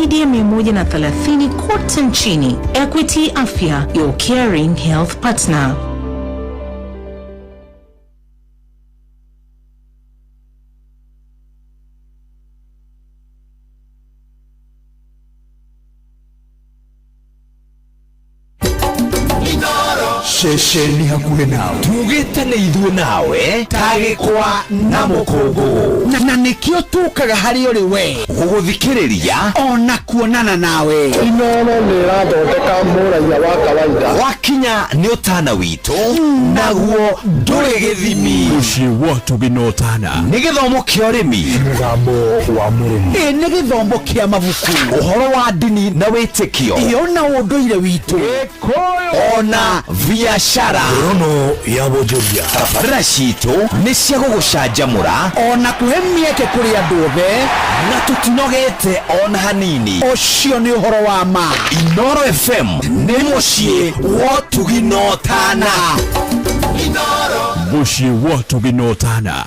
zaidi ya 130 kote nchini. Equity Afya, your caring health partner. Ceceni hakuhĩ nawe. Tugĩte nĩ ithuĩ nawe ta gĩkwa na mũkũngũgũ. Na nĩkĩo tũkaga harĩ ũrĩ we. Gũgũthikĩrĩria. Ona kuonana nawe. Inooro nĩ ĩrathondeka mũraiya wa kawaida. Wakinya nĩ ũtana witũ naguo ndũrĩ gĩthimi. Mũciĩ wa ũtugi na ũtana. Nĩ gĩthomo kĩa ũrĩmi. Mũgambo wa mũrĩmi. Ĩ nĩ gĩthomo kĩa mabuku. Ũhoro wa ndini na wĩtĩkio. Ĩ ona ũndũire witũ. Ona biashara. Ngorono ya wonjoria. Tabarĩra citũ nĩ cia gũgũcanjamũra. Ona kũhe mĩeke kũrĩ andũ othe. Na tũtinogete ona hanini. Ũcio nĩ ũhoro wa ma. Inooro FM nĩ mũciĩ wa ũtugi na ũtana. Mũciĩ wa ũtugi na ũtana.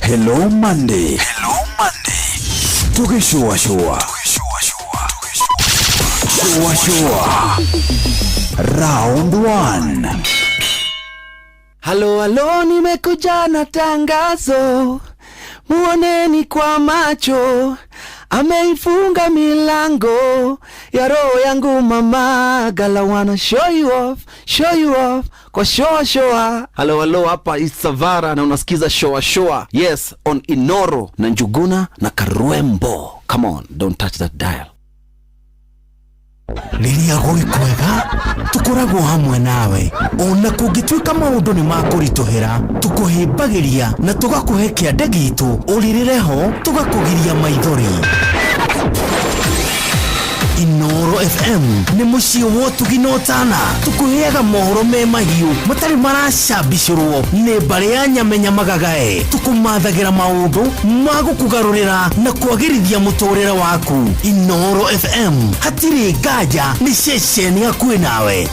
Hello Monday. Hello Monday. Tũgĩcũacũa. Shua shua. Round 1. Halo halo, nimekuja na tangazo, muoneni kwa macho, ameifunga milango ya roho yangu mama, gala wanna show you off, show you off kwa shoa shoa. Halo halo, hapa Isavara na unasikiza shoa shoa, yes on Inoro na Njuguna na Karwembo. Come on, don't touch that dial. Rĩrĩa gwĩ kwega tũkoragwo hamwe nawe, ona kũngĩtuĩka maũndũ nĩ makũritũhĩra, tũkũhĩmbagĩria na tũgakũhe kĩande gitũ ũrĩrĩre ho, tũgakũgiria maithori. Inoro FM nĩ mũciĩ wa ũtugi na ũtana. Tũkũheaga mohoro me mahiũ matarĩ maracambicũrwo nĩ mbarĩ ya nyamenya magagae. Tũkũmathagĩra maũndũ ma gũkũgarũrĩra na kwagĩrithia mũtũrĩre waku. Inoro FM hatirĩ nganja nĩ ceceni hakuhĩ nawe.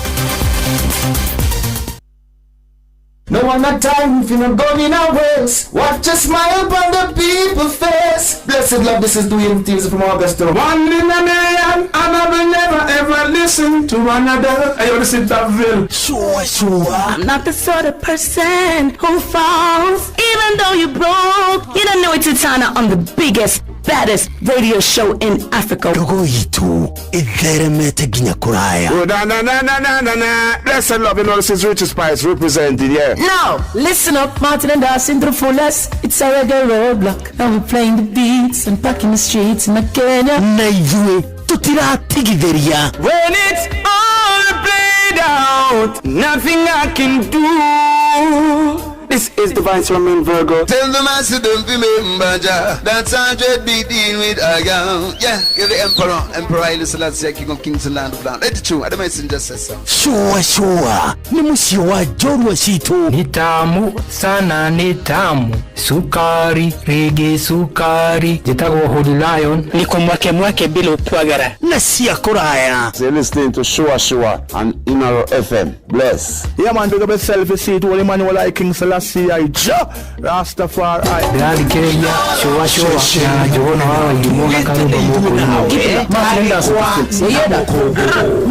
No one a time if you not going in a ways. Watch a smile upon the people's face. Blessed love, this is Dwayne Teams from Augusta. One in a million, and I will never ever listen to another. I listen to Ville. Shua shua. I'm not the sort of person who falls, even though you broke. You don't know it's Tana on the biggest, baddest radio show in Africa. Ndogo itũ ĩtheremete nginya kũraya. Oh, na na na na na na na. Blessed love, you know this is Richie Spice representing, yeah. Now, listen up, Martin and Dawson to the fullest. It's a reggae roadblock. And we're playing the beats and packing the streets in Kenya. Na ithuĩ tũtiratigithĩria. When it's all played out, nothing I can do. This is Divine Romain Virgo. Tell the master don't remember Jah. That's how dread be dealing with I am. Yeah, give the emperor, Emperor Haile Selassie, King of Kings and Land of Land. Let it true. The messenger says so. Shua shua nĩ mũciĩ wa njorua citũ. Ni tamu sana, ni tamu, sukari rigi sukari. Njĩtagwo Holy Lion. Niko mwake mwake bila upwagara. Na cia kũraya. So you're listening to Shua Shua on Inoro FM. Bless. Yeah man, big up yourself, you see it, Holy Emmanuel I King Selassie I Jah Rastafari. Ndĩrathikĩrĩria cũa cũa na Njũgũna wa Wairimu na Karwĩmbo Mũkũrinũ.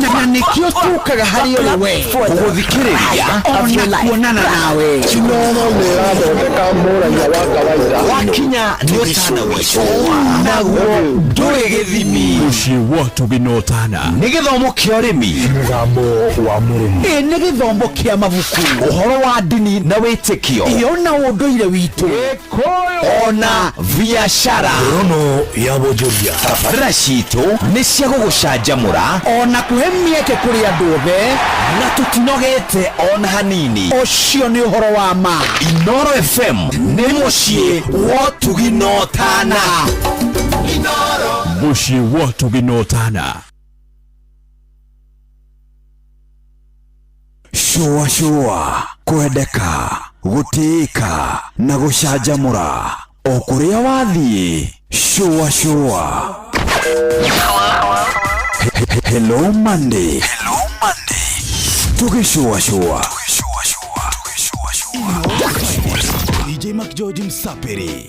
Na nĩkĩo tũkaga harĩ ũrĩ we. Gũgũthikĩrĩria. Ona kuonana nawe. Inooro nĩ ĩrathondeka mũraiya wa kawaida. Wakinya nĩ ũtana witũ naguo ndũrĩ gĩthimi. Mũciĩ wa ũtugi na ũtana. Nĩ gĩthomo kĩa ũrĩmi. Mũgambo wa mũrĩmi. Ĩ nĩ gĩthomo kĩa mabuku. Ũhoro wa ndini na wĩtĩkio. Ĩ ona ũndũire witũ. Ona biashara. Ngorono ya wonjoria. Tabarĩra citũ nĩ cia gũgũcanjamũra. Ona kũhe mĩeke kũrĩ andũ othe. Na tũtinogete ona hanini. Ũcio nĩ ũhoro wa ma. Inoro FM nĩ mũciĩ wa ũtugi na ũtana. Mũciĩ wa ũtugi na ũtana. Shua shua, kwendeka, gũtĩĩka na gũcanjamũra o kũrĩa wathiĩ. Shua shua. Hello Monday. Hello Monday. Tũgĩcũa shua. McGeorge Msapiri.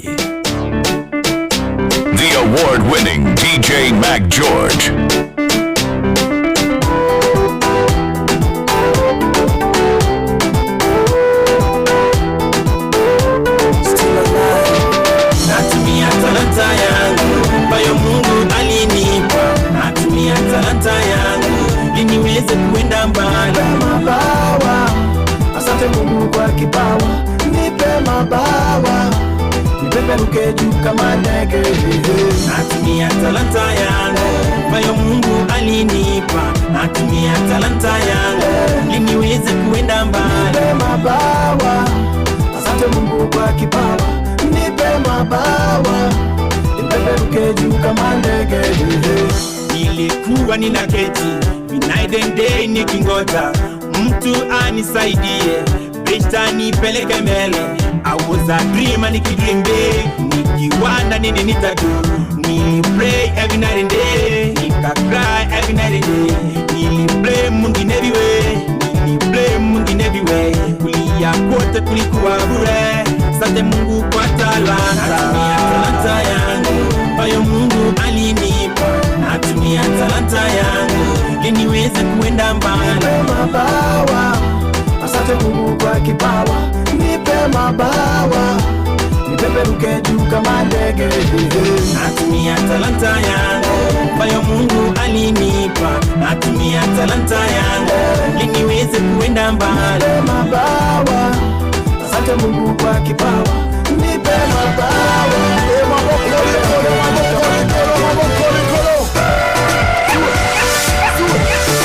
The award-winning DJ Mac George. Natumia talanta yangu ambayo Mungu alinipa, natumia talanta yangu ili niweze kuenda mbali. Mabawa, asante Mungu kwa kipawa, nipe mabawa, nipeperuke juu kama ndege. Natumia talanta yangu ambayo Mungu alinipa, natumia talanta yangu ili niweze kuenda mbali. Nipe mabawa, asante Mungu kwa kipawa, nipe mabawa, nipeperuke juu kama ndege. Nilikuwa ninaketi midnight and day nikingoja mtu anisaidie, beshta nipeleke mbele. I was a dreamer nikidream big, nikiwanda nini nitadu. Nilipray every night and day, nikacry every night and day. Niliblame Mungu in every way, niliblame Mungu in every way. Kulia kote kulikuwa bure, asante Mungu kwa talanta. Natumia talanta yangu ambayo Mungu alinipa, natumia talanta yangu ili niweze kuenda mbali. Nipe mabawa, asante Mungu kwa kipawa, nipe mabawa, nipeperuke juu kama ndege. Natumia talanta yangu ambayo Mungu alinipa, natumia talanta yangu ili niweze kuenda mbali. Nipe mabawa, asante Mungu kwa kipawa, nipe mabawa.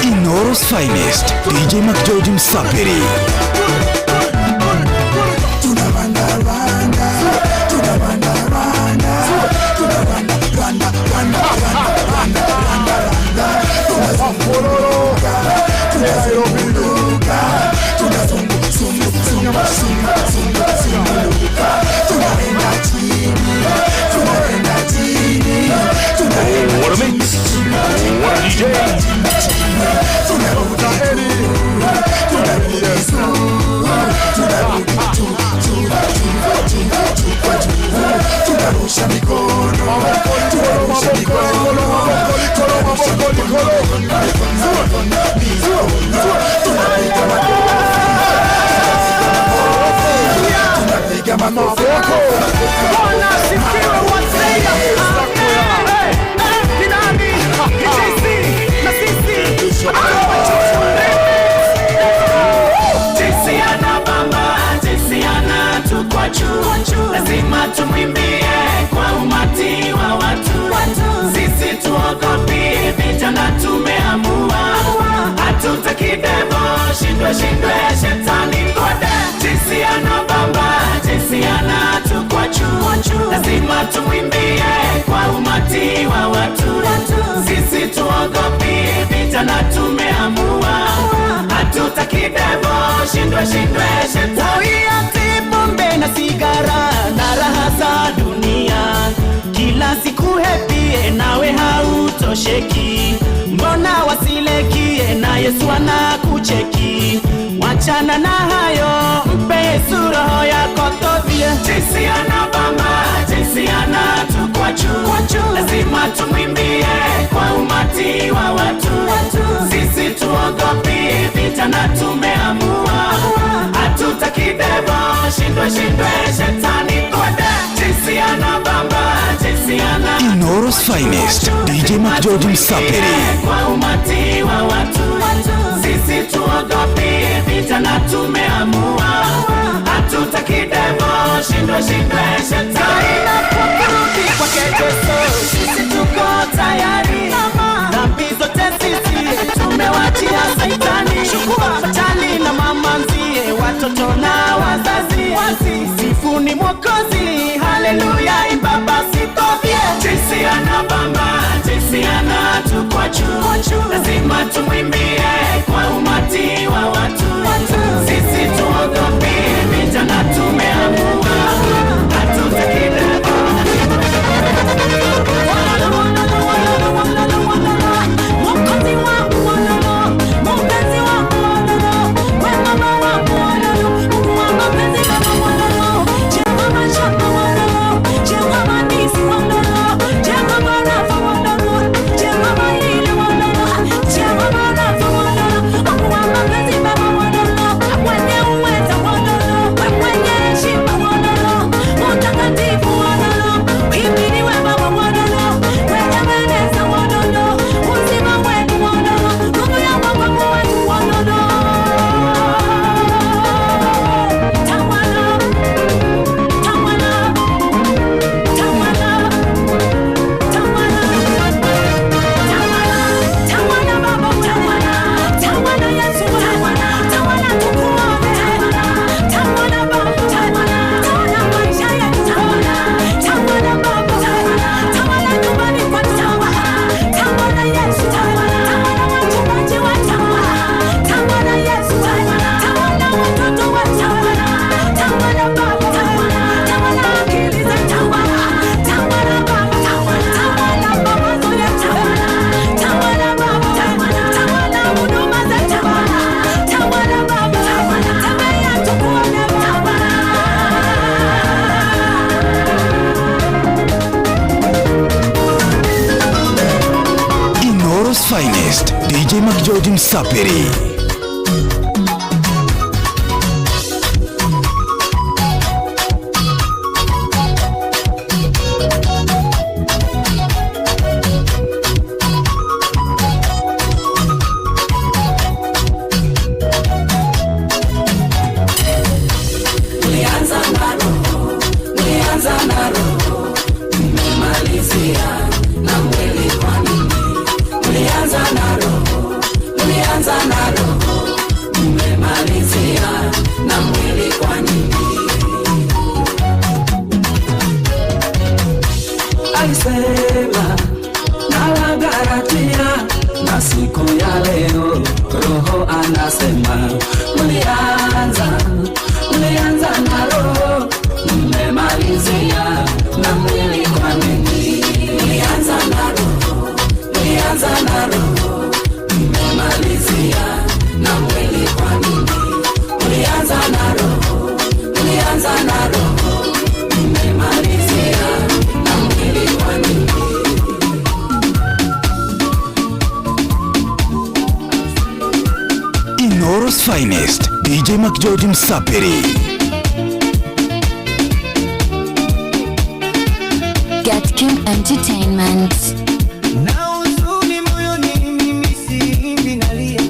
Inoro's finest DJ McGeorge Msapiri. What a mix. What a DJ. Bwana asifiwe wazee. Ni nani? Ni JC na sisi. JC anabamba, JC anatukwa juu, lazima tumwimbie kwa umati wa watu. Sisi tuogopi, vijana tumeamua, hatutaki devo, shindwe shindwe shetani kode. JC anabamba, JC anatukwa juu, lazima tumwimbie kwa umati wa watu. Sisi tuogopi, vijana tumeamua, hatutaki devo, shindwe shindwe shetani. Ati pombe na sigara na raha za dunia, kila siku happy nawe hautosheki. Mbona wasilekie na Yesu anakucheki? Wachana na hayo, mpe Yesu roho yako tovie. JC anabamba, JC anatukwa juu, lazima tumwimbie kwa umati wa watu. Sisi tuogopi, vijana tumeamua, hatutaki devo, shindwe shindwe shetani kode. JC anabamba, JC ana Inoro's finest DJ McGeorge Msapiri. kwa umati wa watu. Sisi tuogopi, vijana tumeamua, hatutaki devo, shindwe shindwe shetani. Kurudi kwake Yesu, sisi tuko tayari. Dhambi zote sisi tumewachia Saitani. Machali na mama nzie, watoto na wazazi, sifuni Mwokozi, haleluya, imba basi tovie. JC anabamba, JC anatukwa juu, lazima tumwimbie kwa umati wa watu. Sisi tuogopi, vijana tumeamua, hatutaki devo. Mwokozi wangu wololo, mpenzi wangu wololo, we mama wangu wololo, Mungu wa mapenzi baba wololo. Finest, DJ McGeorge Msapiri. Mlianza na roho, mlianza na roho, mmemalizia na mwili kwa nini? Mlianza na roho, mlianza na roho, mmemalizia na mwili kwa nini? Alisema nawagaratia, na siku ya leo roho anasema mlianza, mlianza na roho, mmemalizia na mwili kwa nini? Mlianza na roho, mlianza na roho, mmemalizia na mwili kwa nini? Mlianza na roho, mlianza na roho, mmemalizia na mwili kwa nini? Inoro's Finest, DJ McGeorge Msapiri. Get Kim Entertainment. Na huzuni moyoni mimi siimbi nalia,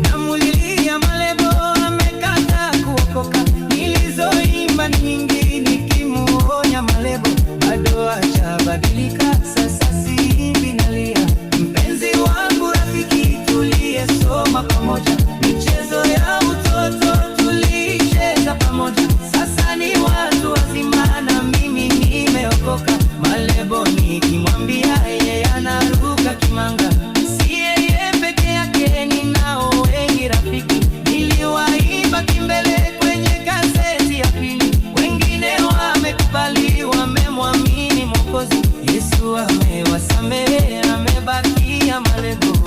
namulilia Malebo amekata kuokoka. Nilizoimba ni nyingi nikimuonya Malebo bado hajabadilika, sasa siimbi nalia. Mpenzi wangu rafiki tuliyesoma pamoja, michezo ya utoto tuliicheza pamoja, sasa ni watu wazima na mimi nimeokoka. Malebo nikimwambia yeye anaruka kimanga, si yeye peke yake, ninao wengi rafiki. Niliwaimba kimbele kwenye gazeti ya pili, wengine wamekubali, wamemwamini Mwokozi. Yesu amewasamehe, amebakia Malebo.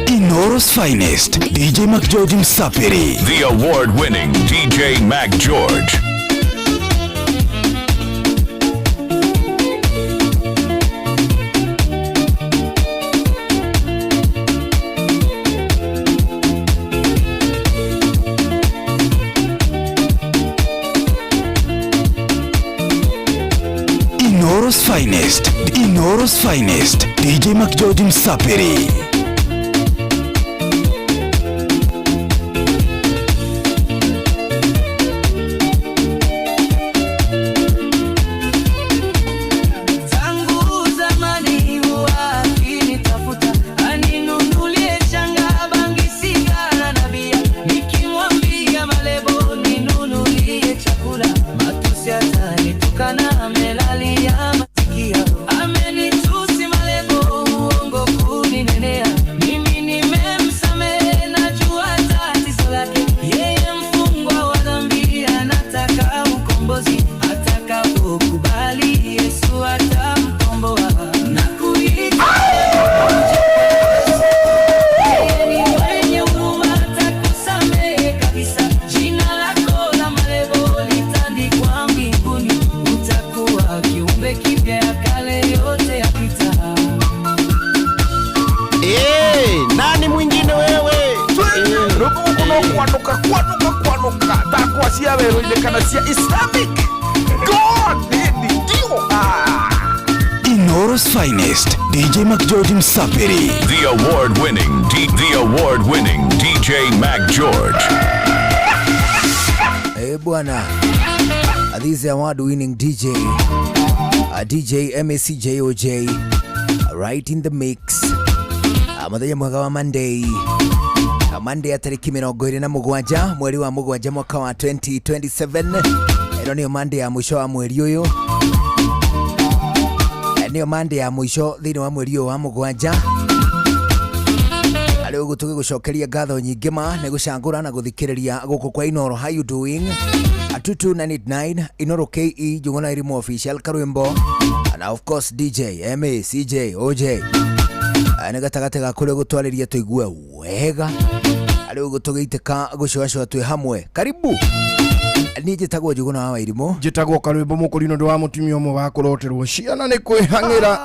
Inoro's Finest, DJ McGeorge Msapiri. The award winning DJ Mac George. Inoro's Finest, Inoro's Finest, DJ McGeorge Msapiri. Tangu zamani huwa akinitafuta, aninunulie shanga, bangi, sigara na bia. Nikimwambia Malebo ninunulie chakula, matusi atanitukana, amelalia masikio. Amenitusi Malebo, uongo kuninenea. Mimi nimemsamehe, najua tatizo lake. Yeye mfungwa wa dhambi, anataka ukombozi. Atakapokubali Yesu atamkomboa na kuita. Yeye ni mwenye huruma, atakusamehe kabisa. Jina lako la Malebo litandikwa mbinguni, utakuwa kiumbe kipya, ya kale yote yapita. Eh, nani mwingine wewe? Rũgugu no kwanuka kwanuka kwanuka takwa cia werũ-inĩ kana cia Islamic God nĩ ndio. Inoro's Finest, DJ McGeorge Msapiri. The award winning the award winning DJ Mac George. Eh, bwana. This is award winning DJ. DJ MACJOJ. Right in the mix. Muthenya mwega wa Monday. Monday ya tariki 27 mweri wa 7 mwaka wa 2027. Ĩno nĩyo Monday ya mũico wa mweri ũyũ. Nĩyo Monday ya mũico thĩinĩ wa mweri ũyũ wa 7. Arĩ ũguo tũgĩgũcokeria ngatho nyingĩ ma nĩ gũcagũra na gũthikĩrĩria gũkũ kwa Inoro. How you doing? 22989 Inoro KE Njuguna Irimo official Karwimbo na of course DJ MA CJ OJ nĩ gatagatĩ ga kũrĩa gũtwarĩria tũigue wega arĩ ũguo tũgĩitĩka gũcũacũa twĩ hamwe. Karibu. Niĩ njĩtagwo Njũgũna wa Wairimũ. Njĩtagwo Karwĩmbo Mũkũrinũ ndũ wa mũtumia ũmwe wa kũroterwo ciana nĩ kwĩhang'ĩra.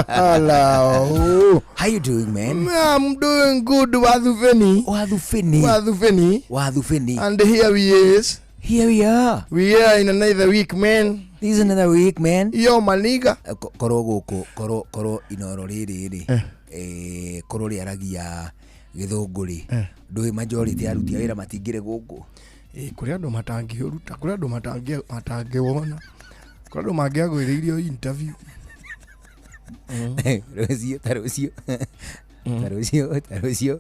Hello. How you doing, man? I'm doing good. Wathubeni. Wathubeni. Wathubeni. Wathubeni. And here we is. Here we are. We are in another week, man. This is another week, man. Yo, maniga. Korwo gũkũ, korwo inoro rĩrĩ rĩ, korwo rĩaragia gĩthũngũ rĩ, ndũĩ majority ya aruti a wĩra matingĩrĩ gũkũ. Kũrĩ andũ matangĩũruta, kũrĩ andũ matangĩwona, kũrĩ andũ mangĩagwĩrĩirio interview. Rũciũ, ta rũciũ, ta rũciũ, ta rũciũ,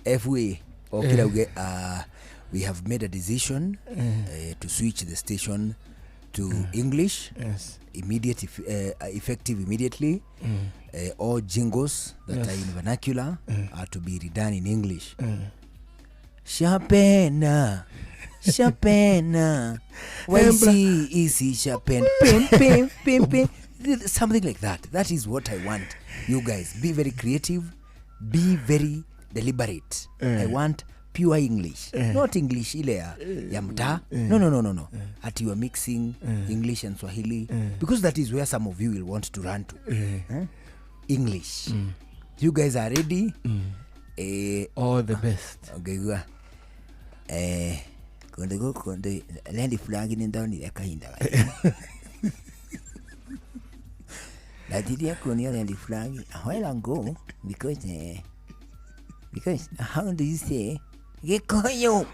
FA okĩra uge, we have made a decision to switch the station to English. Yes. Immediate, effective immediately. All jingles that are in vernacular are to be redone in English. Shapena, Shapena, YC easy Shapen, pim pim pim pim, something like that. That is what I want. You guys be very creative, be very deliberate. I want pure English, not English ile ya mtaa. No. At you are mixing English and Swahili, because that is where some of you will want to run to. English. You guys are ready. All the best. Okay, kundu guku land flag ni ndonire kahinda gaka. Ndatiria kuonia land flag a while ago because how do you say Gikuyu?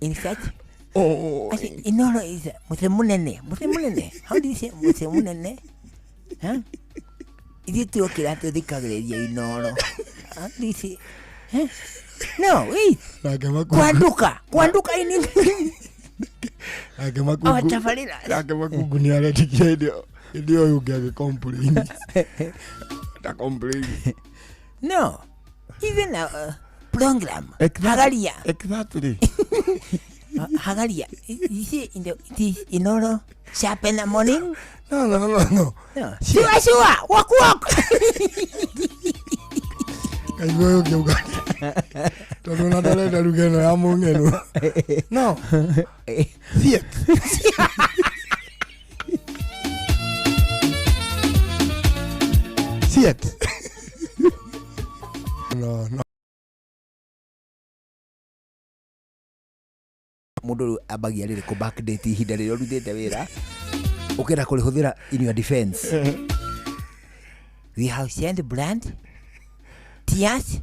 In fact, oh, I think Inoro is mutemunene. Mutemunene. How do you say mutemunene? Huh? Ithuĩ tuokĩra tũthikagĩrĩria Inoro. How do you say? Huh? No, wait. Kwanduka. Kwanduka in English. Oh, tabarĩra. Nake Makungu nĩ aretikia hĩndĩ ĩyo ũngĩ agĩ complain. Ta complain. No. Even program. Hagaria. Exactly. Hagaria. You see in the it is Inoro sharp in the morning? No. Sure, sure. Walk, walk. Kaigua ũyũ ũngĩ auga tondũ ona ndarenda ruga ĩno ya mũng'eno. No. Thiĩ. Thiĩ. No. Mũndũ rĩu ambagia rĩrĩ kũ backdate ihinda rĩrĩa ũrutĩte wĩra ũkĩenda kũrĩhũthĩra in your defense. We have sent brand tears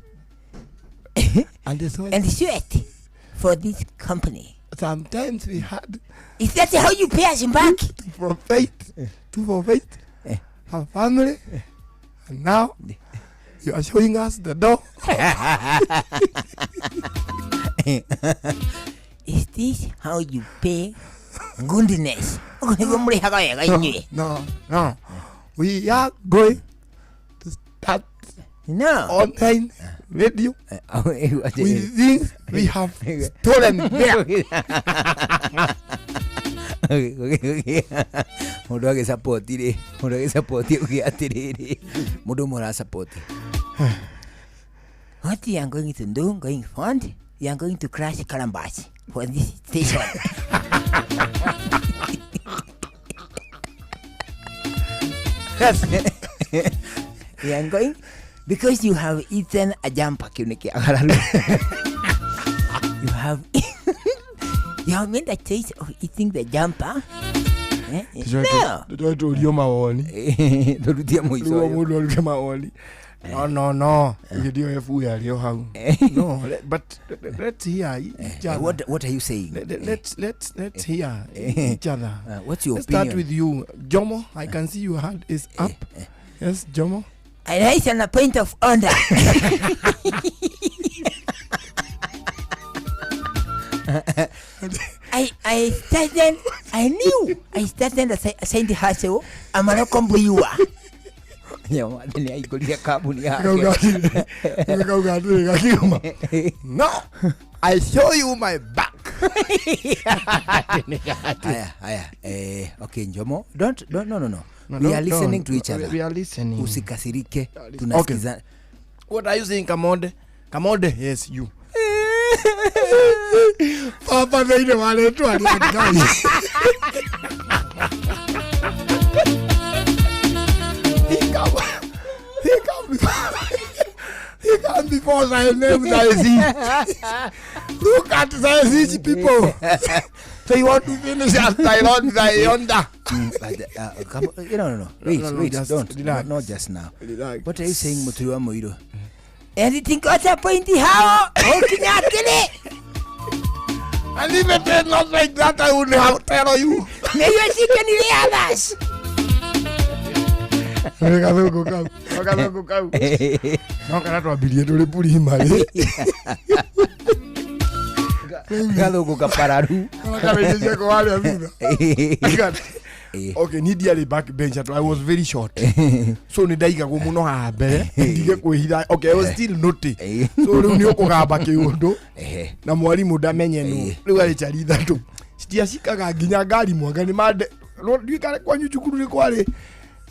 and sweat for this company. Sometimes we had. Is that how you pay us back? To provide our family, and now you are showing us the door. Is this how you pay goodness? No. We are going to start online radio with things we have stolen there. Mundu agĩsapoti rĩ, mundu agĩsapoti uge atĩrĩrĩ, mundu ũmwe ũrasapoti. What you are going to do going forward, you are going to crash Columbus for this station. Yes. You are going because you have eaten a jumper. You have you have made a choice of eating the jumper. No. Tũrio mawoni. Tũrutie mũico. Rĩu mũndũ arute mawoni. No. Gĩthio ebu yarĩ o hau. No, but let's hear each other. What are you saying? Let's hear each other. What's your Let's opinion? Start with you, Jomo. I can see your hand is up. Yes, Jomo. I rise on a point of order. I started, I knew I started a Saint Hassel, I'm a local. No, I show you my back. Aya, okay, Njomo, don't, no. We are listening to each other. We are listening. Usikasirike, tunasikiza. Okay. What are you saying, Kamode? Kamode, yes, you. Baba thĩinĩ wa rĩtwa rĩa Ngai. He come, he come before thy name, thy seed. Look at thy seed, people. They want to finish us, thy Lord, thy yonder. But, come, no. Wait, No, no, wait, just don't. relax. Not just now. Relax. What are you saying, Muturi wa Muiru? Anything got a point how? And if it is not like that, I would have tell you. May you seek any others. Gathũngũ kau, gathũngũ kau. No kana twambirie tũrĩ primary. Gathũngũ kapararu. Kana ciakwa warĩa thutha. Okay, ni ndiarĩ back bench at I was very short. So nĩ ndaigagwo mũno haha mbere ndige kwĩhitha. Okay, I was still naughty. So rĩu nĩ ũkũgamba kĩũndũ na mwarimũ ndamenye nũ. Rĩu arĩ cari ithatũ. Citiacikaga nginya ngari mwanga nĩ mande. Ndiũĩ kwanyu cukuru nĩ kwarĩ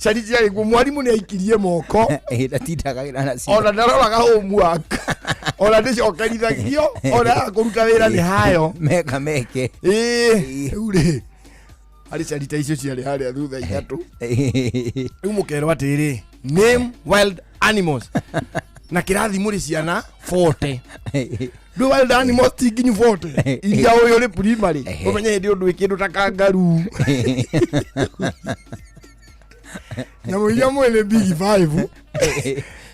cari ciarĩ kuo mwarimũ nĩ aikirie moko. Ndatindaga nacio. Ona ndaroraga homework. Ona ndĩcokerithagio ona yaga kũruta wĩra nĩ hayo. Meka meke. Ĩĩ, rĩu rĩ harĩ cari ta icio ciarĩ harĩa thutha ithatũ. Rĩu mũkerwo atĩrĩ, name wild animals. Na kĩrathi mũrĩ ciana 40. Ndũ wild animals ti nginyu 40. Iria ũyũ ũrĩ primary. Ũmenye hĩndĩ ũndũ kĩndũ ta kangaroo. Nyamũ iria mwĩ nĩ big five.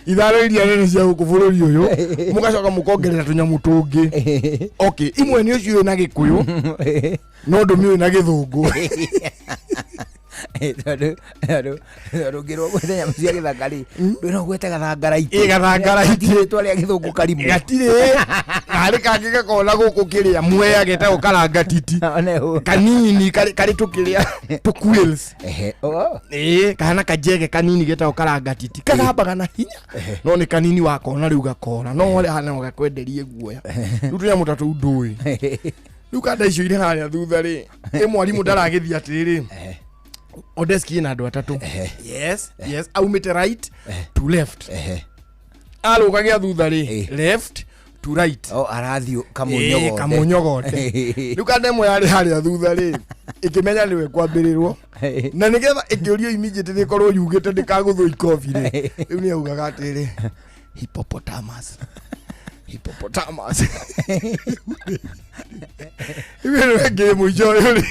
Ithano iria nene cia gũkũ bũrũri ũyũ mũgacoka mũkongerera tũnyamũ tũngĩ. Okay, imwe nĩ ũciũĩ na gĩkũyũ no ndũmĩũĩ na gĩthũngũ. Tondũ ngĩrwo gwetha nyamũ cia gĩthaka rĩ, ndwĩ no gwete gathangaraitĩ. Ĩ, gathangaraitĩ. Gatirĩ rĩtwa rĩa gĩthũngũ karimũ. Gatirĩ. Na harĩ kangĩ gakona gũkũ kĩrĩa mwea getagwo karangatiti. Kanini karĩ tũkĩrĩa tũquails. Ĩ, kahana kajege kanini getagwo karangatiti. Kagambaga na hinya. No nĩ kanini wakona rĩu gakora. No harĩa hana no gakwenderie guoya. Rĩu tũnyamũ ta tũu ndũĩ. Rĩu kanda icio irĩ harĩa thutha rĩ, ĩ mwarimũ ndaragĩthiĩ atĩrĩrĩ. O desk ĩna andũ atatũ. Yes, yes, aumĩte right to left. Arũgagia thutha rĩ, left to right. Oh, arathiĩ kamũnyogote. Kamũnyogote. Rĩu kanda ĩmwe yarĩ harĩa thutha rĩ, ĩkĩmenya nĩwe kwambĩrĩrwo. Na nĩgetha ĩkĩũrio immediately ĩkorwo yugĩte ndĩkagũthwo ikobi rĩ. Rĩu nĩ augaga atĩrĩ, hippopotamus. Hippopotamus. Rĩu ĩno ĩngĩ mũico ũyũ rĩ,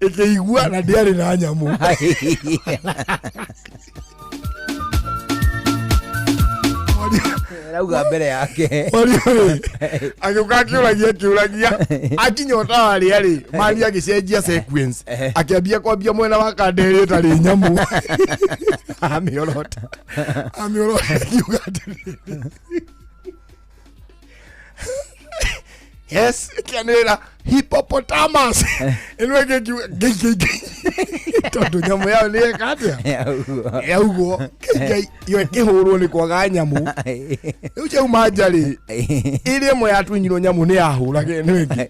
ĩkĩigua na ndĩarĩ na nyamũ. Arauga mbere yake. Mwarimũ rĩ, agĩũka akĩũragia akinya ũtawarĩa rĩ, mani agĩcenjia sequence. Akĩambia kwambia mwena wa kanda ĩrĩa ĩtarĩ nyamũ. Amĩorota. Amĩorota akiuga atĩrĩrĩ. Yes, ĩkĩanĩrĩra hippopotamus. Ĩno ĩngĩ ĩkiuga ngei ngei ngei. Tondũ nyamũ yao nĩ ĩka atĩa? Yaugwo. Ngei yo ĩkĩhũrwo nĩ kwaga nyamũ. Rĩu ciauma nja rĩ, ĩrĩa ĩmwe yatunyirwo nyamũ nĩ yahũrage ĩno ĩngĩ.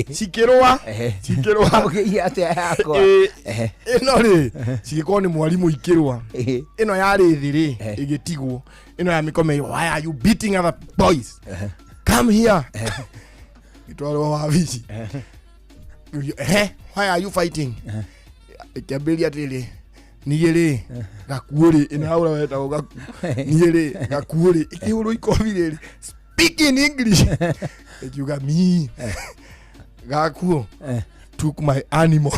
Cikĩrũa, cikĩrũa. Ũkĩiya atĩa yakwa? Ĩno rĩ, cigĩkorwo nĩ mwarimũ ikĩrũa. Ĩno yarĩ thĩ rĩ, ĩgĩtigwo. Ĩno ya mĩkomeirwo, why are you beating other boys? Come here. Itwarwo wabici. Why are you fighting? Ĩkĩambĩrĩria atĩrĩ, niĩ rĩ, gakuũ rĩ, ĩno yaũra wetagwo gakuũ. Niĩ rĩ, gakuũ rĩ, ĩkĩhũrwo ikobi rĩrĩ. Speak in English. Ĩkiuga me. Gakuũ took my animal.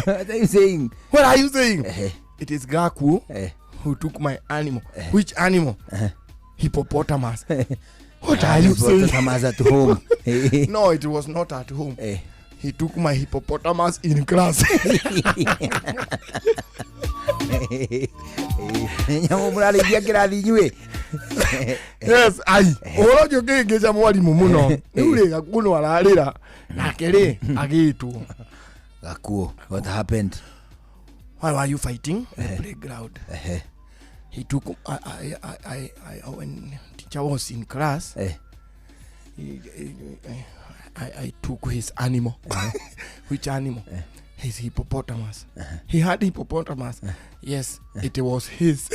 What are you saying? What are you saying? It is Gakuo who took my animal. Which animal? Hippopotamus. What are you saying? Hippopotamus at home. No, it was not at home. He took my hippopotamus in class. Nyamũ mũrarĩithia kĩrathi inyuĩ. Yes, ai. Ũhoro ũcio ũkĩhĩngĩca mwarimũ mũno. Rĩu rĩ, Gakuo no ararĩra. Nake rĩ, agĩtwo. Gakuo, what happened? Why were you fighting? The playground. He took I when teacher was in class. I took his animal. Which animal? His hippopotamus. He had hippopotamus. Yes, it was his.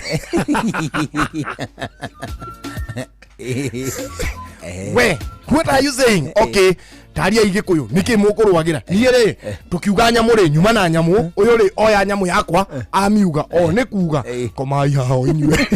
We, what are you saying? Okay, taria Gikuyu niki mukuruagira nie ri tukiuga nyamu ri nyuma na nyamu uyu ri oya nyamu yakwa amiuga o ni kuga komai haha inyue.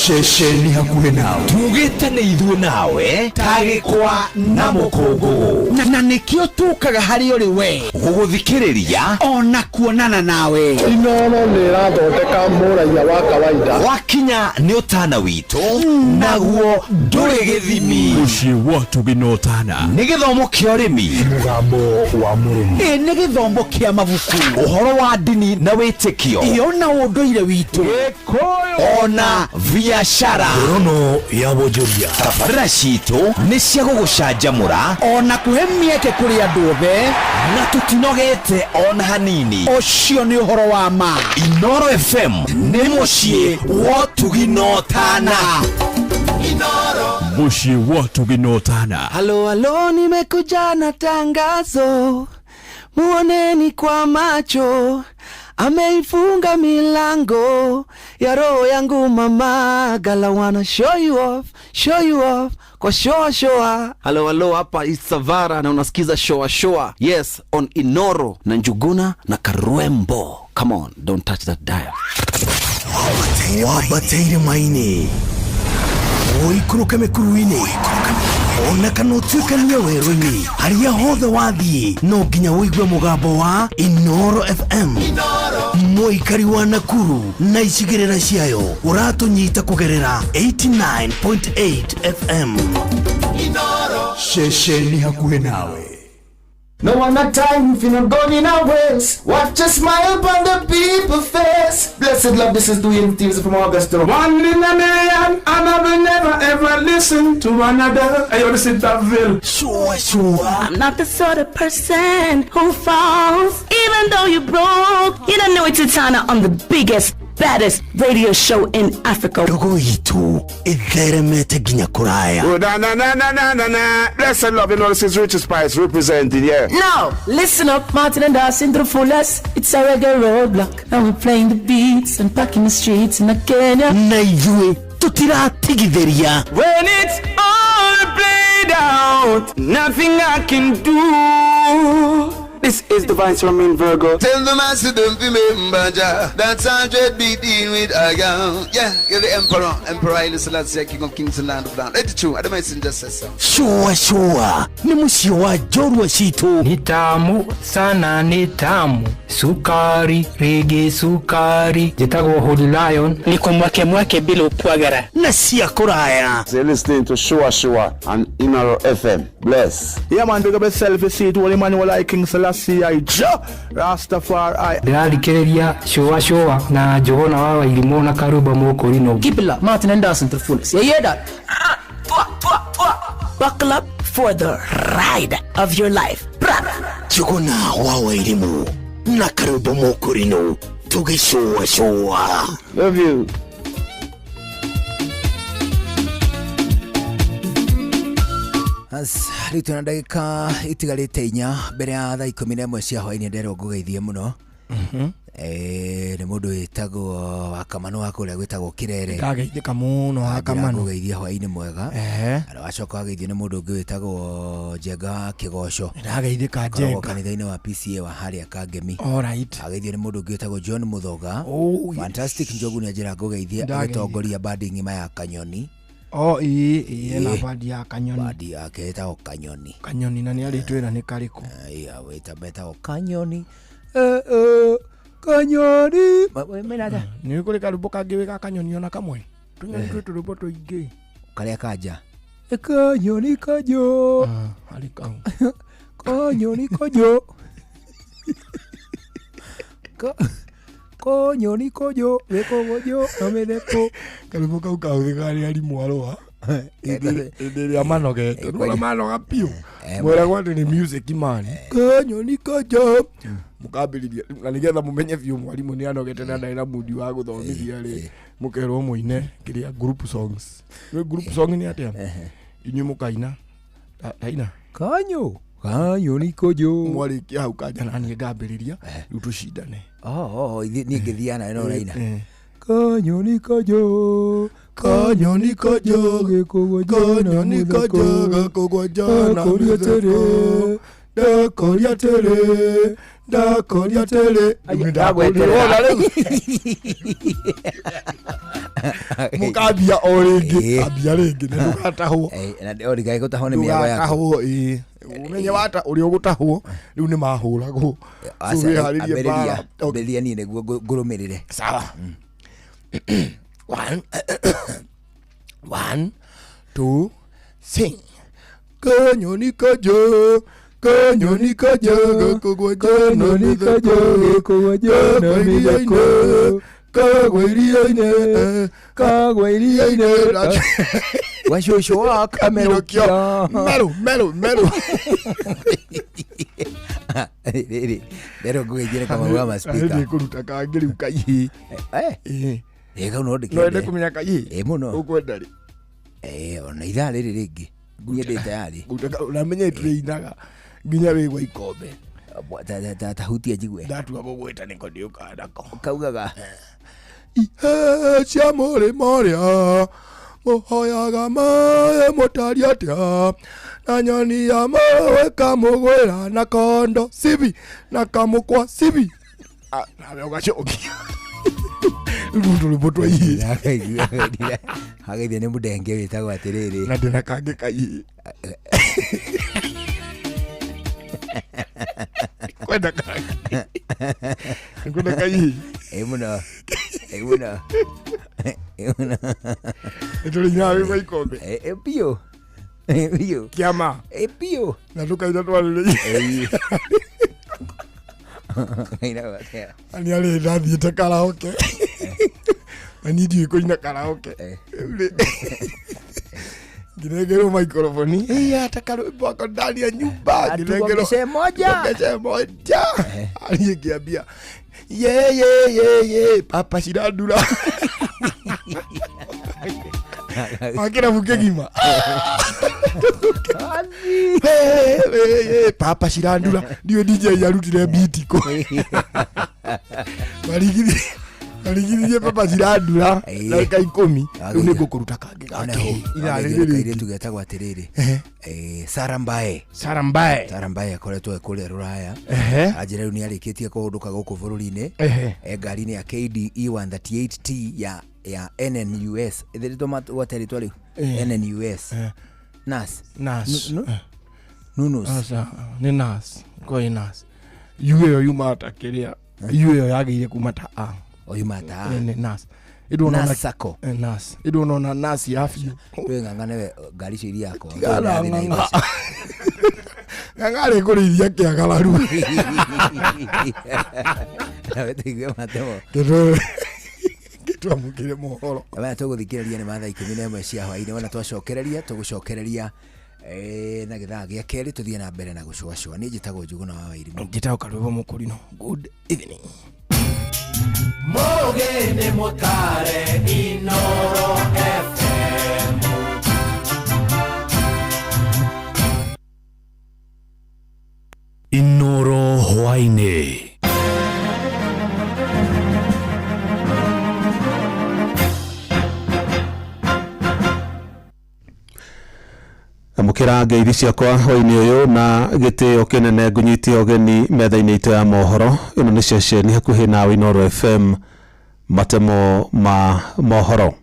Ceceni hakuhĩ nawe tugĩte nĩ ithuĩ nawe tagĩkwa na mũkũngũgũ na nĩkĩo tũkaga harĩ ũrĩ we gũgũthikĩrĩria ona kuonana nawe. Inoro nĩ ĩrathondeka mũraiya wa kawaida. Wakinya nĩ ũtana witũ naguo ndũrĩ gĩthimi. Mũciĩ wa tũginotana nĩ gĩthomo kĩa ũrĩmi, mũgambo wa mũrĩmi, ĩ nĩ gĩthomo kĩa mabuku, ũhoro wa ndini na wĩtĩkio, iyo na ũndũire witũ ona biashara. Ngorono ya wonjoria. Tabarĩra citũ nĩ cia gũgũcanjamũra ona kũhe mĩeke kũrĩ andũ othe na tũtinogete ona hanini. Ũcio nĩ ũhoro wa ma. Inoro FM nĩ mũciĩ wa tũginotana. Mũciĩ wa tũginotana. Halo halo, nimekuja na tangazo, muoneni kwa macho, ameifunga milango ya roho yangu mama, gala wanna show you off kwa shoa shoa. Halo halo, hapa Isavara na unasikiza shoa shoa. Yes, on Inoro na Njuguna na Karwembo. Come on, don't touch that dial. Wabateire maini ũikũrũke mĩkuru-inĩ ona kana ũtuĩkanie werũ-inĩ harĩa hothe wathiĩ no nginya ũigue mũgambo wa Inoro FM. Mũikari wa Nakuru na icigĩrĩra ciayo ũratũnyita kũgerera 89.8 FM. Ceceni hakuhĩ nawe. No one a time if you not going in our ways. Watch a smile upon the people's face. Blessed love, this is Dwayne Stevens from Augusta. One in a million, and I will never ever listen to another. I want to sit that ville. Sure, sure. I'm not the sort of person who falls. Even though you broke, you don't know it's Tana on the biggest, baddest radio show in Africa. Ndogo itu itheremete nginya kuraya. Oh, na na na na na na na. Blessed love, you know this is Richie Spice representing, yeah. Now, listen up, Martin and Dawson to the fullest. It's a reggae roadblock. And we're playing the beats and packing the streets in Kenya. Na ithuĩ tutiratigithĩria. When it's all played out, nothing I can do. This is the Vice Romain Virgo. Tell the master don't remember Jah. That's 100 beating with a gun. Yeah, you're the emperor. Emperor Haile Selassie, King of Kings and Land of Land. Let it true. I don't just say so. Sure, sure. Ni mũciĩ wa njorua citũ. Ni tamu sana, ni tamu. Sukari, rege sukari. Njĩtagwo Holy Lion. Niko mwake mwake bila upwagara. Na cia kũraya. You're listening to Shua Shua and Inoro FM. Bless. Yeah, man, big up yourself. You see it, Holy man, you like King Selassie, I Jah Rastafari. Ndĩrathikĩrĩria Shua Shua na Njũgũna wa Wairimũ na Karumba Mũkũrinũ. Keep it locked, Martin and Dawson to the fullest. You hear that? Buckle up for the ride of your life. Njũgũna wa Wairimũ na Karumba Mũkũrinũ tũgĩcũa cũa. Love you. Rĩu twĩna ndagĩka itigarĩte inya mbere ya thaa 11 cia hwaĩ-inĩ nderwo ngũgeithie mũno. Nĩ mũndũ wĩtagwo Wakamano wa kũrĩa gwĩtagwo Kĩrere. Ndageithĩka mũno Wakamano. Ngũgeithie hwaĩ-inĩ mwega. Na wacoka wageithio nĩ mũndũ ũngĩ wĩtagwo Njenga wa Kĩgoco. Ndageithĩka Njenga. Kanitha-inĩ wa PCA wa harĩa Kangemi. Alright. Ageithio nĩ mũndũ ũngĩ wĩtagwo John Mũthoga. Fantastic Njogu nĩ anjĩra ngũgeithie agĩtongoria bandi ng'ima ya Kanyoni. Oh, ii na bandi ya Kanyoni. Bandi yake ĩtagwo Kanyoni. Kanyoni na nĩ arĩtwĩra nĩ karĩkũ. Iya, wĩtagwo Kanyoni. Kanyoni. Menata. Nĩ kũrĩ karũmbo kangĩ wĩ ga Kanyoni ona kamwe. Tũnyoni twĩ tũrũmbo tũingĩ. Karĩa kanja. Kanyoni kanyo. Harĩ kau. Kanyoni kanyo. Kanyoni kanyo. Wĩkũgũnyo na mĩtheko. Karũmbo kau kahũthĩkaga nĩ arimũ arũa. Hĩndĩ ĩrĩa manogete. Nĩwona manoga biũ. Mweragwo atĩ nĩ music man. Kanyoni kanyo. Mũkambĩrĩria na nĩgetha mũmenye biũ mwarimũ nĩ anogete na ndarĩ na mundi wa gũthomithia rĩ, mũkerwo mũine kĩrĩa group songs. Nĩ group song nĩ atĩa? Inyuĩ mũkaina. Taina. Kanyo. Kanyoni kanyo. Mwarĩkia hau kanja na niĩ ngambĩrĩria rĩu tũcindane. Oh, niĩ ngĩthiaga nawe no ũraina. Kanyoni kajo kanyoni kajo Kanyoni kajo gĩkũgwanja na Ndakoria mĩtheko. Ndakoria atĩrĩ ndakoria atĩrĩ ndagweterera. Mũkambia o rĩngĩ ambia rĩngĩ na ndũgatahwo. Ndikae gũtahwo nĩ mĩago yaku. Ndũgatahwo ĩĩ ũmenye wata ũrĩa ũgũtahwo rĩu nĩ mahũragwo. So wĩharĩrie mbara. Ambĩrĩria niĩ nĩguo ngũrũmĩrĩre. Sawa. One, one, two, sing. Kanyoni kajo, kanyoni kajo, gakũgwanja na mĩtheko. Gĩkũgwanja na mĩtheko. Kagwa iria-inĩ, kagwa iria-inĩ. Wacũcũ wa kamerũkia. Meru, meru, meru. Rĩrĩ rero ngũgĩithie kamau wa maspika. Nĩ kũruta kangĩ rĩu kaihĩ. Ĩ kau no No wende ndĩkende. kũmenya kaihĩ? Ĩ mũno. Ũkwenda rĩ? Ĩ ona ithaa rĩrĩ rĩngĩ niĩ ndĩ tayari. Ũramenye tũrĩinaga nginya wĩ gwa ikombe. Tahutia njigue. Ndatua gũgwĩta nĩko ndiũkaga nako. Kaugaga. Ihe cia mũrĩmo ũrĩa mũhoyaga maĩ mũtari atĩa na nyoni ya mawe kamũgwĩra na kondo sibi na kamũkwa sibi. Ah, nawe ũgacokia rĩu tũrwĩmbo twa ihĩ. Hagaithia nĩ mũndenge wĩtagwo atĩrĩrĩ. Na ndĩna kangĩ kaihĩ. Kwenda kangĩ. Kwenda kaihĩ. Ĩ mũno. Ĩ mũno. Ĩ mũno. Nĩ tũrĩinaga wĩ gwa ikombe. Ĩ biũ. Ĩ biũ. Kĩama. Ĩ biũ. Na tũkaina twarĩrĩria. Kainaga atĩa? Ani arĩ ndathiĩte karaoke na niĩ ndiũĩ kũina karaoke. Rĩu rĩ, ngĩnengerwo maikoroboni "Ĩ, hata karwĩmbo ako ndani ya nyumba." Ngĩnengerwo Tuongeze moja. "Tuongeze moja." Niĩ ngĩambia ye ye ye ye papa cirandura wa kĩrabu kĩgima. Hey, hey, hey, papa cirandura ndiũĩ DJ arutire biti kũ marigithirie papa cirandura ndagĩka 10 rĩu nĩ ngũkũruta kangĩ gake ithaa rĩrĩ rĩngĩ. Kairĩtu getagwo atĩrĩrĩ. Sara Mbae. Sara Mbae. Sara Mbae akoretwo e kũrĩa Rũraya. Anjĩra rĩu nĩ arĩkĩtie kũhũndũka gũkũ bũrũri-inĩ. E ngari-inĩ ya KDE 138T ya NNUS. Ĩthĩrĩtwo gwate rĩtwa rĩu. NNUS. Nas. Nas. Nunus. Aca, nĩ nas ko ĩ nas yu ĩyo yuma ta kĩrĩa yu ĩyo yagĩire kuma ta a. O yuma ta a. Nĩ nas. Ĩndũ Nas Sacco. Nas ĩndũ nona nas ya biũ. Twĩ ng'ang'a we ngari icio iria yakwa. Tigana ng'ang'a. Ng'ang'a arĩ kũrĩithia kĩagararu. Nawe tũigue matemo. Gĩtwamũkĩre mohoro. Maya tũgũthikĩrĩria nĩ ma thaa 11 cia hwaĩ-inĩ wona twacokereria tũgũcokereria na gĩthaa gĩa kerĩ tũthiĩ na mbere na gũcũacũa. Niĩ njĩtagwo Njũgũna wa Wairimũ. Njĩtagwo Karwĩmbo Mũkũrinũ. Good evening. Mũgĩ nĩ mũtare Inoro FM. Inoro hwaĩ-inĩ. Amũkĩra ngeithi ciakwa hwaĩ-inĩ ũyũ na gĩtĩo kĩnene ngũnyitie ũgeni metha-inĩ itũ ya mohoro. Ĩno nĩ ceceni hakuhĩ nawe Inoro FM, matemo ma mohoro.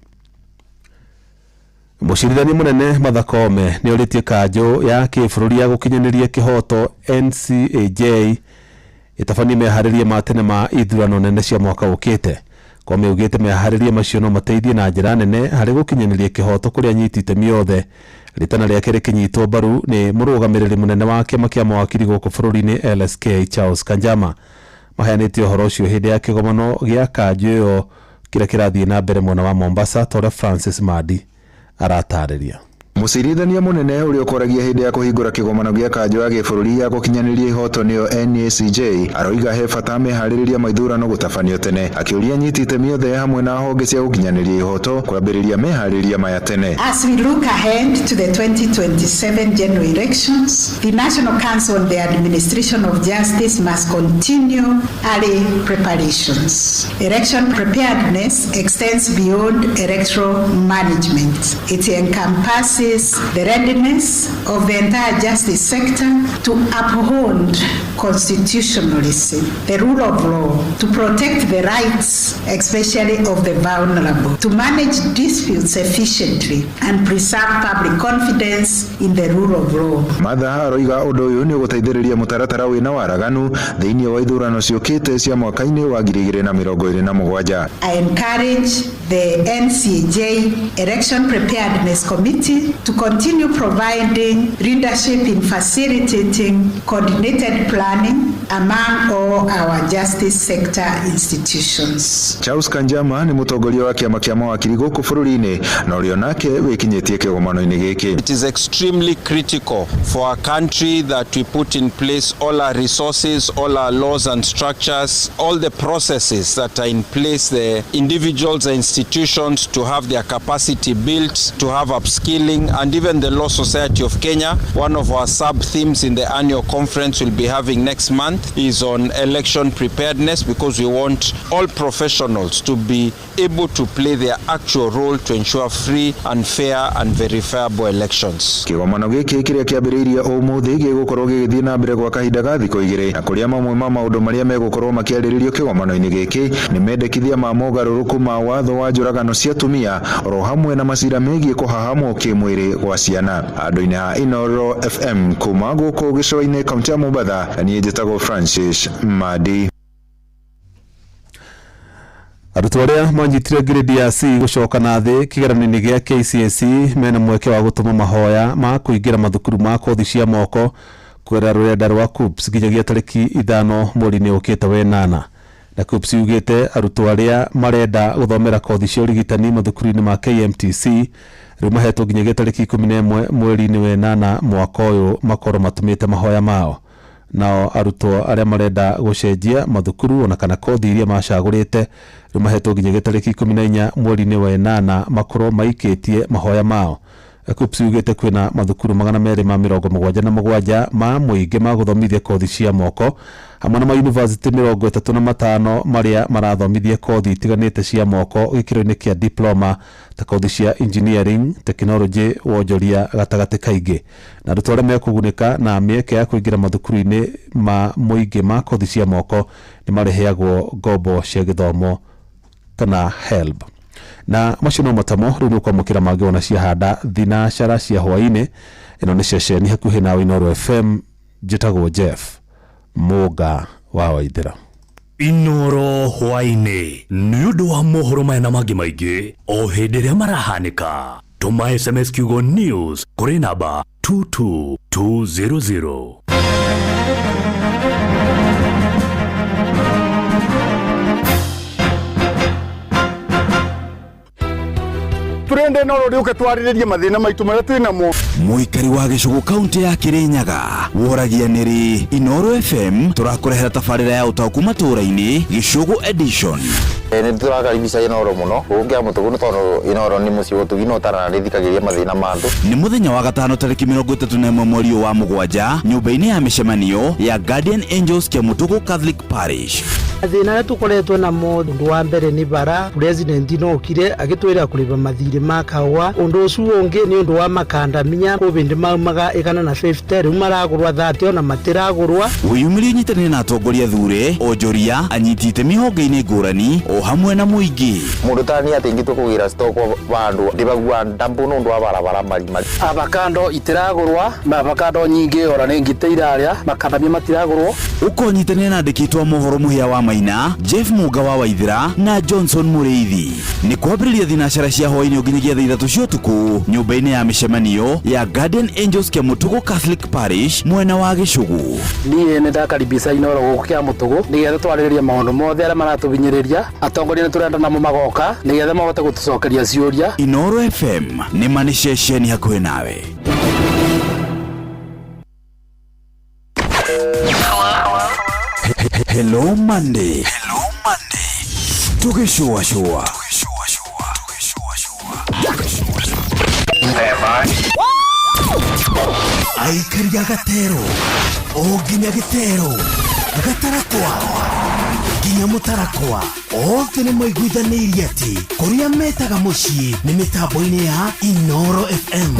Mũcirithania mũnene Martha Koome nĩ orĩtie kanjũ ya kĩbũrũri ya gũkinyanĩria kĩhoto NCAJ ĩtabanie meharĩria ma tene ma ithurano nene cia mwaka ũkĩte. Koome augĩte meharĩria macio no mateithie na njĩra nene harĩ gũkinyanĩria kĩhoto kũrĩ anyiti itemi othe. Rĩtana rĩake rĩkĩnyitwo mbaru nĩ mũrũgamĩrĩri mũnene wa kĩama kĩa mawakiri gũkũ bũrũri-inĩ LSK Charles Kanjama. Maheanĩte ũhoro ũcio hĩndĩ ya kĩgomano gĩa kanjũ ĩyo kĩrĩa kĩrathiĩ na mbere mwena wa Mombasa ta ũrĩa Francis Madi aratarĩria. Mũcirithania mũnene ũrĩa ũkoragia hĩndĩ ya kũhingũra kĩgomano gĩa kanjũ ya gĩbũrũri ya gũkinyanĩria ihoto nĩyo NACJ aroiga he bata meharĩrĩria ma ithurano gũtabanio tene, akĩũria anyiti itemi othe hamwe na honge cia gũkinyanĩria ihoto kwambĩrĩria meharĩrĩria maya tene. As we look ahead to the 2027 general elections, the National Council on the Administration of Justice must continue early preparations. Election preparedness extends beyond electoral management. It encompasses the readiness of the entire justice sector to uphold constitutionalism, the rule of law, to protect the rights, especially of the vulnerable, to manage disputes efficiently and preserve public confidence in the rule of law. Martha aroiga ũndũ ũyũ nĩ ũgũteithĩrĩria mũtaratara wĩna waraganu thĩinĩ wa ithurano ciũkĩte cia mwaka-inĩ wa 2027. I encourage the NCJ Election Preparedness Committee to continue providing leadership in facilitating coordinated planning among all our justice sector institutions. Charles Kanjama nĩ mũtongoria wa kĩama kĩa mawakiri gũkũ bũrũri-inĩ na ũrĩa onake wĩkinyĩtie kĩgomano-inĩ gĩkĩ. It is extremely critical for our country that we put in place all our resources, all our laws and structures, all the processes that are in place, the individuals and institutions to have their capacity built, to have upskilling, and even the Law Society of Kenya. One of our sub-themes in the annual conference we'll be having next month is on election preparedness, because we want all professionals to be able to play their actual role to ensure free and fair and verifiable elections. Kĩgomano gĩkĩ kĩrĩa kĩambĩrĩirie ũmũthĩ gĩgũkorwo gĩgĩthiĩ na mbere gwa kahinda ga thikũ igĩrĩ, na kũrĩa mamwe ma maũndũ marĩa megũkorwo makĩarĩrĩrio kĩgomano-inĩ gĩkĩ nĩ mendekithia ma mogarũrũku ma watho wa njũragano cia atumia oro hamwe na macira megiĩ kũhahamwo kĩmwĩrĩ gwa ciana. Handũ-inĩ ha Inooro FM kuma gũkũ gĩcũa-inĩ kaunti ya Mombatha, niĩ njĩtagwo Francis Madi. Arutwo arĩa manyitire grade ya C gũcoka na thĩ kĩgeranio-inĩ gĩa KCSE mena mweke wa gũtũma mahoya ma kũingĩra mathukuru ma kothi cia moko kũgerera rũrenda rwa KUCCPS nginyagia tarĩki 5 mweri-inĩ ũkĩte wenana. Na KUCCPS yugĩte arutwo arĩa marenda gũthomera kothi cia ũrigitani mathukuru-inĩ ma KMTC rĩu mahetwo nginyagia tarĩki 11 mweri-inĩ wenana mwaka ũyũ makorwo matũmĩte mahoya mao. Nao arutwo arĩa marenda gũcenjia mathukuru ona kana kothi iria macagũrĩte rĩu mahetwo nginyagia tarĩki 14 mweri-inĩ wa ĩnana makorwo maikĩtie mahoya mao. KUCCPS yugĩte kwĩna mathukuru 277 ma mũingĩ ma gũthomithia kothi cia moko hamwe na mayunivasĩtĩ 35 marĩa marathomithia kothi itiganĩte cia moko gĩkĩro-inĩ kĩa diploma ta kothi cia engineering, technology, wonjoria gatagatĩ kaingĩ. Na arutwo arĩa mekũgunĩka na mĩeke ya kũingĩra mathukuru-inĩ ma mũingĩ ma kothi cia moko nĩ marĩheagwo ngombo cia gĩthomo kana HELB. Na macio no matamo rĩu nĩ ũkwamũkĩra mangĩ ona ciahanda thinacara cia hwaĩ-inĩ. Ĩno nĩ ceceni hakuhĩ nawe Inooro FM, njĩtagwo Jeff Mũnga wa Waithĩra. Inooro hwaĩ-inĩ nĩ ũndũ wa mohoro maya na mangĩ maingĩ o hĩndĩ ĩrĩa marahanĩka. Tũma SMS kiugo news kũrĩ namba 22200. Turende no rĩũke twarĩrĩrie mathĩna maitũ marĩa twĩ namo. Mũikari wa gĩcũgũ kaunti ya Kirinyaga woragia nĩrĩ Inooro FM tũrakũrehera tabarĩra ya ũtaũku matũũra-inĩ Gĩcũgũ edition. Nĩ tũrakaribisha Inooro mũno gũkũ Kĩamũtũgũ nĩ tondũ Inooro nĩ mũciĩ ũtugi na ũtarana nĩthikagĩria mathĩna ma andũ. Nĩ mũthenya wa gatano tarĩki 31 mweri wa mũgwanja nyũmba-inĩ ya mĩcemanio ya Guardian Angels Kĩamũtũgũ Catholic Parish. Mathĩna arĩa tũkoretwo namo ũndũ wa mbere nĩ bara president no okire agĩtwĩra kũrĩba mathirĩ ma kahũa. Ũndũ ũcio ũngĩ nĩ ũndũ wa makandamia kũbĩndĩ maumaga 150 rĩu maragũrwa 30 ona matiragũrwa. Wĩyumĩrie ũnyitanĩre na atongoria thure onjoria anyiti itemi honge-inĩ ngũrani o hamwe na mũingĩ. Mũndũ ta niĩ atĩ ingĩtua kũgĩra stock vandũ ndĩbagua ndambu nĩ ũndũ wa barabara marima. Avocado itiragũrwa na avocado nyingĩ ora nĩ ngite irarĩa makandamia matiragũrwo. Ũkonyitanĩra na andĩki a mohoro mũhĩa wa Maina, Jeff Muga wa Waithira na Johnson Mũrĩithi. Nĩ kwambĩrĩria thinacara cia hwaĩ-inĩ nginyagia thaa 3 cia ũtukũ nyũmba-inĩ ya mĩcemanio ya Guardian Angels Kĩamũtũgũ Catholic Parish mwena wa Gĩcũgũ. Niĩ nĩ ndakaribisha Inooro gũkũ Kĩamũtũgũ nĩgetha twarĩrĩrie maũndũ mothe arĩa maratũhinyĩrĩria. Atongoria nĩ tũrenda namo magoka nĩgetha mahote gũtũcokeria ciũria. Inooro FM nĩ ma nĩ ceceni hakuhĩ nawe. Hello Monday. Hello Monday. Tũgĩcũacũa. Aikari a gatero o nginya gĩtero gatarakwa nginya mũtarakwa othe nĩ maiguithanĩirie atĩ kũrĩa metaga mũciĩ nĩ mĩtambo-inĩ ya Inoro FM.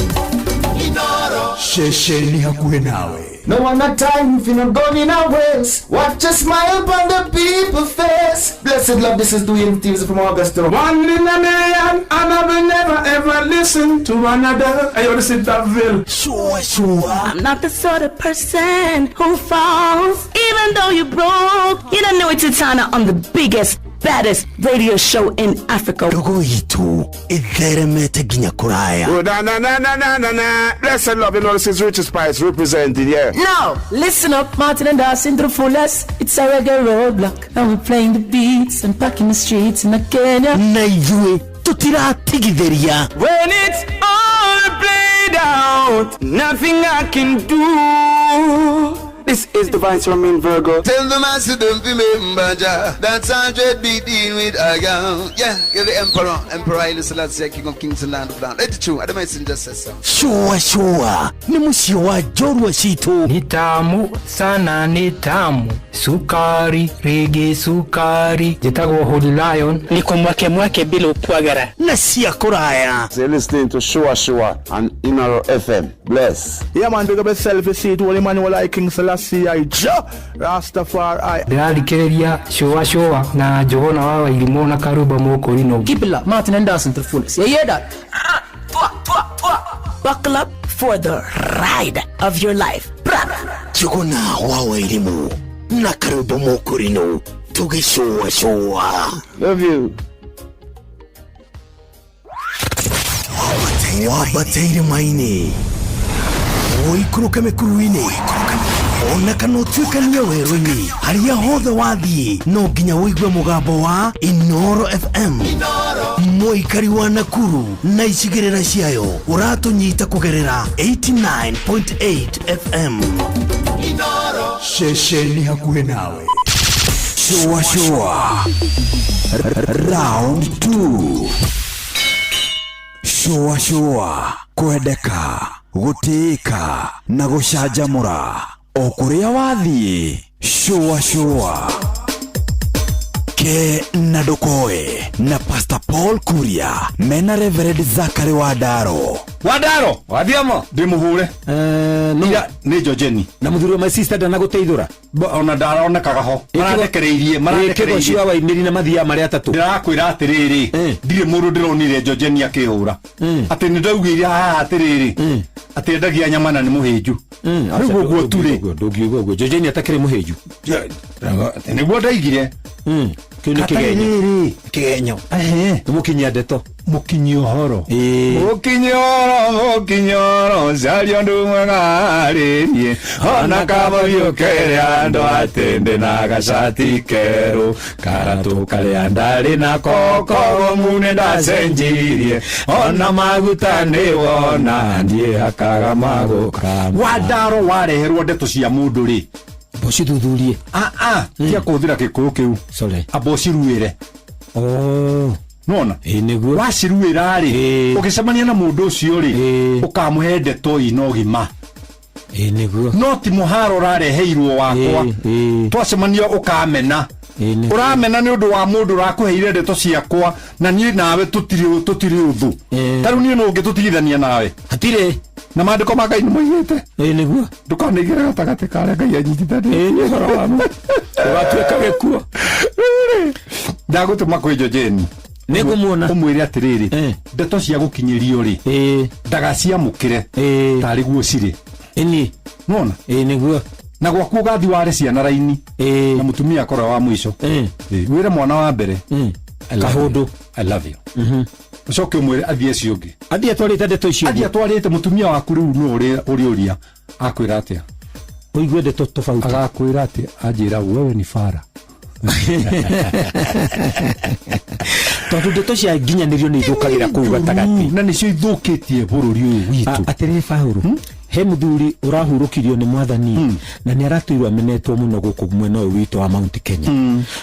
Ceceni hakuhĩ nawe. No one not time if you not going in our ways. Watch a smile upon the people's face. Blessed love, this is Dwayne Stevens from Augusta. One in a million, and I will never ever listen to another. I want to sit that bill. Sure, sure. I'm not the sort of person who falls, even though you broke. You don't know it's Tana on the biggest, baddest radio show in Africa. Ndogo itu itheremete nginya kũraya. Oh, na na na na na na na. Blessed love, you know this is Richie Spice representing, yeah. Now, listen up, Martin and Dawson to the fullest. It's a reggae roadblock. And we're playing the beats and packing the streets in Kenya. Na ithuĩ tũtiratigithĩria. When it's all played out, nothing I can do. This is the Vice Romain Virgo. Tell the master don't remember Jah. That's 100 be dealing with a girl. Yeah, give the Emperor, Emperor Haile Selassie, King of Kings and Land of Land. Let it true. I don't mind just say so. Shua shua nĩ mũciĩ wa njorua citũ. Ni tamu sana, ni tamu sukari rigi sukari. Njĩtagwo Holy Lion. Niko mwake mwake bila upwagara na cia kũraya. You're listening to Shua Shua and Inoro FM. Bless. Yeah, man, big up yourself. You see it, Holy Man, like King Selassie, I Jah Rastafari. Ndĩrathikĩrĩria Shua Shua na Njũgũna wa Wairimũ na Karumba Mũkũrinũ. Keep it locked, Martin and Dawson to the fullest. You hear that? Buckle up for the ride of your life. Njũgũna wa Wairimũ na Karumba Mũkũrinũ tũgĩcũacũa. Love you. Wambate irĩma-inĩ, ũikũrũke mĩkuru-inĩ, ona kana ũtuĩkanie werũ-inĩ, harĩa hothe wathiĩ no nginya ũigue mũgambo wa Inoro FM. Mũikari wa Nakuru na icigĩrĩra ciayo ũratũnyita kũgerera 89.8 FM. Ceceni hakuhĩ nawe. Shua shua. Round 2. Shua shua. Kwendeka, gũtĩĩka na gũcanjamũra o kũrĩa wathiĩ. Shua shua. Ke na ndũkoe na Pastor Paul Kuria mena Reverend Zachary Wandaro. Wandaro wathiamo ndimuhure ira nĩ Njojeni na mũthuri wa my sister ndanagũteithũra ona ndaronekaga ho mararekereirie mararekereirie cio waimĩri na mathiaga marĩ atatũ. Ndĩrakwĩra atĩrĩrĩ, ndirĩ mũndũ ndĩronire Njojeni akĩhũra atĩ nĩ ndaugĩire haha atĩrĩrĩ atĩ endagia nyama na nĩ mũhĩnju. Rĩu ũguo tu rĩ, ndũngiuga ũguo Njojeni atakĩrĩ mũhĩnju. Nĩguo ndaigire. Kĩu nĩ kĩgenyo. Kĩgenyo. Nĩ mũkinyia ndeto. Mũkinyi ũhoro. Mũkinyi ũhoro, mũkinyi ũhoro, caria ũndũ mwega arĩrie. Ona kamũhiũ kere andũ atĩ ndĩ na gacati kerũ. Karatũ karĩa ndarĩ nako kogomu nĩ ndacenjirie. Ona maguta nĩ wona ndiĩhakaga magũkama. Wandaro wareherwo ndeto cia mũndũ rĩ, Mbocithuthurie. Tia kũhũthĩra gĩkũyũ kĩu. Sorry. Amba ũciruĩre. Nona nĩguo waciruĩra rĩ, ũgĩcemania na mũndũ ũcio rĩ, ũkamũhe ndeto ina ũgima. Nĩguo. No ti mũharo ũrareheirwo wakwa. Twacemania ũkamena. Ũramena nĩ ũndũ wa mũndũ ũrakũheire ndeto ciakwa na niĩ nawe tũtirĩ ũthũ. Ta rĩu niĩ no ũngĩtũtigithania nawe. Hatirĩ. Na maandĩko ma Ngai nĩ moigĩte. Nĩguo. Ndũkanaigĩre gatagatĩ ka arĩa Ngai anyitithanĩtie. Nĩ ũhoro wa ma. Ũgatuĩka gĩkuo. Ndagũtũma kwĩ Njojeni. Nĩngũmuona. Ũmwĩre atĩrĩrĩ, ndeto cia gũkinyĩrio rĩ, ndagaciamũkĩre tarĩ guo cirĩ. Ĩni. Nona? Nĩguo. Na gwaku ũgathi ware ciana raini na mũtumia akorwo wa mũico. Wĩre mwana wa mbere, "I love you. Kahũndũ. I love you." Ũcoke ũmwĩre athiĩ ũcio ũngĩ. Athiĩ atwarĩte ndeto icio. Athiĩ atwarĩte mũtumia waku rĩu nũ ũrĩũria akwĩra atĩa? Ũigue ndeto tofauti. Agakwĩra atĩ anjĩra wewe ni fara. Tondũ ndeto cia nginyanĩrio nĩ ithũkagĩra kũu gatagatĩ. Na nĩcio ithũkĩtie bũrũri ũyũ witũ. Atĩrĩrĩ Paũlũ, he mũthuri ũrahurũkirio nĩ mwathani na nĩ aratũirwo amenetwo mũno gũkũ mwena ũyũ witũ wa Mount Kenya.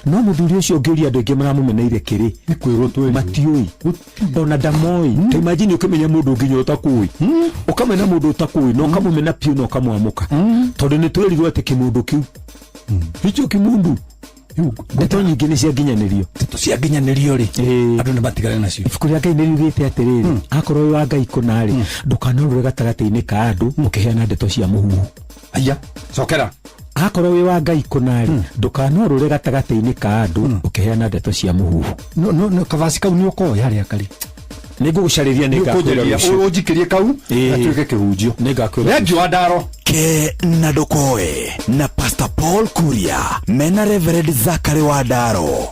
No mũthuri ũcio ũngĩũria andũ aingĩ maramũmeneire kĩrĩ matiũĩ ona ndamoĩ. Ta imagine ũkĩmenya mũndũ nginya ũtakũĩ, ũkamena mũndũ ũtakũĩ na ũkamũmena piũ na ũkamwamũka, tondũ nĩ twĩrirwo atĩ kĩmũndũ kĩu hicho kĩmundu. Ndeto nyingĩ nĩ cia nginyanĩrio. Ndeto cia nginyanĩrio rĩ, andũ nĩ matigane nacio. Ibuku rĩa Ngai nĩ riugĩte atĩrĩrĩ, akorwo wĩ wa Ngai kũna rĩ, ndũkanorũre gatagatĩ-inĩ ka andũ ũkĩheana ndeto cia mũhuhu. Aya, cokera. Akorwo wĩ wa Ngai kũna rĩ, ndũkanorũre gatagatĩ-inĩ ka andũ ũkĩheana ndeto cia mũhuhu. No no no kavaci kau nĩ ũkoya harĩa karĩ. Nĩ ngũgũcarĩria, nĩ ngakwĩra rũciũ. Ũnjikĩrie kau gatuĩke kĩhunjio. Nĩ ngakwĩra. Thengiũ wa ndaro. Ke na ndukoe na Pastor Paul Kuria mena Reverend Zachary Wandaro.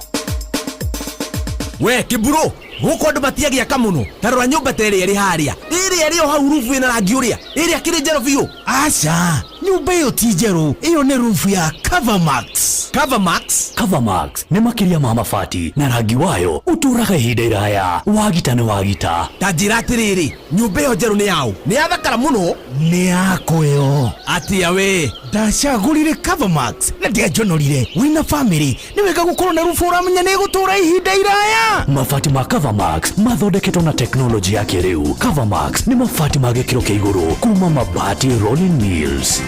We kiburo guku andu matiagiaka muno ta rora nyumba ta ĩrĩa ĩrĩ harĩa ĩrĩa ĩrĩ o hau rubu ĩna rangi ũrĩa ĩrĩa kĩrĩ njerũ biũ. Aca, nyumba ĩyo ti njerũ, ĩyo nĩ rubu ya Covermax. Covermax? Covermax nĩ makĩria ma mabati na rangi wayo ũtũũraga ihinda iraya. Wagita nĩ wagita. Ta njĩra atĩrĩrĩ, nyũmba ĩyo njerũ nĩ yaũ? Nĩ yathakara mũno. Nĩ yakwa ĩyo. Atĩa we? Ndacagũrire Covermax na ndianjonorire. Wĩna famĩlĩ nĩ wega gũkorwo na rubu ũramenya nĩ ĩgũtũũra ihinda iraya. Mabati ma Covermax mathondeketwo na teknolojĩ ya kĩrĩu. Covermax nĩ mabati ma gĩkĩro kĩa igũrũ kuma Mabati Rolling Mills.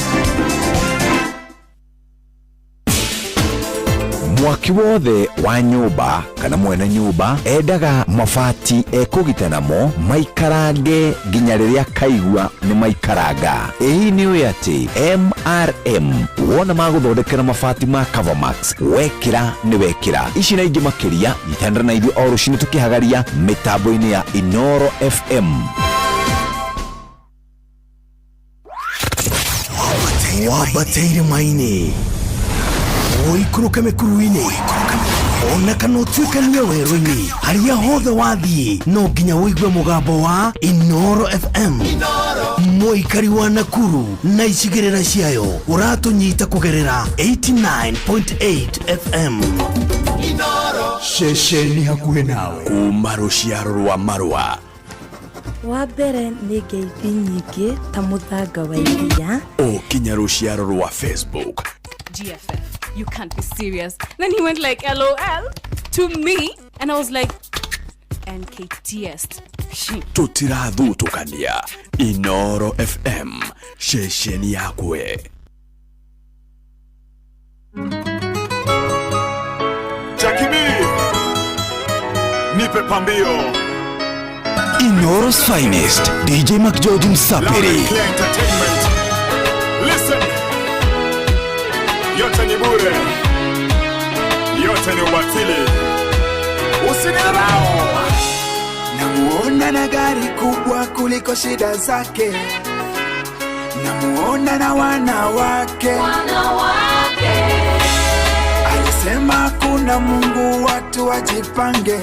Mwaki wothe wa nyũmba kana mwene nyũmba endaga mabati ekũgita namo maikarange nginya rĩrĩa kaigua nĩ maikaranga. Ĩĩ nĩ ũĩ atĩ MRM wona magũthondekera mabati ma Covermax wekĩra nĩ wekĩra. Ici na ingĩ makĩria nyitanĩra na ithuĩ o rũcinĩ tũkĩhagaria mĩtambo-inĩ ya Inoro FM. Wambate irĩma-inĩ, ũikũrũke mĩkuru-inĩ, ona kana ũtuĩkanie werũ-inĩ, harĩa hothe wathiĩ no nginya ũigue mũgambo wa Inoro FM. Mũikari wa Nakuru na icigĩrĩra ciayo ũratũnyita kũgerera 89.8 FM. Ceceni hakuhĩ nawe kuma rũciaro rwa marũa. Wa mbere nĩ ngeithi nyingĩ ta mũthanga wa iria. Ũkinya rũciaro rwa Facebook. GFF, you can't be serious. Then he went like LOL to me, and I was like, NKTS. Tũtirathutũkania. Inoro FM, ceceni yakwe. Jackie B, nipe pambio. Inoro's finest, DJ McGeorge Msapiri. Clear Entertainment. Listen. Yote ni bure, yote ni ubatili. Usinidharau. Namuona na gari kubwa kuliko shida zake, namuona na wanawake. Alisema kuna Mungu, watu wajipange,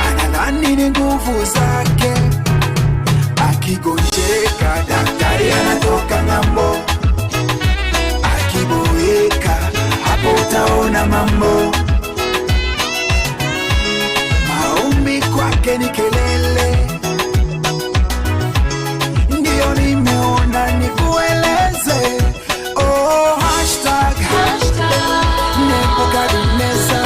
anadhani ni nguvu zake. Akigonjeka daktari anatoka ng'ambo, akiboeka hapo utaona mambo. Maombi kwake ni kelele, ndio nimeona nikueleze. Oh, hashtag, Nebukadneza,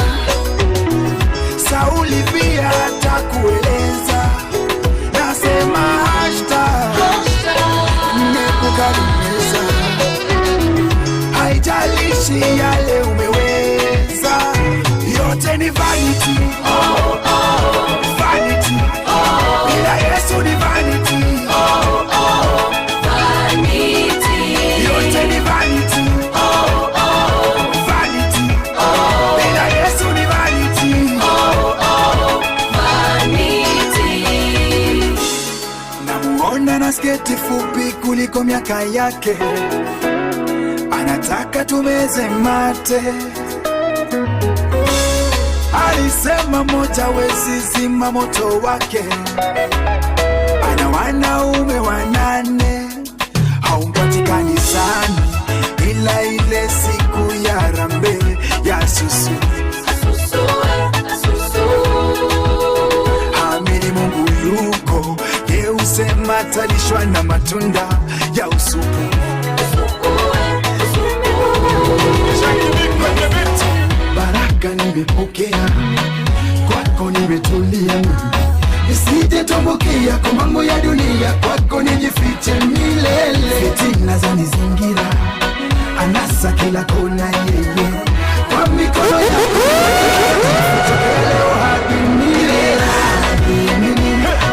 Sauli pia atakueleza. Nasema hashtag, Nebukadneza, haijalishi yale umeweza, yote ni vanity. Oh, oh, vanity. Oh, bila Yesu ni vanity. Oh, oh, vanity. Yote ni vanity. Oh, oh, vanity. Oh, bila Yesu ni vanity. Oh, oh, vanity. Namuona na sketi fupi kuliko miaka yake, Anataka tumeze mate. Alisema moja wezi zima moto wake. Ana wanaume 8, haumpatikani sana ila ile siku ya rambe ya susu. Amini Mungu yuko, ye usema talishwa na matunda ya usupu. Baraka nimepokea, kwako nimetulia mimi. Nisije tumbukia kwa mambo ya dunia, kwako nijifiche milele. Fitina za nizingira, anasa kila kona yeye. Kwa mikono yako leo hadi milele.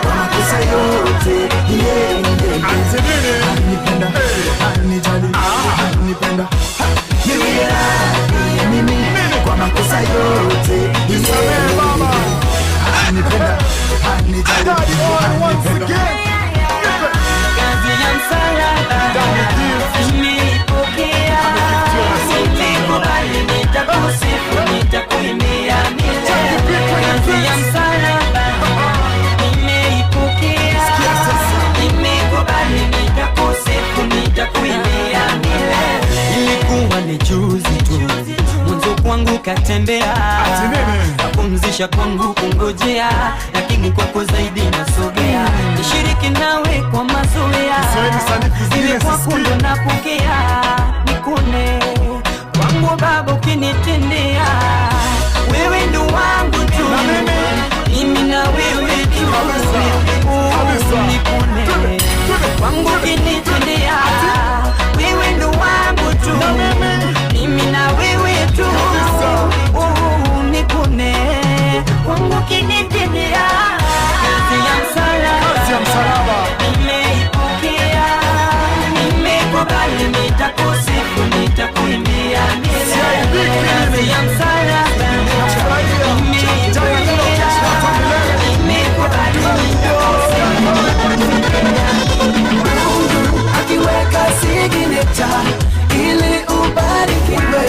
Kwa makosa yote yeye. Anipenda, anijali, anipenda. Mimi kwa makosa yote yeye. Anipenda, anijali, anipenda. Kazi ya msalaba nimeipokea, nimekubali, nitakusifu, nitakuimbia milele. Kazi ya msalaba nimeipokea, nimekubali, nitakusifu, nitakuimbia milele. Ilikuwa ni juzi tu mwanzo kwangu katembea, kapumzisha kwangu kungojea, lakini kwako zaidi nasogea. Nishiriki nawe kwa mazoea, iwe kwako ndo napokea. Nikune kwangu Baba ukinitendea, wewe ndo wangu tu, mimi na wewe tu. Nikune kwangu ukinitendea, wewe ndo wangu tu, mimi na wewe tu. Nikune kwangu ukinitendea. Kazi ya msalaba nimeipokea, nimekubali, nitakusifu, nitakuimbia milele. Kazi ya msalaba nimeipokea, nimekubali, nitakusifu. Akiweka signature ili ubarikiwe,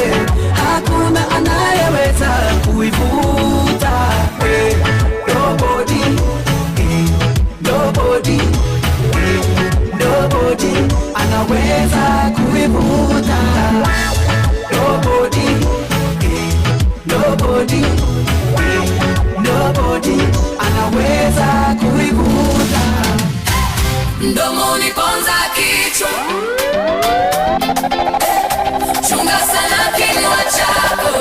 hakuna anayeweza kuivuta. Nobody, nobody, nobody anaweza kuivuta. Nobody, nobody, nobody anaweza kuivuta. Mdomo uniponza kichwa, chunga sana kinywa chako,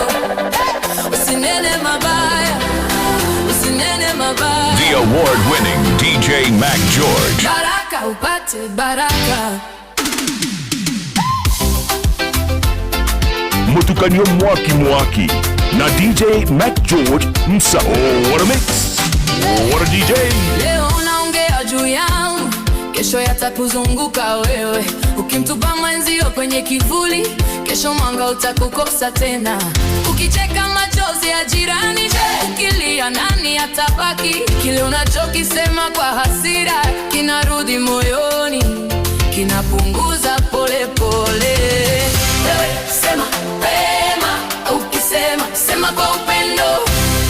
usinene mabaya, usinene mabaya. The award-winning DJ Mac George. Baraka upate baraka. Mutukanyo Mwaki Mwaki na DJ Mac George Msa. Oh, what a mix. Oh, what a DJ. Leo unaongea juu yangu, kesho yatakuzunguka wewe. Ukimtupa mwenzio kwenye kivuli, kesho mwanga utakukosa tena. Ukicheka machozi ya jirani, ukilia nani atabaki? Kile unachokisema kwa hasira kinarudi moyoni, kinapunguza pole pole. Wewe sema pema, ukisema sema kwa upendo.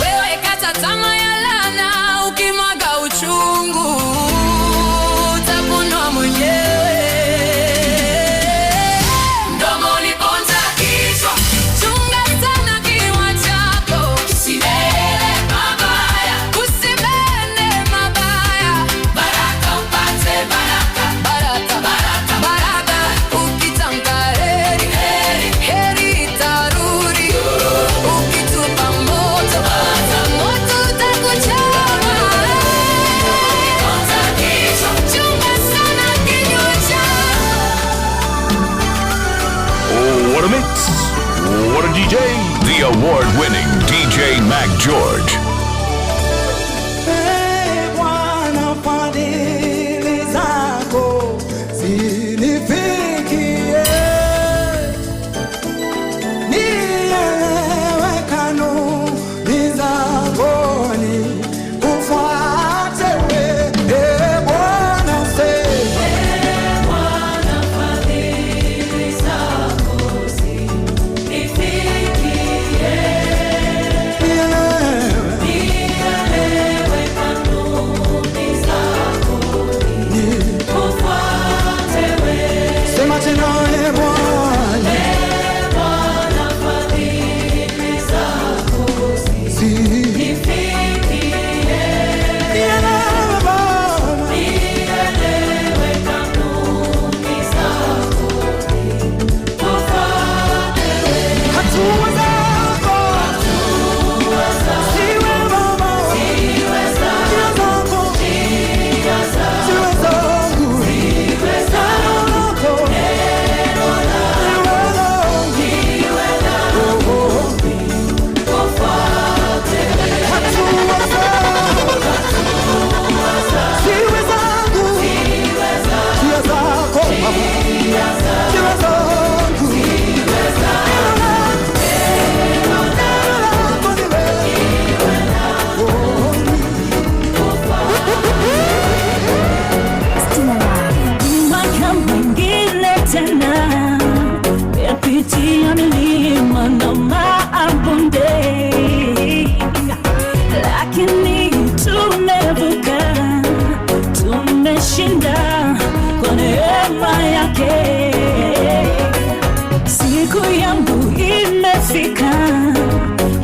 Wewe kata tamaa ya laana, ukimwaga uchungu utapunwa mwenyewe. Mdomo uniponza kichwa, chunga sana kinywa chako, usinene mabaya, usinene mabaya. Baraka upate baraka, baraka, baraka, baraka. Ukitamka heri, heri, heri itarudi. Ukitupa moto, moto utakuchoma. Chunga sana kinywa chako. Oh, what a mix. What a DJ. The award-winning DJ Mac George. Ee Bwana, fadhili zako zinifikie, nielewe kanuni zako, nikufuate wewe. Ee Bwana, sema. Bwana, fadhili zako zinifikie. lakini tumevuka, tumeshinda kwa neema yake. Siku yangu imefika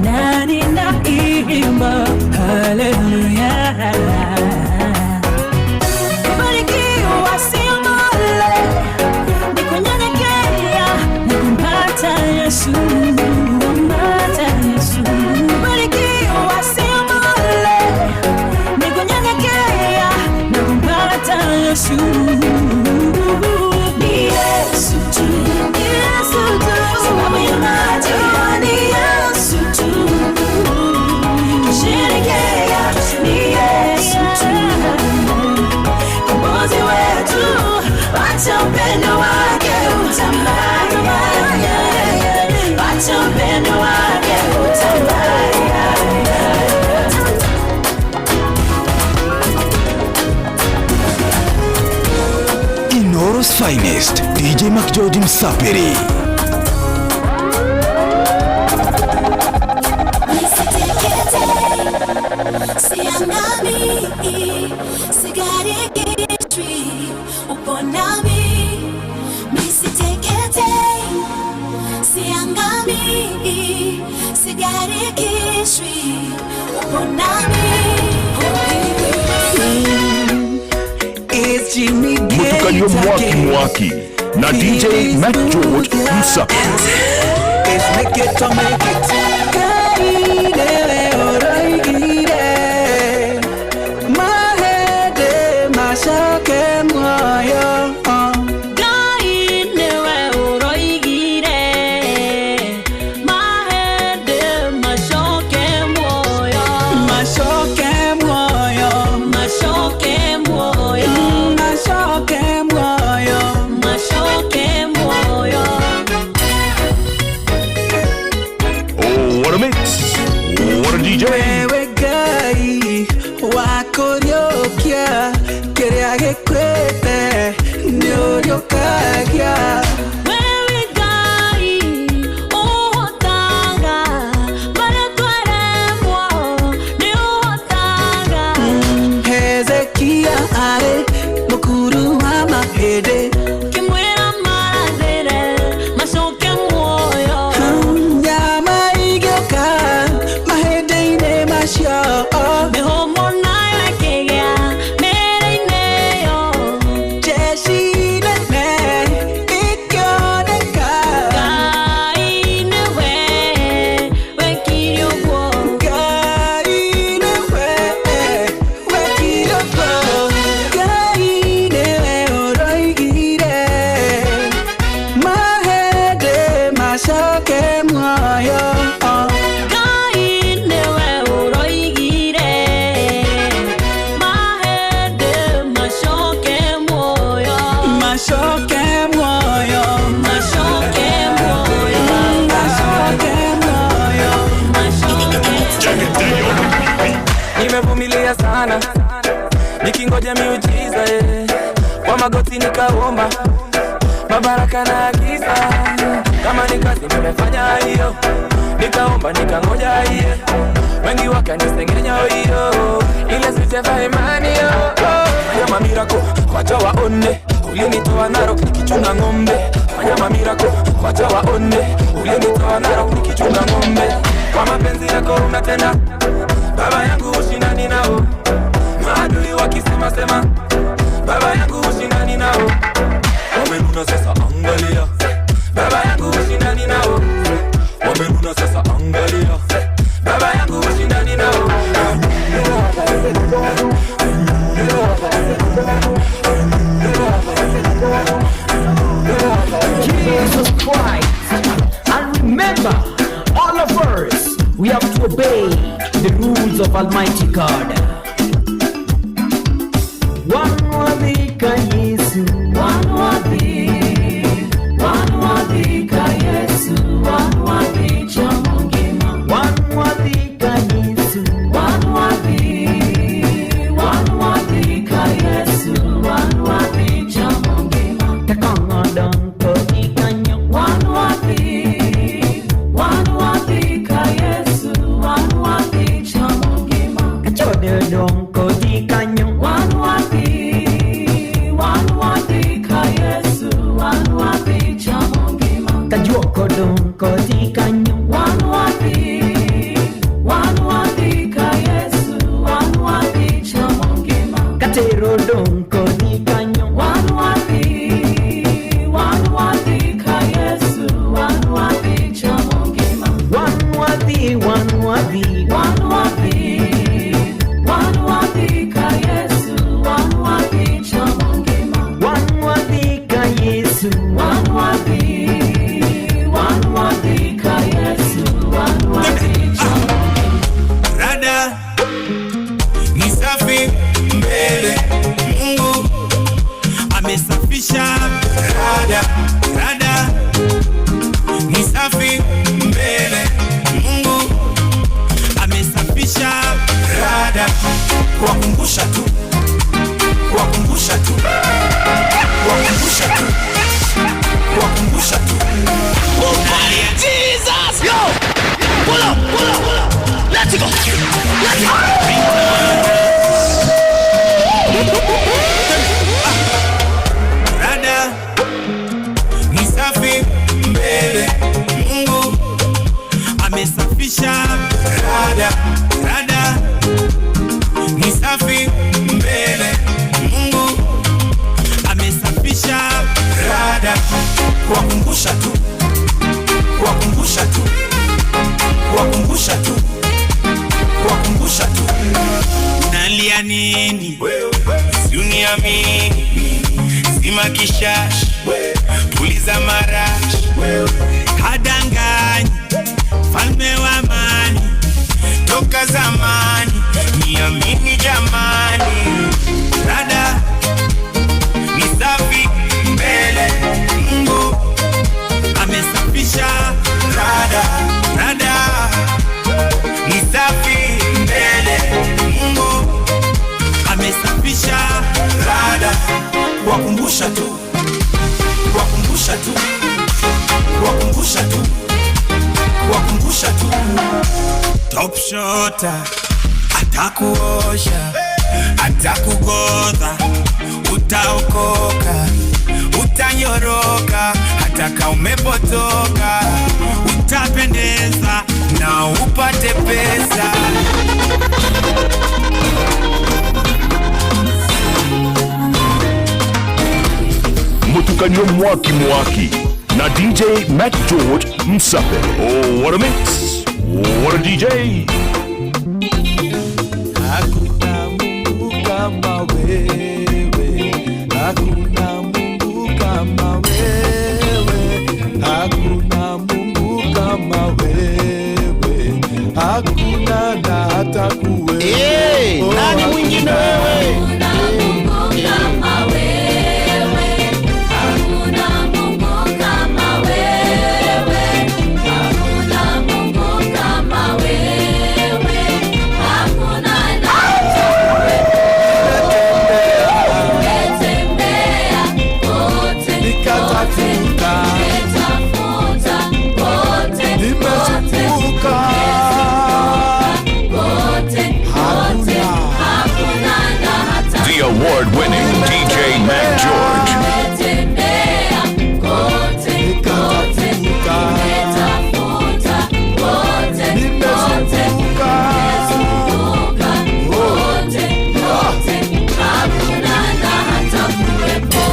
na ninaimba haleluya. Kubarikiwa sio bure, ni kunyenyekea na kumpata Yesu, kumpata Yesu. Kubarikiwa sio bure, ni kunyenyekea na kumpata Yesu. Ni Yesu tu, ni Yesu tu, sababu ya maji ni Yesu tu. Kusherehekea ni Yesu tu, Mwokozi wetu, wacha upendo wake utambaye, wacha upendo wake utambaye. Inoro's finest, DJ McGeorge Msapiri. Siangami, sigarikishwi, upo nami, nisitekete. Siangami, sigarikishwi, upo nami. It's Jimmy Mutukanio Mwaki Mwaki na DJ Mac George Msapiri. It's make it or make it. Kaidele oroigire, mahede mashoke moyo. Ngai nĩwe ũroigire, mahĩndĩ macoke muoyo. Macoke muoyo. Macoke muoyo. Macoke muoyo. Macoke muoyo. Oh, what a mix. What a DJ. Wewe Ngai wa kũriũkia kĩrĩa gĩkuĩte nĩũriũkagia. Wewe Ngai ũhotaga marĩa twaremwo nĩũhotaga. Hezekia arĩ mũkuru wa mahĩndĩ. Kĩmwĩra marathĩre macoke muoyo. Nyama igĩũka mahĩndĩ-inĩ macio. Mĩhũmũ nayo ĩkĩgĩa mĩĩrĩ-inĩ yo. Jeshi nene ikĩoneka. Ngai nĩwe wekire ũguo. Ngai nĩwe wekire ũguo. Ngai nĩwe ũroigire mahĩndĩ macoke muoyo. Ngai nĩwe ũroigire mahĩndĩ macoke muoyo. Macoke muoyo. Macoke muoyo. Macoke muoyo. Nimevumilia sana nikingoja miujiza kwa magoti nikaomba mabaraka na agiza. Kama ni kazi nimefanya hiyo, nikaomba nikangoja hiyo, wengi wakanisengenya hiyo, ile siteva imani yo. Fanya mamirako wacha waone, ulinitoa Narok nikichunga ng'ombe. Fanya mamirako wacha waone, ulinitoa Narok nikichunga ng'ombe. Kwa mapenzi yako unatenda baba yangu, ushindani nao maadui wakisema sema, baba yangu ushindani nao. Wamenuna sasa angalia, baba yangu ushindani nao. Wamenuna sasa angalia, baba yangu ushindani nao. Jesus Christ. And remember, all of us, we have to obey the rules of Almighty God. Wanwadhika Yesu, wanwadhika Yesu, wanwadhicha mungima. Wanwadhika Yesu, wanwadhika Yesu, wanwadhicha mungima. Tekongodonko ikanyo, wanwadhika Yesu, wanwadhicha mungima. kode dong kodi kanyo. Wan wadhi ka Yesu, wan wadhi chamo ngima. Kajuok dong kodi kanyo. Wan wadhi ka Yesu, wan wadhi chamo ngima. Katero dong kodi kanyo. Wan wadhi ka Yesu, wan wadhi chamo ngima. Wan wadhi, wan wadhi, wan wadhi, wan wadhi ka Yesu, wan wadhi chamo ngima. Wan wadhi ka Yesu, wan wadhi, wan wadhi ka Yesu, wan wadhi chamo ngima. Rada ni safi mbele Mungu amesafisha. Rada, rada ni safi mbele Mungu amesafisha. Rada kuwakumbusha tu, kuwakumbusha tu, kuwakumbusha tu, kuwakumbusha tu. Jesus! Yo! Pull up, pull up, pull up. Let's go. Let's go. Rada ni safi mbele Mungu amesafisha. Rada, rada ni safi mbele Mungu amesafisha. Rada kuwakumbusha tu, kuwakumbusha tu, kuwakumbusha tu, kuwakumbusha tu. Nalia nini? Uniamini, zima kishash, puliza marash, hadanganyi, falme wa amani, toka zamani, niamini jamani. Rada ni safi mbele Mungu amesafisha. Rada, rada ni safi mbele Mungu amesafisha. Rada kuwakumbusha tu, kuwakumbusha tu, kuwakumbusha tu, kuwakumbusha tu. Top shota atakuosha, atakugodha, utaokoka, utanyoroka, hata kama umepotoka, utapendeza na upate pesa. Mutukanyo Mwaki Mwaki na DJ Matt George Msape. Oh, what a mix! What a DJ! Hakuna Mungu kama wewe, hakuna Mungu kama wewe, hakuna Mungu kama wewe, hakuna na hata kuwe. Hey, nani mwingine wewe? Hakuna Mungu kama wewe, hakuna Mungu kama wewe, hakuna Mungu kama wewe, hakuna na hata Nimetembea kote, nikatafuta, nimetafuta kote, nimezunguka kote, kote, hakuna na hata The award-winning DJ Mac George. Nimetembea kote, kote, nimetafuta kote, kote, nimezunguka kote, kote, hakuna na hata kuwepo.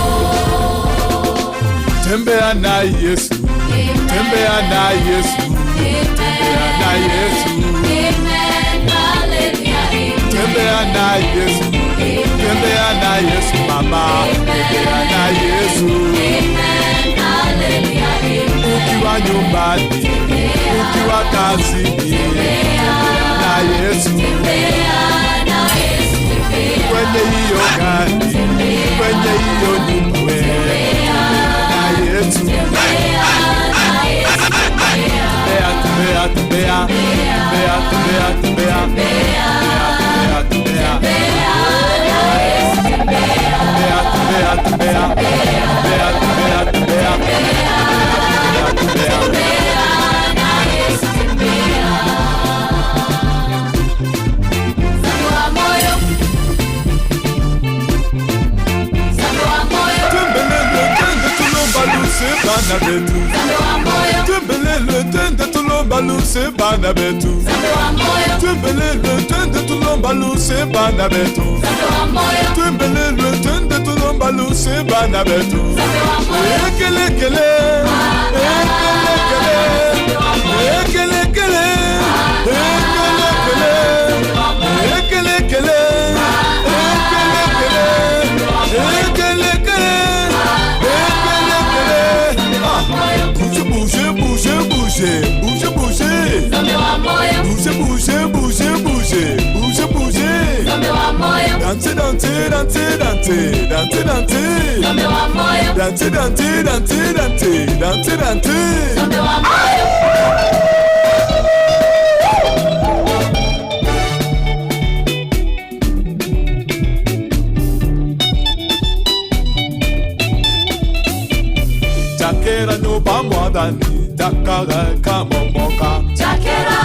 Tembea na Yesu, tembea na Yesu, tembea na Yesu, tembea na Yesu, tembea na Yesu mama, tembea na Yesu. Ukiwa nyumbani, ukiwa kazini, tembea na Yesu. Kwenye hiyo gari, kwenye hiyo nyumba, tembea na Yesu. Tembea, tembea, tembea, tembea, tembea, tembea, tembea, tembea, tembea, tembea, tembea, tembea, tembea, tembea, tembea. bana betu. Twembelelwe twende tulomba luse bana betu. Twembelelwe twende tulomba luse bana betu. Twembelelwe twende tulomba luse bana betu. Ekelekele, ekelekele, ekelekele, ekelekele, ekelekele, ekelekele, ekelekele. Bouge, bouge, bouge, bouge, bouge, bouge. Bouge, bouge, bouge, bouge, bouge, bouge. Danse, danse, danse, danse, danse, danse. Danse, danse, danse, danse, danse, danse. Jakera nyumba mwathani jakaga kamomoka. Jakera,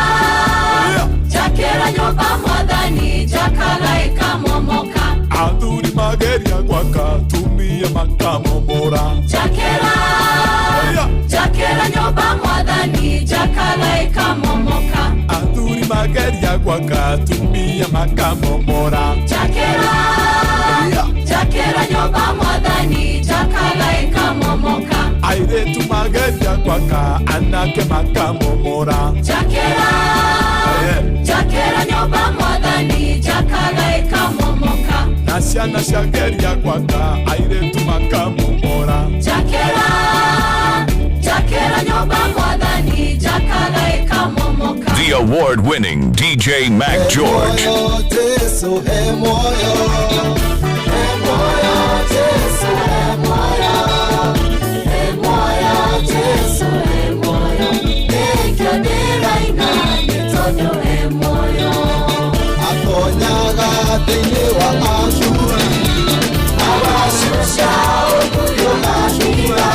jakera nyumba mwathani jakaga ikamomoka. Athuri mageria gwaka tumia makamomora. Jakera, jakera nyumba mwathani jakaga ikamomoka. Athuri mageria gwaka tumia makamomora. Jakera, jakera nyumba mwathani jakaga ikamomoka. Airetu mageria gwaka anake makamomora. Jakera, jakera nyumba mwathani jakaga ikamomoka. Na ciana ciageria gwaka airetu makamomora. Jakera, jakera nyumba mwathani jakaga ikamomoka. The award-winning DJ Mac George. Jesu he moyo, he moyo, Jesu he moyo, he moyo, Jesu he moyo, ekadera inanitonyo he moyo. Atonyaga thĩinĩ wa Ashuri, agacũca ũguyo gacũra,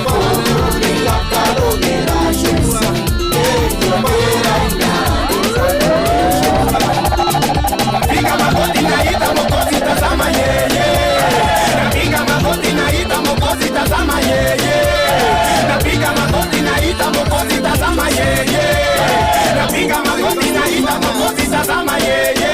bũrũri akarũgĩra Jesu, ekadera inanitonyo he moyo. Piga magoti na ita Mwokozi, tazama yeye. Napiga magoti na ita Mwokozi, tazama yeye. Napiga magoti na ita Mwokozi, tazama yeye. Napiga magoti na ita Mwokozi, tazama yeye.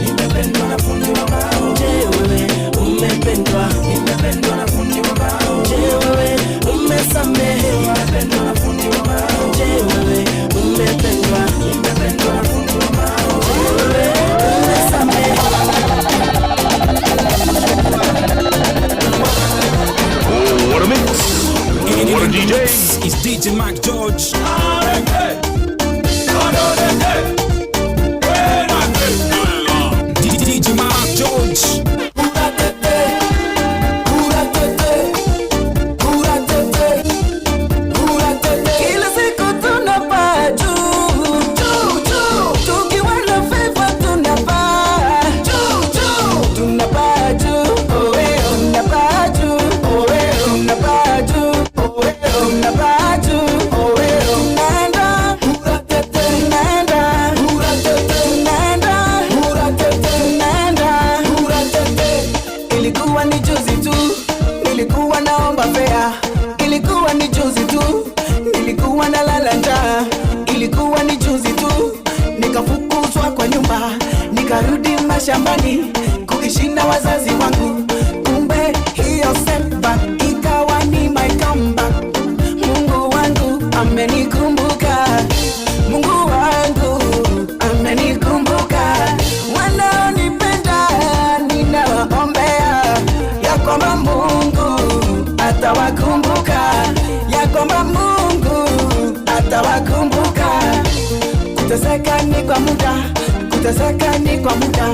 Nimependwa na fundi wa mbao. Je, wewe umependwa? Nimependwa na fundi wa mbao. Je, wewe umesamehewa? Nimependwa na fundi wa mbao. Je, wewe umependwa? Nimependwa na fundi wa mbao. Je, wewe umesamehewa? Oh, what a mix. What a DJ. It's DJ Mac George. DJ Mac George. Kila siku tunapaa juu, juu, juu. Tukiwa na favor tunapaa juu, juu. Tunapaa juu, oh eh, tunapaa juu, oh eh, tunapaa juu, oh eh, tunapaa juu, oh eh. Tunaenda, tunaenda, tunaenda, tunaenda. Ilikuwa ni juzi tu, nilikuwa naomba fea. Ilikuwa ni juzi tu, nilikuwa nalala njaa. Ilikuwa ni juzi tu, nikafukuzwa kwa nyumba, nikarudi mashambani kuishi na wazazi wangu. Kumbe hiyo setback ikawa ni my comeback. Mungu wangu amenikumbuka, Mungu wangu amenikumbuka. Wanaonipenda ninawaombea ya kwamba Mungu atawakumbuka, ya kwamba Mungu atawakumbuka. Kuteseka ni kwa muda, kuteseka ni kwa muda,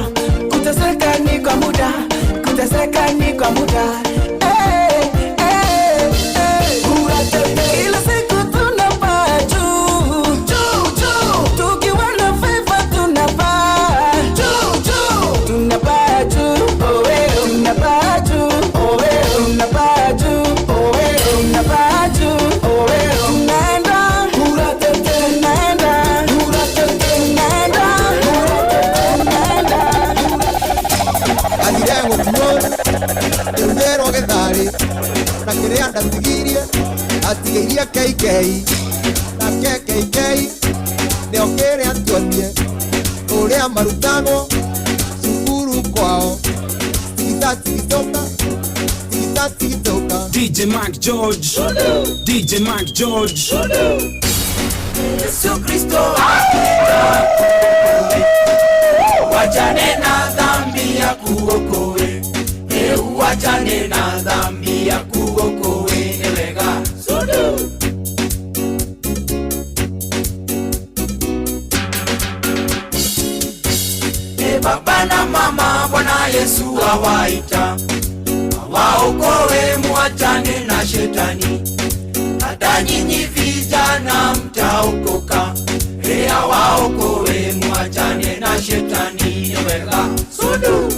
kuteseka ni kwa muda, kuteseka ni kwa muda. Hey, hey, hey. Kila siku tunapaa juu, juu, juu. Tukiwa na favor tunapaa juu, juu. Tunapaa juu, oh eh, tunapaa juu, oh eh, tunapaa juu, oh eh, tunapaa juu, oh eh. Tunaenda, tunaenda, tunaenda, tunaenda. Athire gũkuo Ndatigirie atigĩirie KK nake KK nĩokĩre atuonie ũrĩa marutagwo cukuru kwao tigita tigitoka tigita tigitoka. DJ Mike George. DJ Mike George. Yesu Kristo akija, wachane na dhambi ya kuokoe, wachane na dhambi ya kuokoe, ni wega sudu. E baba na mama, Bwana Yesu awaita, awaokoe, muachane na shetani. Hata nyinyi vijana mtaokoka, awaokoe, muachane na shetani, ni wega sudu.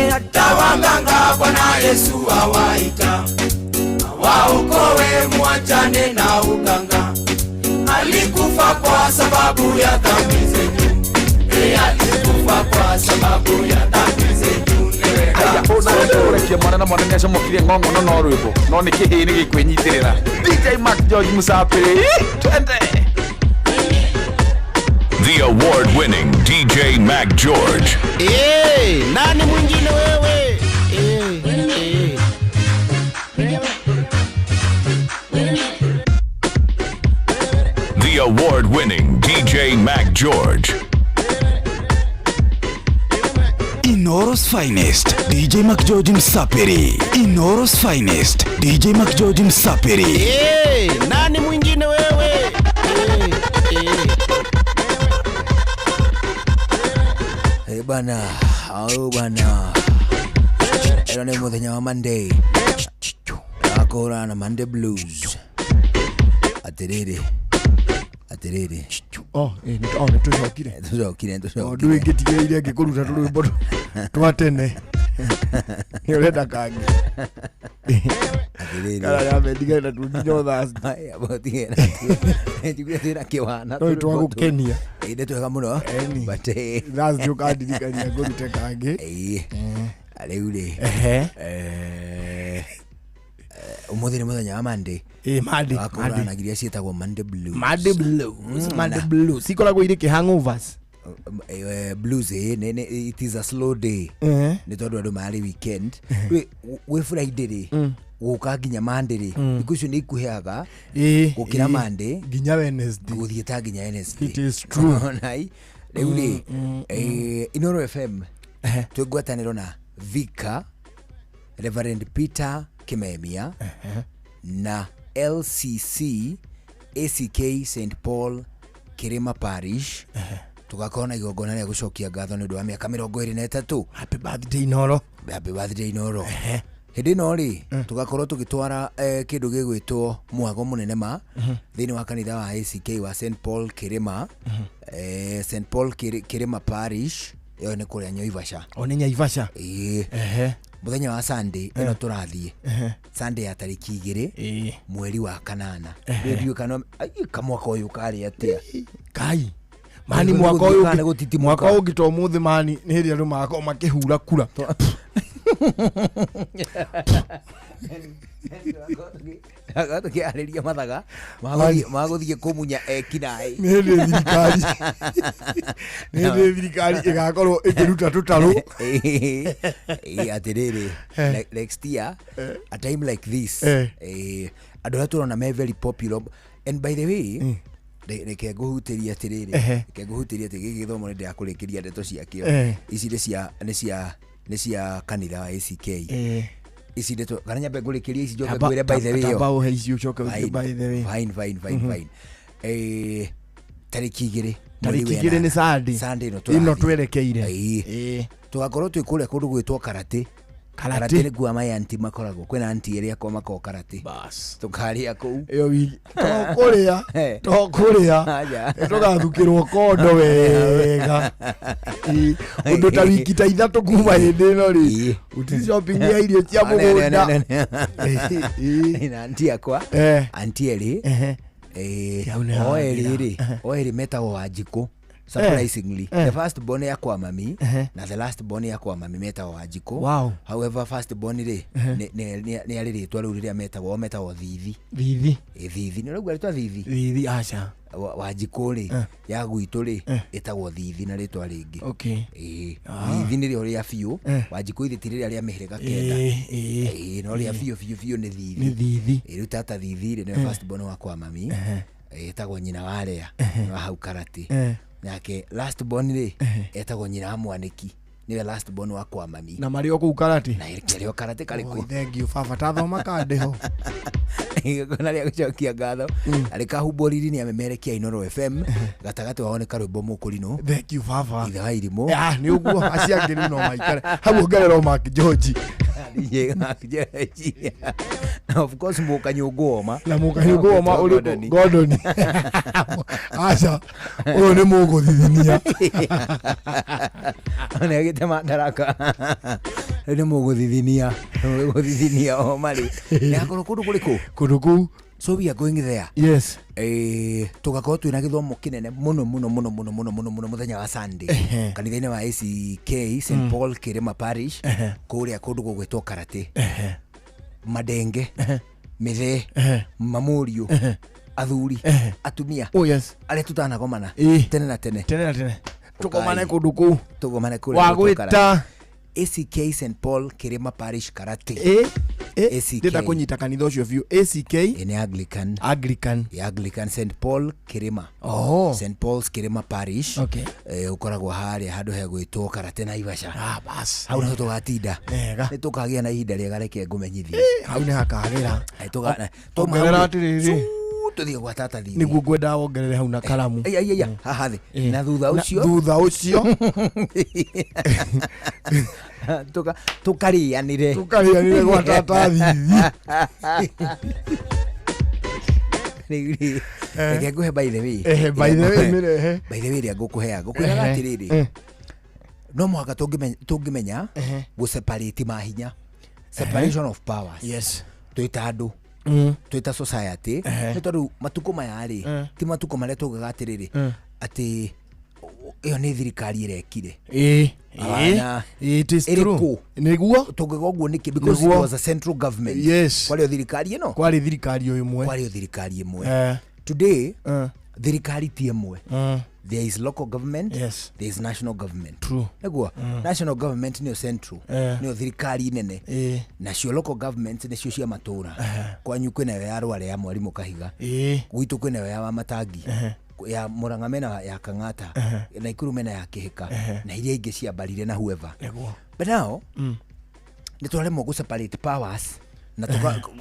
Hata waganga Bwana Yesu awaita, awaokoe, muachane na uganga. Alikufa kwa sababu ya dhambi zetu, alikufa kwa sababu ya dhambi zetu. Aya, ona ũrekia mwana na mwana nĩacomokirie ng'ong'o no no rwĩmbo no nĩ kĩhĩĩ nĩ gĩkwĩnyitĩrĩra. DJ Mark George Musapiri, twende. The award-winning DJ Mac George. Eh, nani mwingine wewe? The award-winning DJ Mac George. Inoro's finest, DJ Mac George Msapiri. Inoro's finest, DJ Mac George Msapiri. Eh, nani mwingine wewe? Eh bana, au bana. Ero ni muthenya wa Monday. Akora na Monday blues. Atiriri. Atiriri. Oh, eh, nĩ tũcokire. Tũcokire. Ũndũ ingĩtigĩrĩire ngĩkũruta tũrwĩmbo twa tene. Nĩ ũrenda kangĩ. Atiriri. Kana yambe ndigane na nginya Thursday. Aya, botige na. Njiguire twĩna kĩwana. No twagũkenia. Ĩ nĩ twega mũno. But Thursday ũkandirikania ngũrute kangĩ. Ĩ. Rĩu rĩ. Ũmũthĩ nĩ mũthenya wa Monday. Ĩ Monday. Wakũrana iria ciĩtagwo Monday blues. Monday blues. Monday blues. Cikoragwo irĩ kĩ hangovers. Blues it is a slow day. Nĩ tondũ andũ marĩ weekend. Wĩ Friday rĩ gũka nginya Monday rĩ thikũ icio nĩ ikuhĩhaga gũkĩra Monday nginya Wednesday. Gũthiĩ ta nginya Wednesday. It is true. Rĩu rĩ Inoro FM twĩ ngwatanĩro na Vicar Reverend Peter Kimemia na LCC ACK St Paul Kirima Parish. Tugakorwo na igongona rĩa gũcokia ngatho nĩ ũndũ wa mĩaka 23. Happy birthday Inoro. Happy birthday Inoro. Hĩndĩ ĩno rĩ tũgakorwo tũgĩtwara kĩndũ gĩgwĩtwo mwago mũnene ma thĩinĩ wa kanitha wa ACK wa St Paul Kirima, St Paul Kirima Parish. Ĩyo nĩ kũrĩa Nyaivasha. O nĩ Nyaivasha. Ĩĩ. Mũthenya wa Sunday ĩno tũrathiĩ. Sunday ya tarĩki 2 mweri wa 8. Ndiũĩ kana kamwaka ũyũ karĩ atĩa. Kai. Mani mwaka ũyũ mwaka ũngĩ to mũthĩ mani nĩ hĩndĩ andũ magakorwo makĩhura kura. Tũkĩarĩria mathaga magũthiĩ kũmunya ekinaĩ. Nĩ hĩndĩ thirikari nĩ hĩndĩ thirikari ĩgakorwo ĩkĩruta tũtarũ. Atĩrĩrĩ, next year a time like this andũ arĩa tũrona me very popular. And by the way, reke ngũhutĩrie atĩrĩrĩ, reke ngũhutĩrie atĩ gĩkĩ gĩthomo nĩ ndĩrakũrĩkĩria ndeto ciakĩo. Ici nĩ cia kanitha wa ACK. Ici ndeto kana nyambe ngũrĩkĩrie ici njoke ngwĩre by the way. Tamba ũhe ici ũcoke ũthiĩ by the way. Fine. Tarĩki 2. Tarĩki 2 nĩ Sunday. Sunday ĩno twerekeire. Tũgakorwo twĩ kũrĩa kũndũ gwĩtwo karate. Karate nĩ kuo my auntie makoragwo. Kwĩna auntie ĩrĩa akwa makoragwo karate. Tũkarĩa kũu. Ĩyo wiki. To kũrĩa. Tũgathukĩrwo kondo wega. Ũndũ ta wiki ta 3 kuma hĩndĩ ĩno rĩ. Gũtirĩ shopping ya irio cia mũgũnda. Na auntie akwa. Auntie erĩ. O erĩ rĩ. O erĩ metagwo Wanjikũ. Surprisingly, Eh. the first born ya kwa mami Ehe. na the last born ya kwa mami metagwo Wanjikũ. Wow. However, first born rĩ, Ehe. nĩ arĩ rĩtwa rĩu rĩrĩa metagwo, metagwo Thithi. Thithi. Ĩ, Thithi nĩ ũraigua rĩtwa Thithi? Thithi, aca. Wanjikũ rĩ, Eh. ya gwitũ rĩ, Eh. ĩtagwo Thithi na rĩtwa rĩngĩ. Okay. Ĩĩ. Ah. Thithi nĩrĩo rĩa biũ. Eh. Wanjikũ ithe ti rĩrĩa rĩa mĩhĩrĩga 9. Ĩĩ, ĩĩ. Ĩĩ, no rĩa biũ biũ biũ nĩ Thithi. Nĩ Thithi. Ĩĩ, rĩu tata Thithi rĩ, nĩwe Eh. first born wa kwa mami. Ehe. Ĩtagwo nyina wa Lea, Ehe. wa hau Karate. Eh. Nake last born rĩ, etagwo nyina wa Mwanĩki, nĩwe last born wa kwa mami. Na marĩ o kũu Karate. Na kĩrĩ o Karate karĩkũ? Oi, thank you baba, tathoma kandĩho. Igongona rĩa gũcokia ngatho arĩ kahumbwo riri nĩ amemerekia Inooro FM gatagatĩ wao nĩ karwĩmbo mũkũrinũ. Thank you baba. Ithe wa irimũ. Ah, nĩ ũguo acio angĩ rĩu no maikare hau ongerera Mark George. DJ Mark George. Na of course mũkanyũngũ oma. Na mũkanyũngũ oma ũrĩkũ? Gordon. Aca, ũyũ nĩ mũgũthithinia. Ona agĩte madaraka. Rĩu nĩ mũgũthithinia. Mũgũthithinia oma rĩ. Nĩ akorwo kũndũ kũrĩkũ? Kũndũ kũu. So we are going there. Yes. Tugakorwo twina gĩthomo kĩnene mũno mũno mũno mũno mũno mũno mũno mũthenya wa Sunday Ehe. kanitha-inĩ wa ACK St Paul Kirima Parish Ehe. kũrĩa kũndũ gũgwĩtwo Karate. Ehe. Madenge, mĩthee, Ehe. mamũriũ, Ehe. athuri, Ehe. atumia. Oh, yes. Arĩa tũtanagomana Ĩĩ. tene na tene. Tene na tene. Tũgomane Ũkai. kũndũ kũu. Tũgomane kũrĩa Wa gwĩtwo Karate. gwĩta. ACK St Paul Kirima Parish Karate. Ĩ, ĩ, ACK. ndĩrenda kũnyita kanitha ũcio biũ. ACK. Nĩ Anglican. Anglican. Ya Anglican St Paul Kirima. Oh. St Paul's Kirima Parish. Okay. Ũkoragwo harĩa handũ hegwĩtwo Karate Naivasha. Ah, bas. Hau nĩho tũgatinda. Wega. Nĩ tũkagĩa na ihinda rĩega, reke ngũmenyithie. Hau nĩ hakagĩra. Twauma Ongerera hau rĩ, atĩrĩrĩ. tũthiĩ gwa tata Thithi. Nĩguo ngwendaga wongerere hau na karamu. Ai, ai, ai, ai, haha thĩ. Ĩ. Na thutha Na ũcio. thutha ũcio. Tũkarĩanĩre. Tũkarĩanĩre gwa tata Thithi. Rĩu rĩ, reke ngũhe by the way. Ehe, by the way, mĩrehe. By the way ĩrĩa ngũkũheaga ngũkwĩraga Ehe. atĩrĩrĩ, Eh. no mũhaka tũngĩmenya Ehe. gũ separate mahinya, separation of powers. Yes. Twĩ ta andũ, twĩ ta society. Ehe. Nĩ tondũ matukũ maya rĩ, Eh. ti matukũ marĩa tugaga atĩrĩrĩ, Eh. atĩ ĩyo nĩ thirikari ĩrekire. Ĩ. Hapana. Ĩ, it is true. Ĩrĩkũ? Nĩguo. Tũngĩga ũguo nĩkĩ? Because Nĩguo. it was a central government. Yes. Kwarĩ o thirikari ĩno. Kwarĩ thirikari o ĩmwe. Kwarĩ o thirikari ĩmwe. Eh. Today Eh. thirikari ti ĩmwe. Mm. There is local government. Yes. There is national government. True. Nĩguo national government nĩyo central. Eh. Nĩyo thirikari nene. Ĩ. Nacio local government nĩcio cia matũra. Ehe. Kwanyu kwĩnayo ya Rware ya Mwarimũ Kahiga. Ĩ. Gwitũ kwĩnayo ya Wamatangi. Ehe. Ya Murang'a mena ya Kang'ata. Ehe. Naikuru mena ya Kĩhĩka. Ehe. Na iria ingĩ ciambarire na whoever. Nĩguo. But now Mm. nĩ twaremwo gũ separate powers na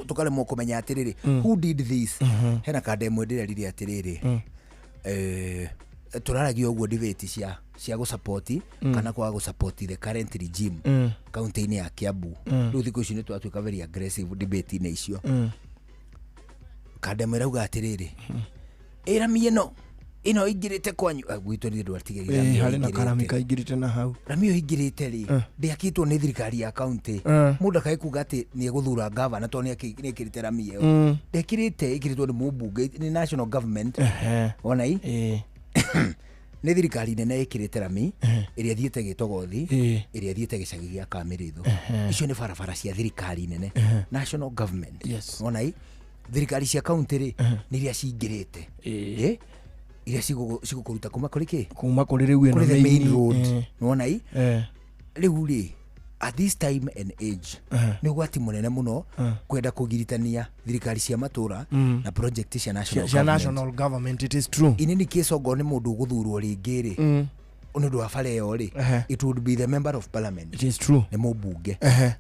tũkaremwo kũmenya atĩrĩrĩ, Mm. who did this. Mhm. Hena kanda ĩmwe ndĩrerire atĩrĩrĩ, Mm. tũraragia ũguo debate cia gũsupport kana kwaga gũsupport the current regime kaunti-inĩ ya Kiambu. Rĩu thikũ ici nĩ twatuĩka very aggressive debate-inĩ icio. Kanda ĩmwe ĩrauga atĩrĩrĩ, ĩrami ĩno ĩingĩrĩte kwanyu. Ah, gwitũ nĩ ndwatigĩrĩra Ĩ, rami ĩyo harĩ na karami ĩingĩrĩte. kaingĩrĩte na hau. Rami ĩyo ĩingĩrĩte rĩ, Eh. ndĩakĩtwo nĩ thirikari ya kaunti. Eh. Mũndũ akae kuga atĩ nĩ egũthura gavana tondũ nĩ ekĩrĩte rami ĩyo. Ndekĩrĩte, ĩkĩrĩtwo nĩ mũmbunge, nĩ national government. Ehe. Wona i Ĩ. nĩ thirikari nene ĩkĩrĩte rami Ehe. ĩrĩa ĩthiĩte Gĩtogothi, Ĩ. ĩrĩa ĩthiĩte gĩcagi gĩa Kamĩrĩthũ. Ehe. Icio nĩ barabara cia thirikari nene, Ehe. national government. Yes. Wona i thirikari cia kaunti rĩ, nĩ iria cingĩrĩte. Ĩ? Iria cigũkũruta kuma kũrĩ kĩ? Kuma kũrĩ rĩu ĩno Kũrĩ the main road. Eh. Nĩwona i Eh. rĩu rĩ, at this time and age, Ehe. nĩ ũgwati mũnene mũno Eh. kwenda kũgiritania thirikari cia matũra na project cia national Cia government. national government, it is true. In any case, okorwo nĩ mũndũ ũgũthurwo rĩngĩ rĩ, nĩ ũndũ wa bara ĩyo rĩ, Ehe. it would be the member of parliament. It is true. Nĩ mũmbunge. Ehe.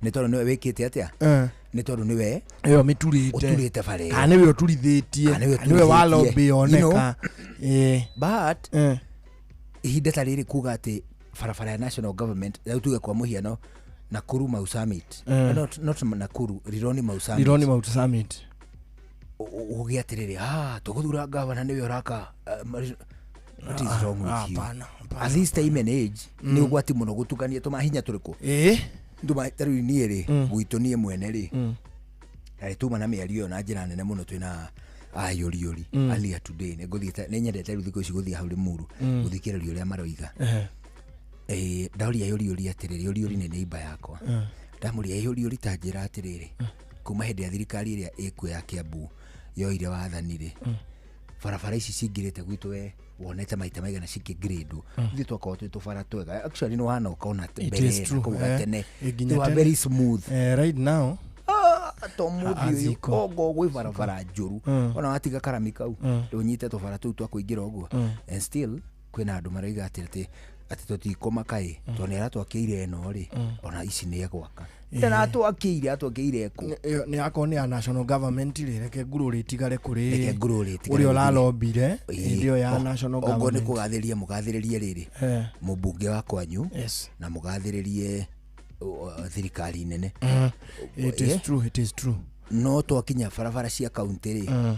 Nĩ tondũ nĩwe wĩkĩte atĩa? Eh. Nĩ tondũ nĩwe Ĩyo mĩturĩte. ũturĩte bara ĩyo. Kana nĩwe ũturithĩtie. Kana nĩwe Kana nĩwe wa ũturithĩtie. lobby You know? yoneka. Ĩ. But Eh. ihinda ta rĩrĩ kuga atĩ barabara ya national government, rĩu tuge kwa mũhiano Nakuru Mau Summit. Eh. Not Nakuru, Rironi Mau Summit. Rironi Mau Summit. Uge atĩrĩrĩ, ah, tũgũthura gavana nĩwe ũraka, what is wrong with you? Hapana. At this time and age, nĩ ũgwati mũno gũtukania tũmahinya tũrĩkũ. Ĩ. Nduma ta rĩu niĩ rĩ, gwitũ niĩ mwene rĩ, Mm. na rĩ tuma na mĩario ĩyo na njĩra nene mũno twĩna Ayũriũri earlier today nĩ ngũthiĩte nĩ nyendete rĩu thikũ ici gũthiĩ hau Limuru gũthikĩrĩria ũrĩa maroiga. Ndaũria Yũriũri atĩrĩrĩ, Yũriũri nĩ neighbor yakwa. Ndamũria Yũriũri ta njĩra atĩrĩrĩ, kuma hĩndĩ ya thirikari ĩrĩa ĩkuo ya Kiambu yoire wathani rĩ, barabara ici cingĩrĩte gwitũ we wonete maita maigana cikĩngirĩndwo, ithuĩ twakorwo twĩ tũbara twega actually nĩ wahana ũkona It mbere is na true, kũu gatene. Nginya They were tene. very smooth. Right now to mũthĩ ũyũ ziko. ongo gwĩ barabara njũru, ona watiga karami kau ndũnyite tũbara tũu twa kũingĩra ũguo. And still kwĩna andũ maroiga atĩ atĩ atĩ tũtikũmaka ĩ, tondũ nĩ aratwakĩire ĩno rĩ, ona ici nĩ egwaka. Ndaratwakĩire, atwakĩire kũ? Ĩyo nĩ akorwo nĩ ya national government rĩ, reke ngurũ rĩtigare kũrĩ Reke ngurũ rĩtigare ũrĩa kũrĩ. ũrarombire hĩndĩ ĩyo ya national Okorwo nĩ government. kũgathĩrĩria mũgathĩrĩrie rĩrĩ mũmbunge wa kwanyu na mũgathĩrĩrie thirikari nene. It is true, it is true. No twakinya barabara cia kaunti rĩ,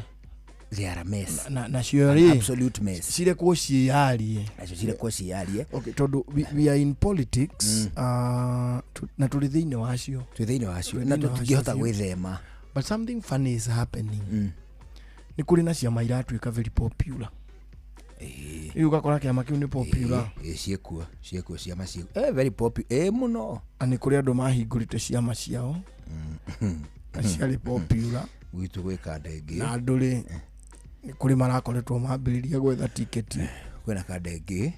they are a mess. Nacio An rĩ, absolute mess. cirekwo ciĩyarie. Nacio cirekwo ciĩyarie. Okay, tondũ we are in politics, na tũrĩ thĩinĩ wacio. Twĩ thĩinĩ wacio Twĩ na thĩinĩ wacio tũtingĩhota biũ. gwĩthema. But something funny is happening. Nĩ kũrĩ na ciama iratuĩka very popular. Rĩu ũgakora kĩama kĩu nĩ popular. Ciĩkuo, ciĩkuo ciama ciĩkuo. Very popular. Mũno. Na nĩ kũrĩ andũ mahingũrĩte ciama ciao na ciarĩ popular. Gwitũ gwĩ kanda ĩngĩ. Na andũ rĩ, nĩ kũrĩ marakoretwo mambĩrĩria gwetha tiketi. Kwĩna kanda ĩngĩ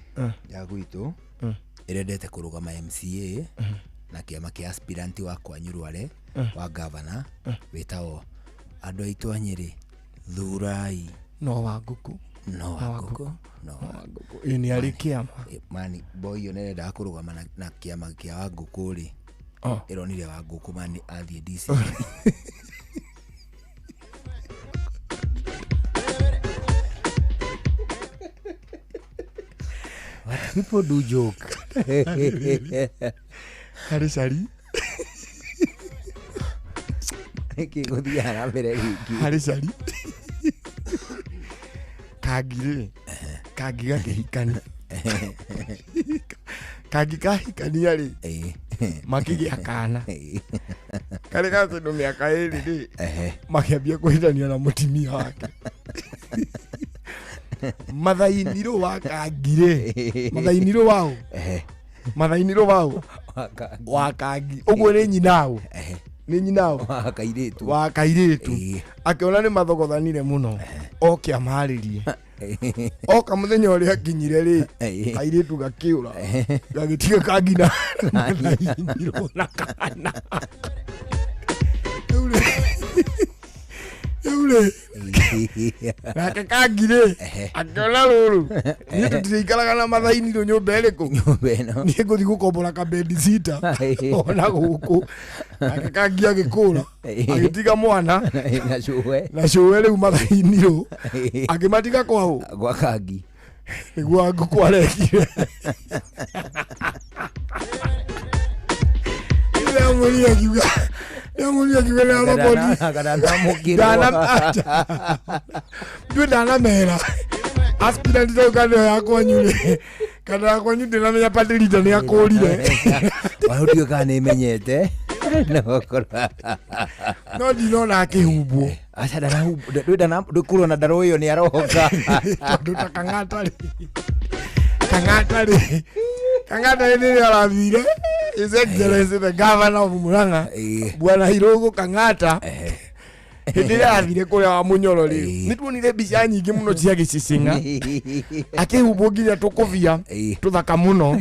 ya gwitũ ĩrendete kũrũgama MCA na kĩama kĩa aspirant wa kwanyu Rware wa governor wĩtagwo andũ aitũ a Nyĩrĩ thurai no wa ngũkũ. No wa ngũkũ, no wa ngũkũ. Ĩ nĩ arĩ kĩama. Mani boy ĩyo nĩrendaga kũrũgama na kĩama kĩa wa ngũkũ rĩ, ĩronire wa ngũkũ mani athiĩ DC. What people do joke. Harĩ cari. Nĩkĩ gũthiaga na mbere gĩkĩ? Harĩ cari. Kangi rĩ, kangi gakĩhikania. Kangi kahikania rĩ, makĩgĩa kana. Karĩ gakĩndũ mĩaka ĩrĩ rĩ, makĩambia kũhithania na mũtumia wake. Mathainirũ wa kangi rĩ, mathainirũ waũ? Mathainirũ waũ? Wa kangi. Ũguo nĩ nyina ũ? Nĩ nyina ũ? Wa kairĩtu. Wa kairĩtu. Akĩona nĩ mathogothanire mũno, oke amarĩrie. Oka mũthenya ũrĩa akinyire rĩ, kairĩtu gakĩũra. Gagĩtiga kangi na mathainirũ na kana. Rĩu rĩ, nake kangi rĩ, akĩona rũrũ, niĩ tũtirĩikaraga na mathainirũ nyũmba ĩrĩkũ? Nyũmba ĩno. Niĩ ngũthiĩ gũkombora kabedi sita ona gũkũ. Nake kangi agĩkũra, agĩtiga mwana na cũwe. Na cũwe rĩu mathainirũ. Akĩmatiga kwaũ? Gwa kangi. Nĩguo ngũkũ arekire. Ndĩramũria akiuga, ndĩramũria akiuga nĩ aroboti. Kana ndamũkĩrwo. Ndui ndanamera. Aspirant rĩu kana ĩyo ya kwanyu rĩ, kana ya kwanyu ndĩramenya Patilita nĩ akũrire. Ona ndiũĩ kana nĩ ĩmenyete. No korwo. No ndinona akĩhumbwo. Aca ndarahumbwo, ndũkũrwo na ndarũ ĩyo nĩ aroka. Tondũ ta Kang'ata rĩ, Kang'ata rĩ, Kang'ata rĩ nĩrĩo arathire. His Excellency the Governor of Murang'a, Bwana Irũngũ Kang'ata, hĩndĩ ĩrĩa arathire kũrĩa wa Mũnyoro rĩ, nĩ tuonire mbica nyingĩ mũno cia gĩcicing'a akĩhumbwo nginya tũkũbia tũthaka mũno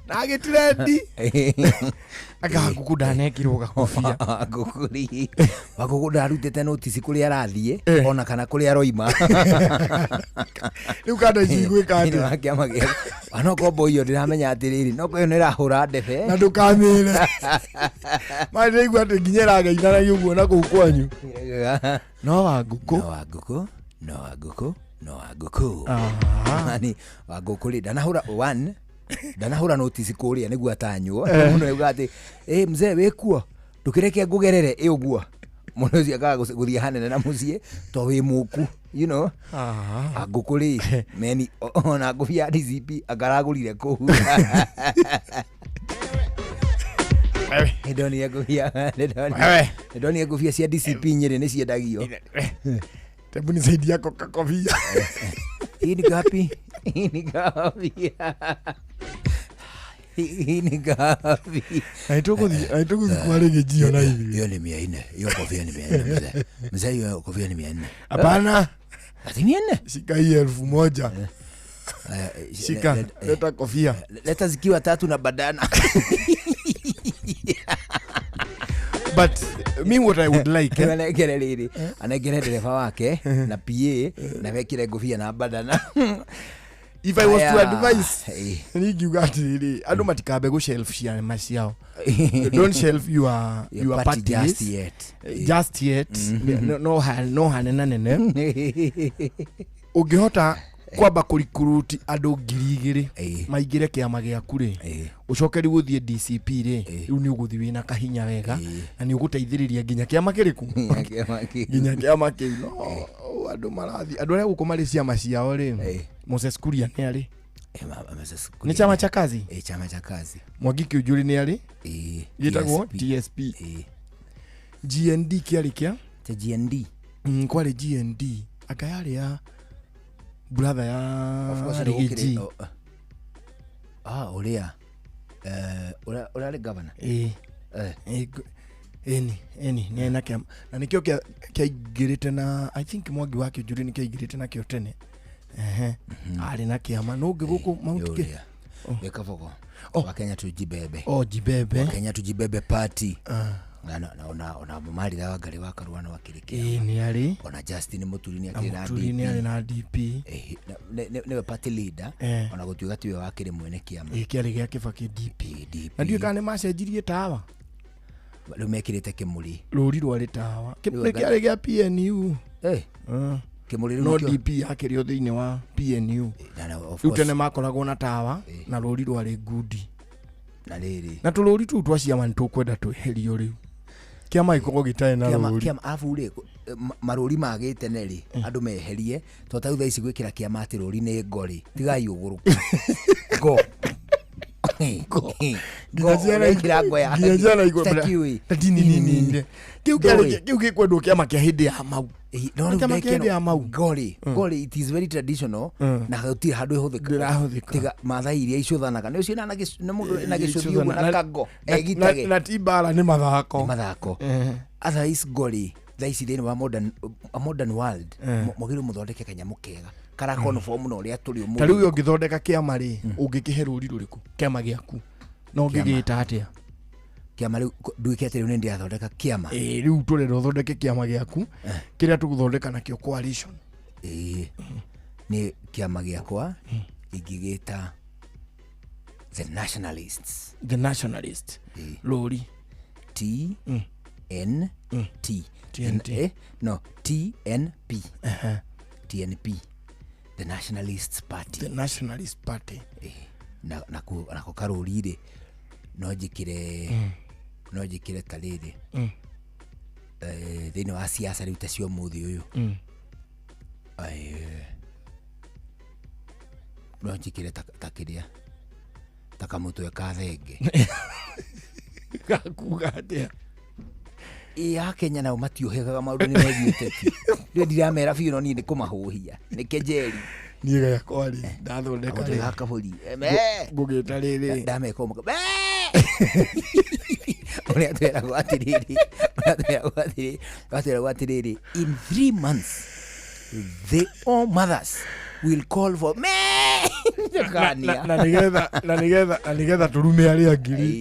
na agĩtirendi. Anga ngũkũ ndanekĩrwo gakobia. Ngũkũ rĩ, wangũkũ ndarutĩte notice kũrĩa arathiĩ ona kana kũrĩa aroima. Rĩu kanda ici igwĩka atĩa? Thĩinĩ wa kĩama gĩa no kombo iyo ndĩramenya atĩrĩrĩ, no ĩyo nĩ ĩrahũra ndebe. Na ndũkamĩre. Ma ndĩraigua atĩ nginya ĩrageithanagia ũguo na kũu kwanyu. No wa ngũkũ. No wa ngũkũ, no wa ngũkũ, no wa ngũkũ. Mani, wa ngũkũ rĩ, ndanahũra one, ndanahũra notice kũrĩa nĩguo atanywo. Mũno auga atĩ, mzee wĩkuo, ndũkĩreke ngũgerere ĩ ũguo. Mũndũ ũcio akaga gũthiĩ hanene na mũciĩ to wĩ mũku, you know. Ngũkũ rĩ, meni, ona ngũbia ya DCP angaragũrire kũu. Nĩndonire ngũbia Wewe. nĩndonire ngũbia cia DCP Nyĩrĩ nĩ ciendagio. Tebu nisaidia kwa kofia. Hii ni ngapi? Hii ni ngapi? Hii ni ngapi? Haitukuthi kwa rege na hivi. Hiyo ni 400. Hiyo kofia ni 400 mzee. Mzee, hiyo kofia ni 400. Hapana. Ati 400? Shika hii 1000. Shika, leta kofia. Leta zikiwa tatu na badana. But me what I would like anengere rĩrĩ, anengere ndereba wake na PA na wekire ngũbia na badana. If I was to Aya. advise, ningiuga atiriri, andu matikambe gu shelf ciama ciao. Don't shelf your Your party parties. just yet. Just yet. No no hanena nene. Ũngĩhota kwamba kũrikuruti andũ 2000 maingĩre kĩama gĩaku rĩ, ũcoke rĩu ũthiĩ DCP rĩ, rĩu nĩ ũgũthiĩ wĩna kahinya wega na nĩ ũgũteithĩrĩria nginya kĩama kĩrĩkũ, nginya kĩama kĩu. No andũ marathiĩ, andũ arĩa gũkũ marĩ ciama ciao rĩ, Moses Kuria nĩ arĩ nĩ chama cha kazi, chama cha kazi. Mwangi Kiunjuri nĩ arĩ gĩtagwo TSP. GND kĩarĩ kĩa GND, kwarĩ GND anga yarĩ ya brother ya Of course, Riggy G. Ũrĩa ũrĩa arĩ governor. Eni nĩ na kĩama na nĩkĩo kĩaingĩrĩte na I think Mwangi wa Kiunjuri nĩ kĩaingĩrĩte nakĩo tene. Arĩ na kĩama no ũngĩ gũkũ Mount Kenya. Gĩkabogo wa Kenya tujibebe. Jibebe. Wa Kenya tujibebe party. Na ona Martha Wangari wa Karua no akĩrĩ kĩama. Nĩ arĩ. Ona Justin Muturi nĩ akĩrĩ na DP. Muturi nĩ arĩ na DP. Nĩwe party leader. Ona gũtuĩka tiwe wakĩrĩ mwene kĩama. Kĩarĩ gĩa Kĩbakĩ DP. Na ndiũĩ kana nĩ macenjirie tawa. Rĩu mekĩrĩte kĩmũrĩ. Rũri rwarĩ tawa. Kĩmũrĩ kĩarĩ gĩa PNU. Kĩmũrĩ rĩu no nĩkĩo- DP yakĩrĩ o thĩinĩ wa PNU. Rĩu tene makoragwo na tawa na rũri rwarĩ ngundi. Na rĩrĩ. Na tũrũri tũu twa ciama nĩ tũkwenda tweherio rĩu. Kĩama gĩkorwo gĩtarĩ na rũri. Kĩama arabu rĩ, marũri ma gĩtene rĩ, andũ meherie, tondũ ta rĩu thaa ici gwĩkĩra kĩama atĩ rũri nĩ ngo rĩ, tigai ũgũrũki. Ngo. Ngo. Ũrekĩra ngo ya nginya ciana igwe- Sitakiwi. Na ti nini nini. Kĩu Ndũĩ. kĩu gĩkwendwo kĩama kĩa hĩndĩ ya Mau. No rĩu Kĩama kĩa hĩndĩ ya Mau. ngo rĩ, ngo rĩ, it is very traditional na gũtirĩ handũ ĩhũthĩkaga. Tiga Maathai iria icũthanaga. Nĩ ũcio na mũndũ na gĩcũthi ũguo na kango egitage. Na ti mbara nĩ mathako. Nĩ mathako. Otherwise ngo rĩ, thaa ici thĩinĩ wa modern world, mwagĩrĩirwo mũthondeke kanyamũ kega kara conform na ũrĩa tũrĩ ũmũthĩ. Ta rĩu ũngĩthondeka kĩama rĩ, ũngĩkĩhe rũri rũrĩkũ kĩama gĩaku? Na ũngĩgĩta atĩa? Kĩama rĩu nduĩke atĩ rĩu nĩ ndĩrathondeka kĩama. Rĩu tũrenda ũthondeke kĩama gĩaku kĩrĩa tũgũthondeka nakĩo coalition. Nĩ kĩama gĩakwa ingĩgĩta The Nationalists. The Nationalist. Rũri. T N T. TNT. No, TNP. TNP. The Nationalists Party. The Nationalist Party. Na nako karũri rĩ, no njĩkĩre no njĩkĩre ta rĩrĩ. Thĩinĩ wa siasa rĩu ta cia ũmũthĩ ũyũ. No njĩkĩre ta kĩrĩa ta kamũtwe ka thenge. Gakuga atĩa? Ya Kenya nao matiũhĩgaga maũndũ nĩ megiĩ ũteti. Rĩu ndiramera biũ no niĩ nĩ kũmahũhia. Nĩ kejeri. Niĩ gakwa rĩ, ndathondeka Kamũtwe rĩ. ga kabũri. Ngũgĩta rĩrĩ. Ndameka ũmwe. Ũrĩa tweragwo atĩrĩrĩ, ũrĩa tweragwo atĩrĩrĩ, ũrĩa tweragwo atĩrĩrĩ, in 3 months the all mothers will call for me. Na nĩgetha na nĩgetha na nĩgetha tũrume arĩa angĩ rĩ.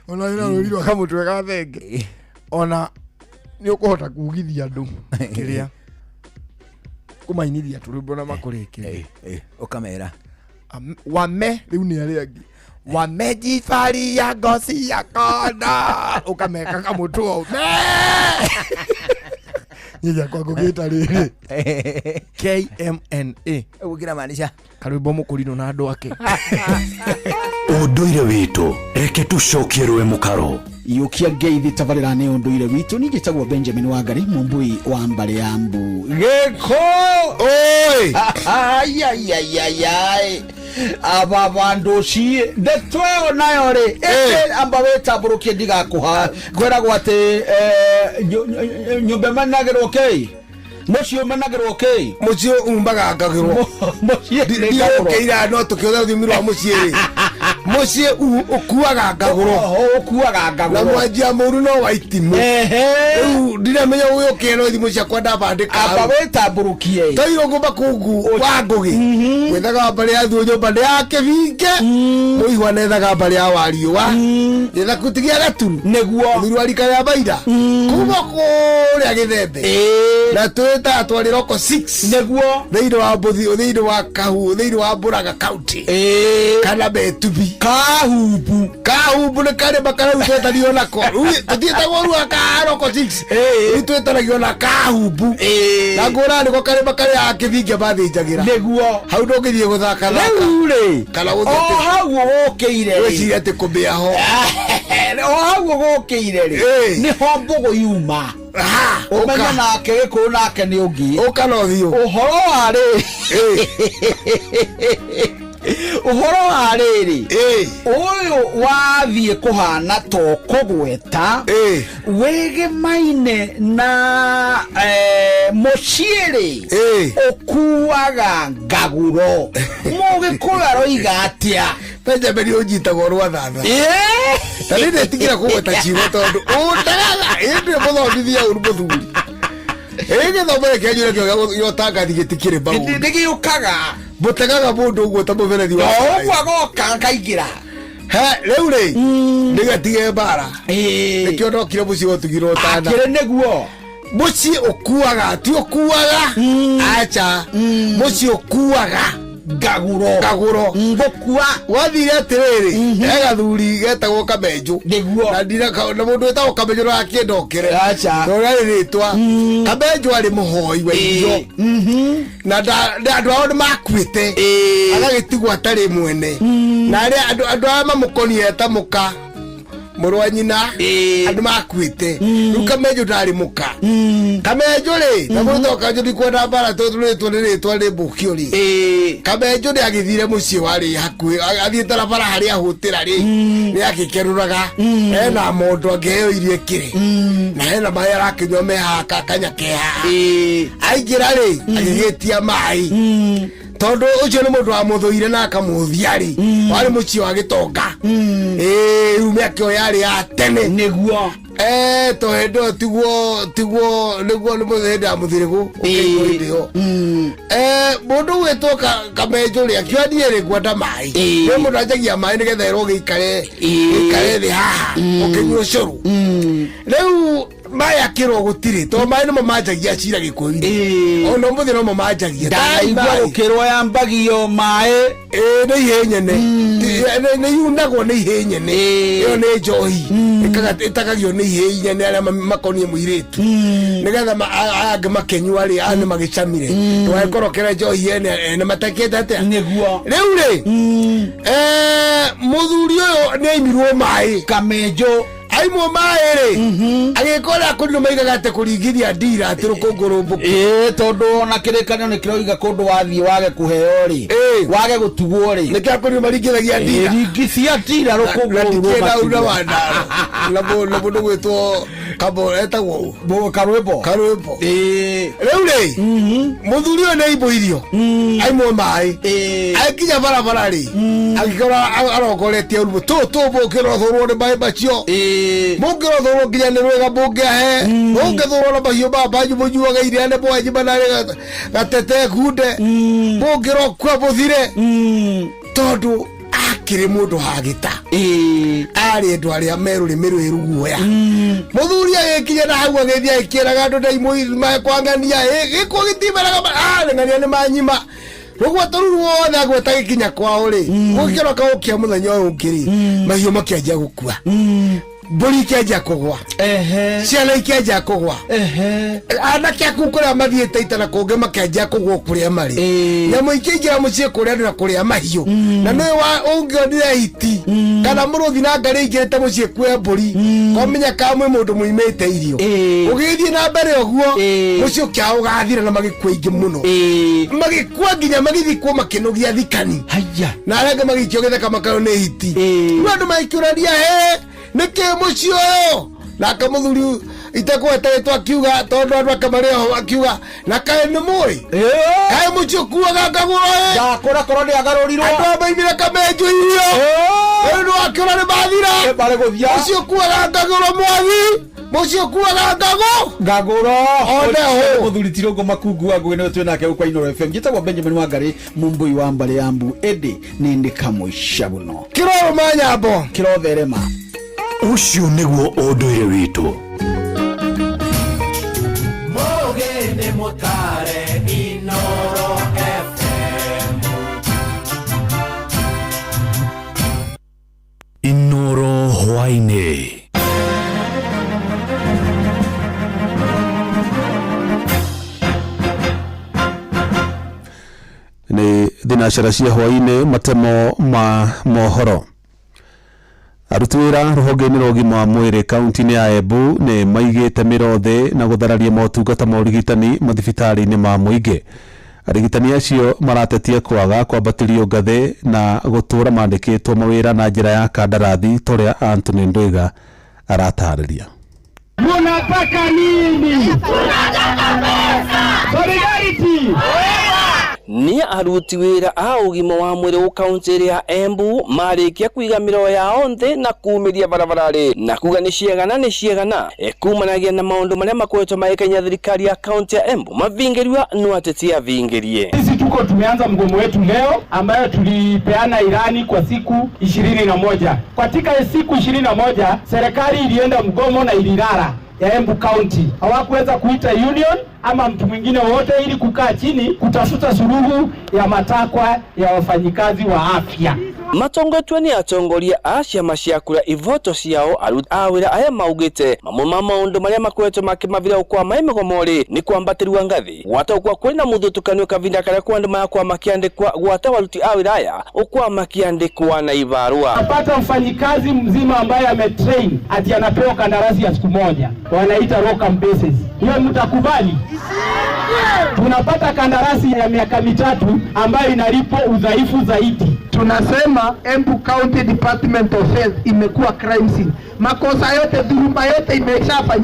Ona wĩna rũri rwa kamũtwe ga thenge. Ona nĩ ũkũhota kugithia andũ kĩrĩa kũmainithia tũrwĩmbo na makũrĩkĩrie. Ũkamera wame rĩu nĩ arĩa angĩ wamejivalia ngozi ya konda ũkameka kamũtwe me niĩ gĩakwa ngũgĩta rĩrĩ KMNA ũguo kĩramaanisha karwĩmbo mũkũrinũ na andũ ake. Ũndũire witũ reke tũcokie rwe mũkaro. Yũkia ngeithi tabarĩra nĩ ũndũire witũ. Niĩ njĩtagwo Benjamin Wangari mũmbui wa mbarĩ ya mbu. Gĩkũ! Oi! Ai ai ai ai ai. Aba bandå ndeto ĩyo nayo rĩ, ĩndĩ amba wĩtambũrũkie ndigakũha kwĩragwo atĩ nyũmba ĩmenagĩrwo kĩ, mũciĩ ũmenagĩrwo kĩ? Mũciĩ umbaga ngagĩrwo. Mũciĩ nĩ ngagũrwo. Ndiũkĩira no tũkĩũra rũthiomi rwa mũciĩ rĩ, mũciĩ ũkuaga ngagũro. Ũkuaga ngagũro. Na mwanjia mũru no wa itimũ. Rĩu ndiramenya ũyũkĩre no thimũ ciakwa ndabandĩka. Amba wĩtambũrũkie. Toirwo ngũmba kũngu wa ngũgĩ gwethaga mbarĩ ya thuo nyũmba nĩ ya kĩbinge mũihwa nethaga mbarĩ ya wariũa gĩthaku ti gĩa gaturu nĩguo mũthuri wa rika rĩa baira kuma kũrĩa gĩthembe na twĩtaga twarĩ roko 6 nĩguo thĩinĩ wa mbũthi thĩinĩ wa kahu thĩinĩ wa mbũraga county kana metubi Kahumbu. Kahumbu nĩ karĩma karĩa twĩtanio nako. Rĩu tũtiĩtagwo rua karoko 6, rĩu twĩtanagio na kahumbu na ngũra nĩko karĩma karĩa akĩbinge mathĩnjagĩra. Nĩguo. Hau ndũngĩthiĩ gũthaka thaka. Rĩu rĩ, kana o gũthiĩ hau ũgũkĩire rĩ, gwĩciria atĩ kũmĩa ho. O hau ũgũkĩire rĩ, nĩho mbũgũ yuma. Ũmenye Ũka. Nake gĩkũyũ nake nĩ ũngĩ. Ũka na ũthiũ. Ũhoro wa rĩ, ũhoro wa rĩrĩ, ũyũ wathiĩ kũhana to kũgweta wĩgĩmaine na mũciĩ rĩ, ũkuaga ngagũro. Mũgĩkũyũ aroiga atĩa? Benjamin ũnjitagwo rwa thatha na nĩ ndĩtigĩra kũgweta ciugo tondũ ũndagaga ĩndĩ mũthomithia ũru mũthuri ĩ gĩthomo gĩkĩ kĩanyu nakĩo gĩa ũtangathi gĩtikĩrĩ mau. Nĩ gĩũkaga. Mũtegaga mũndũ ũguo ta mũberethi wa o maĩ. Ũguo agoka akaingĩra. He rĩu rĩ, nĩgatige mbara nĩkĩo ndokire mũciĩ gũtugirwo tana. Akĩrĩ nĩguo. Mũciĩ ũkuaga ti ũkuaga aca, mũciĩ ũkuaga ngagũro. Ngagũro. Ngũkua. Wathire atĩrĩrĩ, he gathuri getagwo Kamenjũ. Nĩguo. Na na mũndũ wĩtagwo Kamenjũ no akĩndokere. Aca. Tondũ rĩarĩ rĩtwa Kamenjũ arĩ mũhoi wa irio na andũ ao nĩ makuĩte agagĩtigwo atarĩ mwene na arĩa andũ aya mamũkonie ta mũka mũrũ wa nyina andũ makuĩte. Rĩu Kamenjũ ndarĩ mũka Kamenjũ rĩ na mũndũ Kamenjũ ndikwenda mbara tondũ rĩtwa nĩ rĩtwa rĩ mbũkio rĩ. Kamenjũ nĩ agĩthire mũciĩ warĩ hakuhĩ athiĩte barabara harĩa ahũtĩra rĩ nĩ agĩkerũraga hena mondo angĩheo irio ĩkĩrĩ na hena maĩ arakĩnyua me haha kanya ke haha aingĩra rĩ agĩgĩtia maĩ tondũ ũcio nĩ mũndũ wamũthũire na akamũthia rĩ warĩ mũciĩ wa gĩtonga. Ĩĩ, rĩu mĩaka ĩyo yarĩ ya tene. Nĩguo. To hĩndĩ ĩyo tiguo nĩguo nĩ hĩndĩ ya mũthirĩgũ ũkĩigwo hĩndĩ ĩyo. Mũndũ ũgwĩtwo Kamenjũ rĩ akiuga niĩ rĩ ngwenda maĩ nĩ mũndũ anjagia maĩ nĩgetha ĩrwo gĩikare thĩ haha ũkĩnyua ũcũrũ. Rĩu maĩ akĩrwo gũtirĩ tondũ maĩ nĩmo manjagia cira gĩkũyũ-inĩ ona ũmũthĩ nomo manjagia. Ndanaigua gũkĩrwo yambagio maĩ. Ĩĩ nĩ ihĩ nyene. Nĩ yunagwo nĩ ihĩ nyene ĩyo nĩ njohi ĩtagagio nĩ ihĩ nyene arĩa makoniĩ mũirĩtu nĩgetha aya angĩ makĩnyua rĩ aya nĩ magĩcamire ndũgagĩkorokere njohi ene matekĩte atĩa. Nĩguo. Rĩu rĩ mũthuri ũyũ nĩ aimirwo maĩ. Kamenjũ. Aimwo maĩ rĩ agĩkora kũndũ maigaga atĩ kũringithia ndira atĩ rũkũngũ rũmbũku. Ĩĩ tondũ ona kĩrĩkanĩro nĩ kĩroiga kũndũ wathiĩ wage kũheo rĩ wage gũtugwo rĩ nĩkĩo kũndũ maringithagia ndira. Ringithia ndira rũkũngũ na rũu ndikĩenda rũmatigwo. una wa ndaro na mũndũ gwĩtwo Kambo etagwo ũ? Karwĩmbo. Karwĩmbo. Ĩĩ. Rĩu rĩ mũthuri ũyũ nĩ aimwo irio aimwo maĩ akinya barabara rĩ agĩkora arongoretie ũrimũ tũ tũ mũngĩrothũrwo nĩ maĩ macio mũngĩrothũrwo nginya nĩ rwĩga mũngĩahe mũngĩthũrwo na mahiũ ma manyu mũnyuage iria nĩ mwanyu manarĩ gatete kunde mũngĩrokua mũthire tondũ akĩrĩ mũndũ hagĩta arĩ andũ arĩa me rũrĩmĩ rwĩ ruguoya. Mũthuri agĩkinya na hau agĩthiĩ agĩkĩraga andũ ndaimũ kwang'ania gĩkuũ gĩtimeraga ng'ania nĩ manyima rũgweto rũu ruothe agweta gĩkinya kwao rĩ gũkĩroka gũkia mũthenya ũyũ ũngĩ rĩ mahiũ makĩanjia gũkua. Mbũri ikĩanjia kũgwa, ciana ikĩanjia kũgwa, anake aku kũrĩa mathiĩte ita na kũngĩ makĩanjia kũgwa kũrĩa marĩ, nyamũ ikĩingĩra mũciĩ kũrĩa andũ na kũrĩa mahiũ. Na nĩwe ũngĩonire hiti kana mũrũthi na ngarĩ ingĩrĩte mũciĩ kuoya mbũri, komenya kamwe mũndũ mũimĩte irio. Ũgĩthiĩ na mbere ũguo, mũciĩ ũkĩaga ũgathira na magĩkua aingĩ mũno, magĩkua nginya magĩthikwo makĩnogia thikani, na arĩa angĩ magĩikio gĩthaka makarwo nĩ hiti. Rĩu andũ magĩkĩũrania, he nĩkĩ mũciĩ ũyũ? Nake mũthuri itekũgweta akiuga, tondũ andũ ake marĩ oho, akiuga, na kaĩ nĩ mũĩ kaĩ mũciĩ ũkuaga ngagũro ĩ ndakũra korwo nĩ agarũrirwo. Andũ aya maimire kamenju irio, rĩu nĩ wakĩũra nĩ mathira. Marĩ gũthia. Mũciĩ ũkuaga ngagũro, mwathi, mũciĩ ũkuaga ngagũ ngagũro. One ho. Mũthuri Tirũngũ Makungu wa Ngũgĩ nĩwe twĩ nake gũkũ Inooro FM. Njĩtagwo Benjamin Wangari Mumbui wa mbarĩ ya mbu, ĩndĩ nĩ ndĩ kamũica mũno. Kĩrorũma nyambo. Kĩrotherema. Ũcio nĩguo ũndũire witũ. Mũgĩ mũtare Inooro FM. Inooro hwainĩ. Nĩ thinacara cia hwainĩ, matemo ma mohoro. Aruti wĩra rũhonge-inĩ rwa ũgima wa mwĩrĩ kaunti-inĩ ya Embu nĩ maigĩte mĩro thĩ na gũthararia motungata ma ũrigitani mathibitarĩ-inĩ ma mũingĩ. Arigitani acio maratetia kwaga kwambatĩrio ngathĩ na gũtũra mandĩkĩtwo mawĩra na njĩra ya kandarathi, ta ũrĩa Anthony Ndwiga aratarĩria. Munataka nini? Tunataka pesa. Solidarity. Nĩ aruti wĩra a ũgima wa mwĩrĩ kaunti ya Embu marĩkia kũiga mĩromo yao nthĩ na kumĩria barabara-rĩ na kuga nĩ ciegana nĩ ciegana kumanagia na maũndũ marĩa makoretwo magĩkenia thirikari ya kaunti ya Embu mavingĩriwa no ateti avingĩrie. Sisi tuko tumeanza mgomo wetu leo ambayo tulipeana ilani kwa siku 21. Katika siku 21 serikali ilienda mgomo na ililala ya Embu County. Hawakuweza kuita union ama mtu mwingine wote ili kukaa chini kutafuta suluhu ya matakwa ya wafanyikazi wa afya. Matongoetwo nĩ atongoria a ciama cia kura ivoto ciao, aruti a wĩra aya maugĩte mamwe ma maũndũ marĩa makoretwo makĩmavira gũkwa mai mĩgomo-rĩ nĩ kwambatĩriwa ngathĩ gwata ũkwa kwĩna mũthutũkanio kavinda karĩa kwa andũ marakwa makĩandĩkwa gwata waruti a wĩra aya ũkwa makĩandĩkwa na ibarua. Napata mfanyikazi mzima ambaye ametrain ati anapewa kandarasi ya siku moja, wanaita locum basis. Hiyo mtakubali? Tunapata kandarasi ya miaka 3 ambayo inalipwa udhaifu zaidi. Tunasema Embu County Department of Health imekuwa crime scene. Makosa yote, dhuluma yote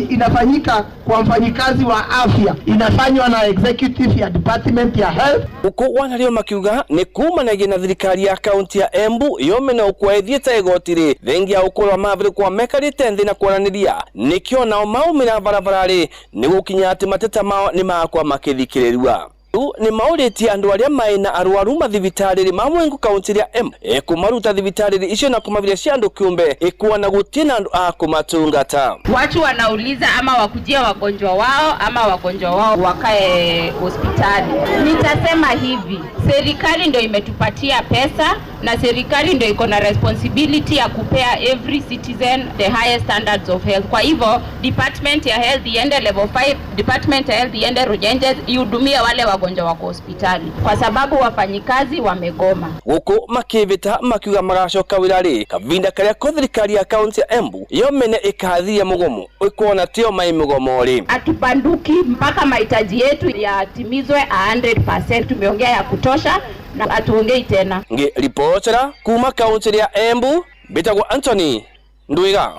inafanyika kwa mfanyikazi wa afya, inafanywa na executive ya Department ya Health. Uko wanario makiuga ni kumanagia na thirikari ya kaunti ya Embu yomena ukwa ithiĩte igoti-rĩ thengia ya ũkorwo maviri kwa mekarĩte nthĩ na kwaranĩria nĩkĩo nao maumĩra barabara-rĩ nĩ gũkinya atĩ mateta mao nĩ makwa makĩthikĩrĩrua. Nĩ maũrĩtie andũ arĩa maĩ na arwaru mathibitarĩ ma Mwengu kaunti ya Embu ĩkũmaruta thibitarĩ icio na kũmaviria cia andũ kĩũmbe ĩkuona gũtirĩ na andũ a kũmatungata. Watu wanauliza ama wakujia wagonjwa wao ama wagonjwa wao wakae hospitali. Nitasema hivi, serikali ndio imetupatia pesa na serikali ndio iko na responsibility ya kupea every citizen the highest standards of health. Kwa hivyo department ya health iende level 5, department ya health iende Runyenjes ihudumie wale wagonjwa wako hospitali, kwa sababu wafanyikazi wamegoma. Guku makivita makiuga magacoka wira ri kavinda karia ko thirikari ya kaunti ya Embu yomene ikathia mugomo ikuona tio mai mugomo ri. Hatubanduki mpaka mahitaji yetu yatimizwe 100%. Tumeongea ya kutosha na hatuongei tena. Ngi ripotera kuma kaunti ya Embu bitagwo Anthony Ndwiga.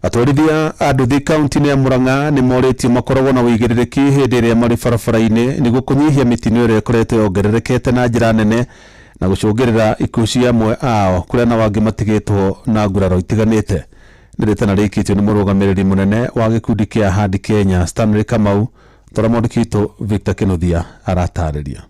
Atwarithia a nduthi kaunti-inĩ ya Murang'a nĩ morĩtio makoragwo na ũigĩrĩrĩki hĩndĩ ĩrĩa marĩ barabara-inĩ nĩguo kũnyihia mĩtino ĩrĩa ĩkoretwo yongererekete na njĩra nene na gũcũngĩrĩra ikuũ cia amwe ao kũrĩa nao angĩ matigĩtwo na nguraro itiganĩte. Nĩ rĩtana rĩikĩtio nĩ mũrũgamĩrĩri mũnene wa gĩkundi kĩa Handi Kenya Stanley Kamau, ta ũrĩa mwandĩki witũ Victor Kinuthia aratarĩria.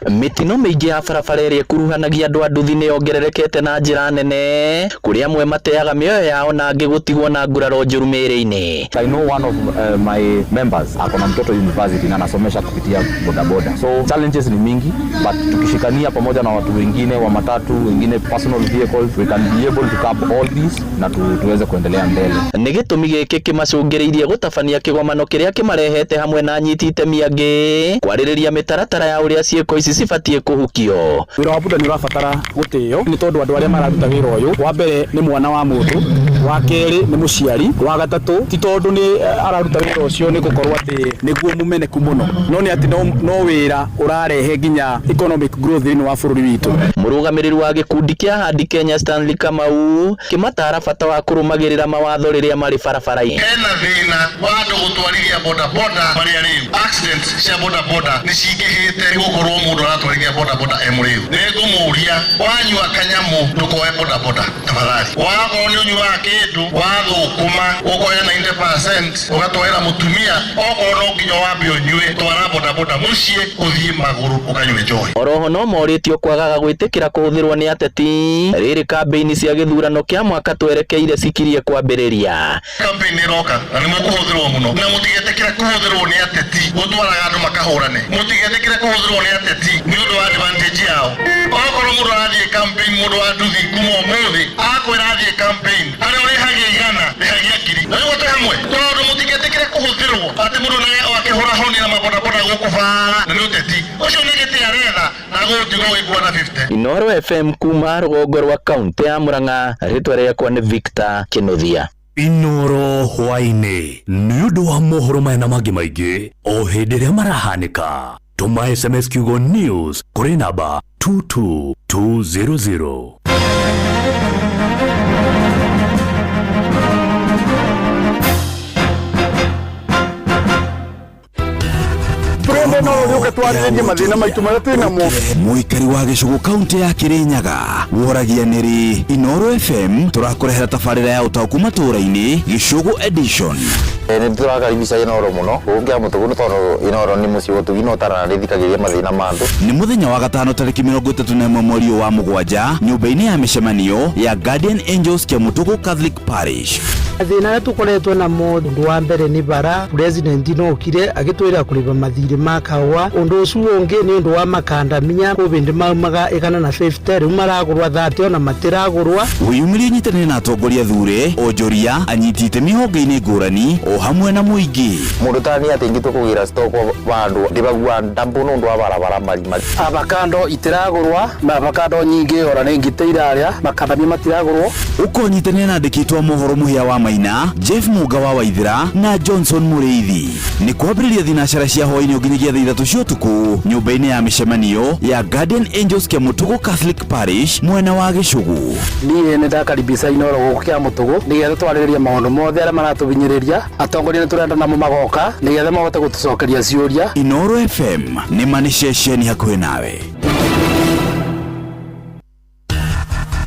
Mĩtino mĩingĩ ya barabara ĩrĩa ĩkuruhanagia andũ a nduthi nĩ yongererekete na njĩra nene, kũrĩa amwe mateaga mĩoyo yao na angĩ gũtigwo na nguraro njũru mĩĩrĩ-inĩ. I know one of my members ako na mtoto university na anasomesha kupitia bodaboda. So challenges ni mingi, but tukishikania pamoja na watu wengine wa matatu, wengine personal vehicles, we can be able to curb all this na tuweze kuendelea mbele. Nĩ gĩtũmi gĩkĩ kĩmacũngĩrĩirie gũtabania kĩgomano kĩrĩa kĩmarehete hamwe na anyiti itemi angĩ kwarĩrĩria mĩtaratara ya ũrĩa ciĩko ici cibatiĩ kũhukio. Wĩra wa bunda nĩ ũrabatara gũtĩo nĩ tondũ andũ arĩa mararuta wĩra ũyũ, wa mbere nĩ mwana wa mũndũ, wa kerĩ nĩ mũciari, wa gatatũ ti tondũ nĩ araruta wĩra ũcio nĩ gũkorwo atĩ nĩguo mũmeneku mũno, no nĩ atĩ no wĩra ũrarehe nginya economic growth thĩinĩ wa bũrũri witũ. Mũrũgamĩrĩri wa gĩkundi kĩa Handi Kenya Stanley Kamau kĩmatara bata wa kũrũmagĩrĩra mawatho rĩrĩa marĩ barabara-inĩ. Hena thĩna wa andũ gũtwarithia bodaboda marĩ arĩu. Accidents cia bodaboda nĩ cingĩhĩte gũkorwo mũndũ aratwarithia bodaboda e mũrĩu. Nĩ ngũmũria, wanyua kanyamũ ndũkoe bodaboda tafadhali. Wakorwo nĩ ũnyuaga kĩndũ wathũkũma ũkoya 90% ũgatwarĩra mũtumia, okorwo no nginya wambe ũnyue, twara bodaboda mũciĩ ũthiĩ magũrũ ũkanyue njohi. Oroho no morĩtio kwagaga gwĩtĩkĩra kũhũthĩrwo nĩ ateti rĩrĩ kambĩini cia gĩthurano kĩa mwaka twerekeire cikirie kwambĩrĩria. Campaign ĩroka na nĩ mũkũhũthĩrwo mũno, na mũtigetĩkĩre kũhũthĩrwo nĩ ateti gũtwaraga andũ makahũrane. Mũtigetĩkĩre kũhũthĩrwo nĩ ateti nĩ ũndũ wa advantage yao. Okorwo mũndũ arathiĩ campaign, mũndũ wa nduthi kuma ũmũthĩ akwĩra athiĩ campaign, harĩa ũrĩhagia 100 rĩhagia 1000. Na nĩguo twĩ hamwe, tondũ mũtigetĩkĩre kũhũthĩrwo atĩ mũndũ naye akĩhũra honi na mabodaboda gũkũ bara na nĩ ũteti ũcio nĩ gĩtĩ aretha na gũtigwo gĩkua na 50. Inooro FM kuma rũgongo rwa kaunti ya Murang'a, rĩtwa rĩakwa nĩ Victor Kinuthia. Inooro hwaĩ-inĩ nĩ ũndũ wa mohoro maya na mangĩ maingĩ o hĩndĩ ĩrĩa marahanĩka. Tũma SMS kiugo news kũrĩ namba 22200. Twende no rĩũke twarĩrĩrie mathĩna maitũ marĩa twĩ namo. Mũikari wa gĩcũgũ kaunti ya Kĩrĩnyaga woragia nĩrĩ Inooro FM tũrakũrehera tabarĩra ya ũtaũku matũũra-inĩ Gĩcũgũ edition. Nĩ tũrakaribisha Inooro mũno gũkũ Kĩamũtũgũ nĩ tondũ Inooro nĩ mũciĩ ũtugi na ũtarana nĩthikagĩrĩria mathĩna ma andũ. Nĩ mũthenya wa gatano tarĩki 31 mweri ũyũ wa mũgwanja nyũmba-inĩ ya mĩcemanio ya Guardian Angels Kĩamũtũgũ Catholic Parish. Mathĩna arĩa tũkoretwo namo ũndũ wa mbere nĩ bara president no okire agĩtwĩra kũrĩba mathirĩ ma kahũa. Ũndũ ũcio ũngĩ nĩ ũndũ wa makandamia kũbĩndĩ maumaga 150 rĩu maragũrwa 30 ona matiragũrwa. Wĩyumĩrie nyitanĩre na atongoria thure onjoria anyiti itemi honge-inĩ ngũrani o hamwe na mũingĩ. Mũndũ ta niĩ atĩ ingĩtua kũgĩra stock vandũ ndĩbagua ndambu nĩ ũndũ wa barabara marima. Avocado itiragũrwa na avocado nyingĩ ora nĩ ngitĩ irarĩa makandamia matiragũrwo. Ũkonyitanĩra na andĩkĩtwo mohoro mũhĩa wa Maina, Jeff Muga wa Waithira na Johnson Mũrĩithi. Nĩ kwambĩrĩria thinacara cia hwaĩ-inĩ nginyagia thaa 3 cia ũtukũ nyũmba-inĩ ya mĩcemanio ya Guardian Angels Kĩamũtũgũ Catholic Parish mwena wa Gĩcũgũ. Niĩ nĩ ndakaribisha Inooro gũkũ Kĩamũtũgũ nĩgetha twarĩrĩrie maũndũ mothe arĩa maratũhinyĩrĩria. Atongoria nĩ tũrenda namo magoka nĩgetha mahote gũtũcokeria ciũria. Inooro FM nĩ ma nĩ ceceni hakuhĩ nawe.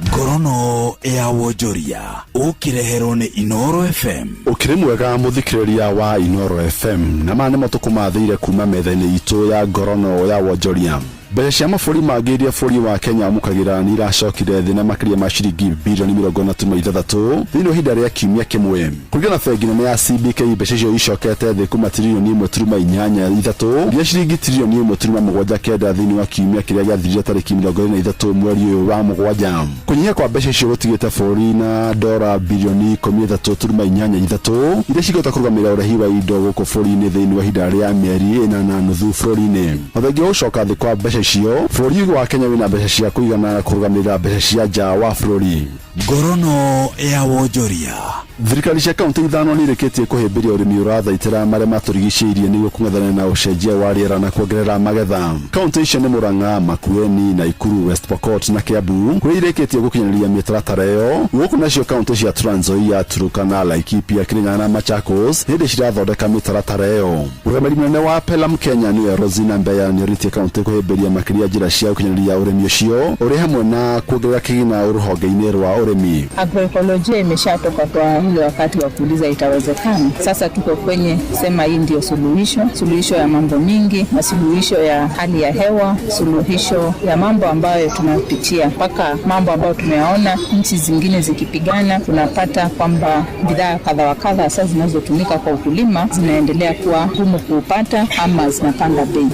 Ngorono ya wonjoria ũkĩreherwo nĩ Inooro FM. Ũkĩrĩ mwega mũthikĩrĩria wa Inooro FM, na maya nĩmo tũkũmathĩire kuma metha-inĩ itũ ya ngorono ya wonjoria. Mbeca cia mabũrũri mangĩ iria bũrũri wa Kenya wamũkagĩra nĩ iracokire thĩ na makĩria ma ciringi birioni 36 thĩinĩ wa ihinda rĩa kiumia kĩmwe. Kũringana na bengi nene ya CBK, mbeca icio icokete thĩ kuma tiririoni 1.83 nginya ciringi tiririoni 1.79 thĩinĩ wa kiumia kĩrĩa gĩathirire tarĩki 23 mweri ũyũ wa mũgwanja. Kũnyiha kwa mbeca icio gũtigĩte bũrũri na dora birioni 13.83 iria cingĩhota kũrũgamĩrĩra ũrehi wa indo gũkũ bũrũri-inĩ thĩinĩ wa ihinda rĩa mĩeri 4.5 bũrũri-inĩ. Mathengia gũcoka thĩ kwa mbeca icio, bũrũri wa Kenya wĩna mbeca cia kũigana kũrũgamĩrĩra mbeca cia nja wa bũrũri. Ngorono ya wonjoria. Thirikari cia kaunti 5 nĩ irĩkĩtie kũhĩmbĩria ũrĩmi ũrathaitĩra marĩa matũrigicĩirie nĩguo kũng'ethana na ũcenjia wa rĩera na kuongerera magetha. Kaunti icio nĩ Murang'a, Makueni, Nakuru, West Pokot na Kiambu, kũrĩa irĩkĩtie gũkinyanĩria mĩtaratara ĩyo. Gũkũ nacio kaunti cia Trans Nzoia, Turkana, Laikipia, Kirinyaga na Machakos hĩndĩ cirathondeka mĩtaratara ĩyo. Mũrũgamĩrĩri mũnene wa Pelam Kenya nĩwe Rosina Mbeya nĩorĩtie kaunti kũhĩmbĩria makĩria njĩra cia gũkinyanĩria ũrĩmi ũcio ũrĩ hamwe na kuongerera kĩgĩna rũhonge-inĩ rwa ũrĩmi. Agroekolojia imeshatoka kwa ule wakati wa kuuliza itawezekana. Sasa tuko kwenye sema hii ndio suluhisho, suluhisho ya mambo mingi, na suluhisho ya hali ya hewa, suluhisho ya mambo ambayo tunapitia, mpaka mambo ambayo tumeyaona nchi zingine zikipigana, tunapata kwamba bidhaa kadha wa kadha hasa zinazotumika kwa ukulima zinaendelea kuwa ngumu kupata ama zinapanda bei.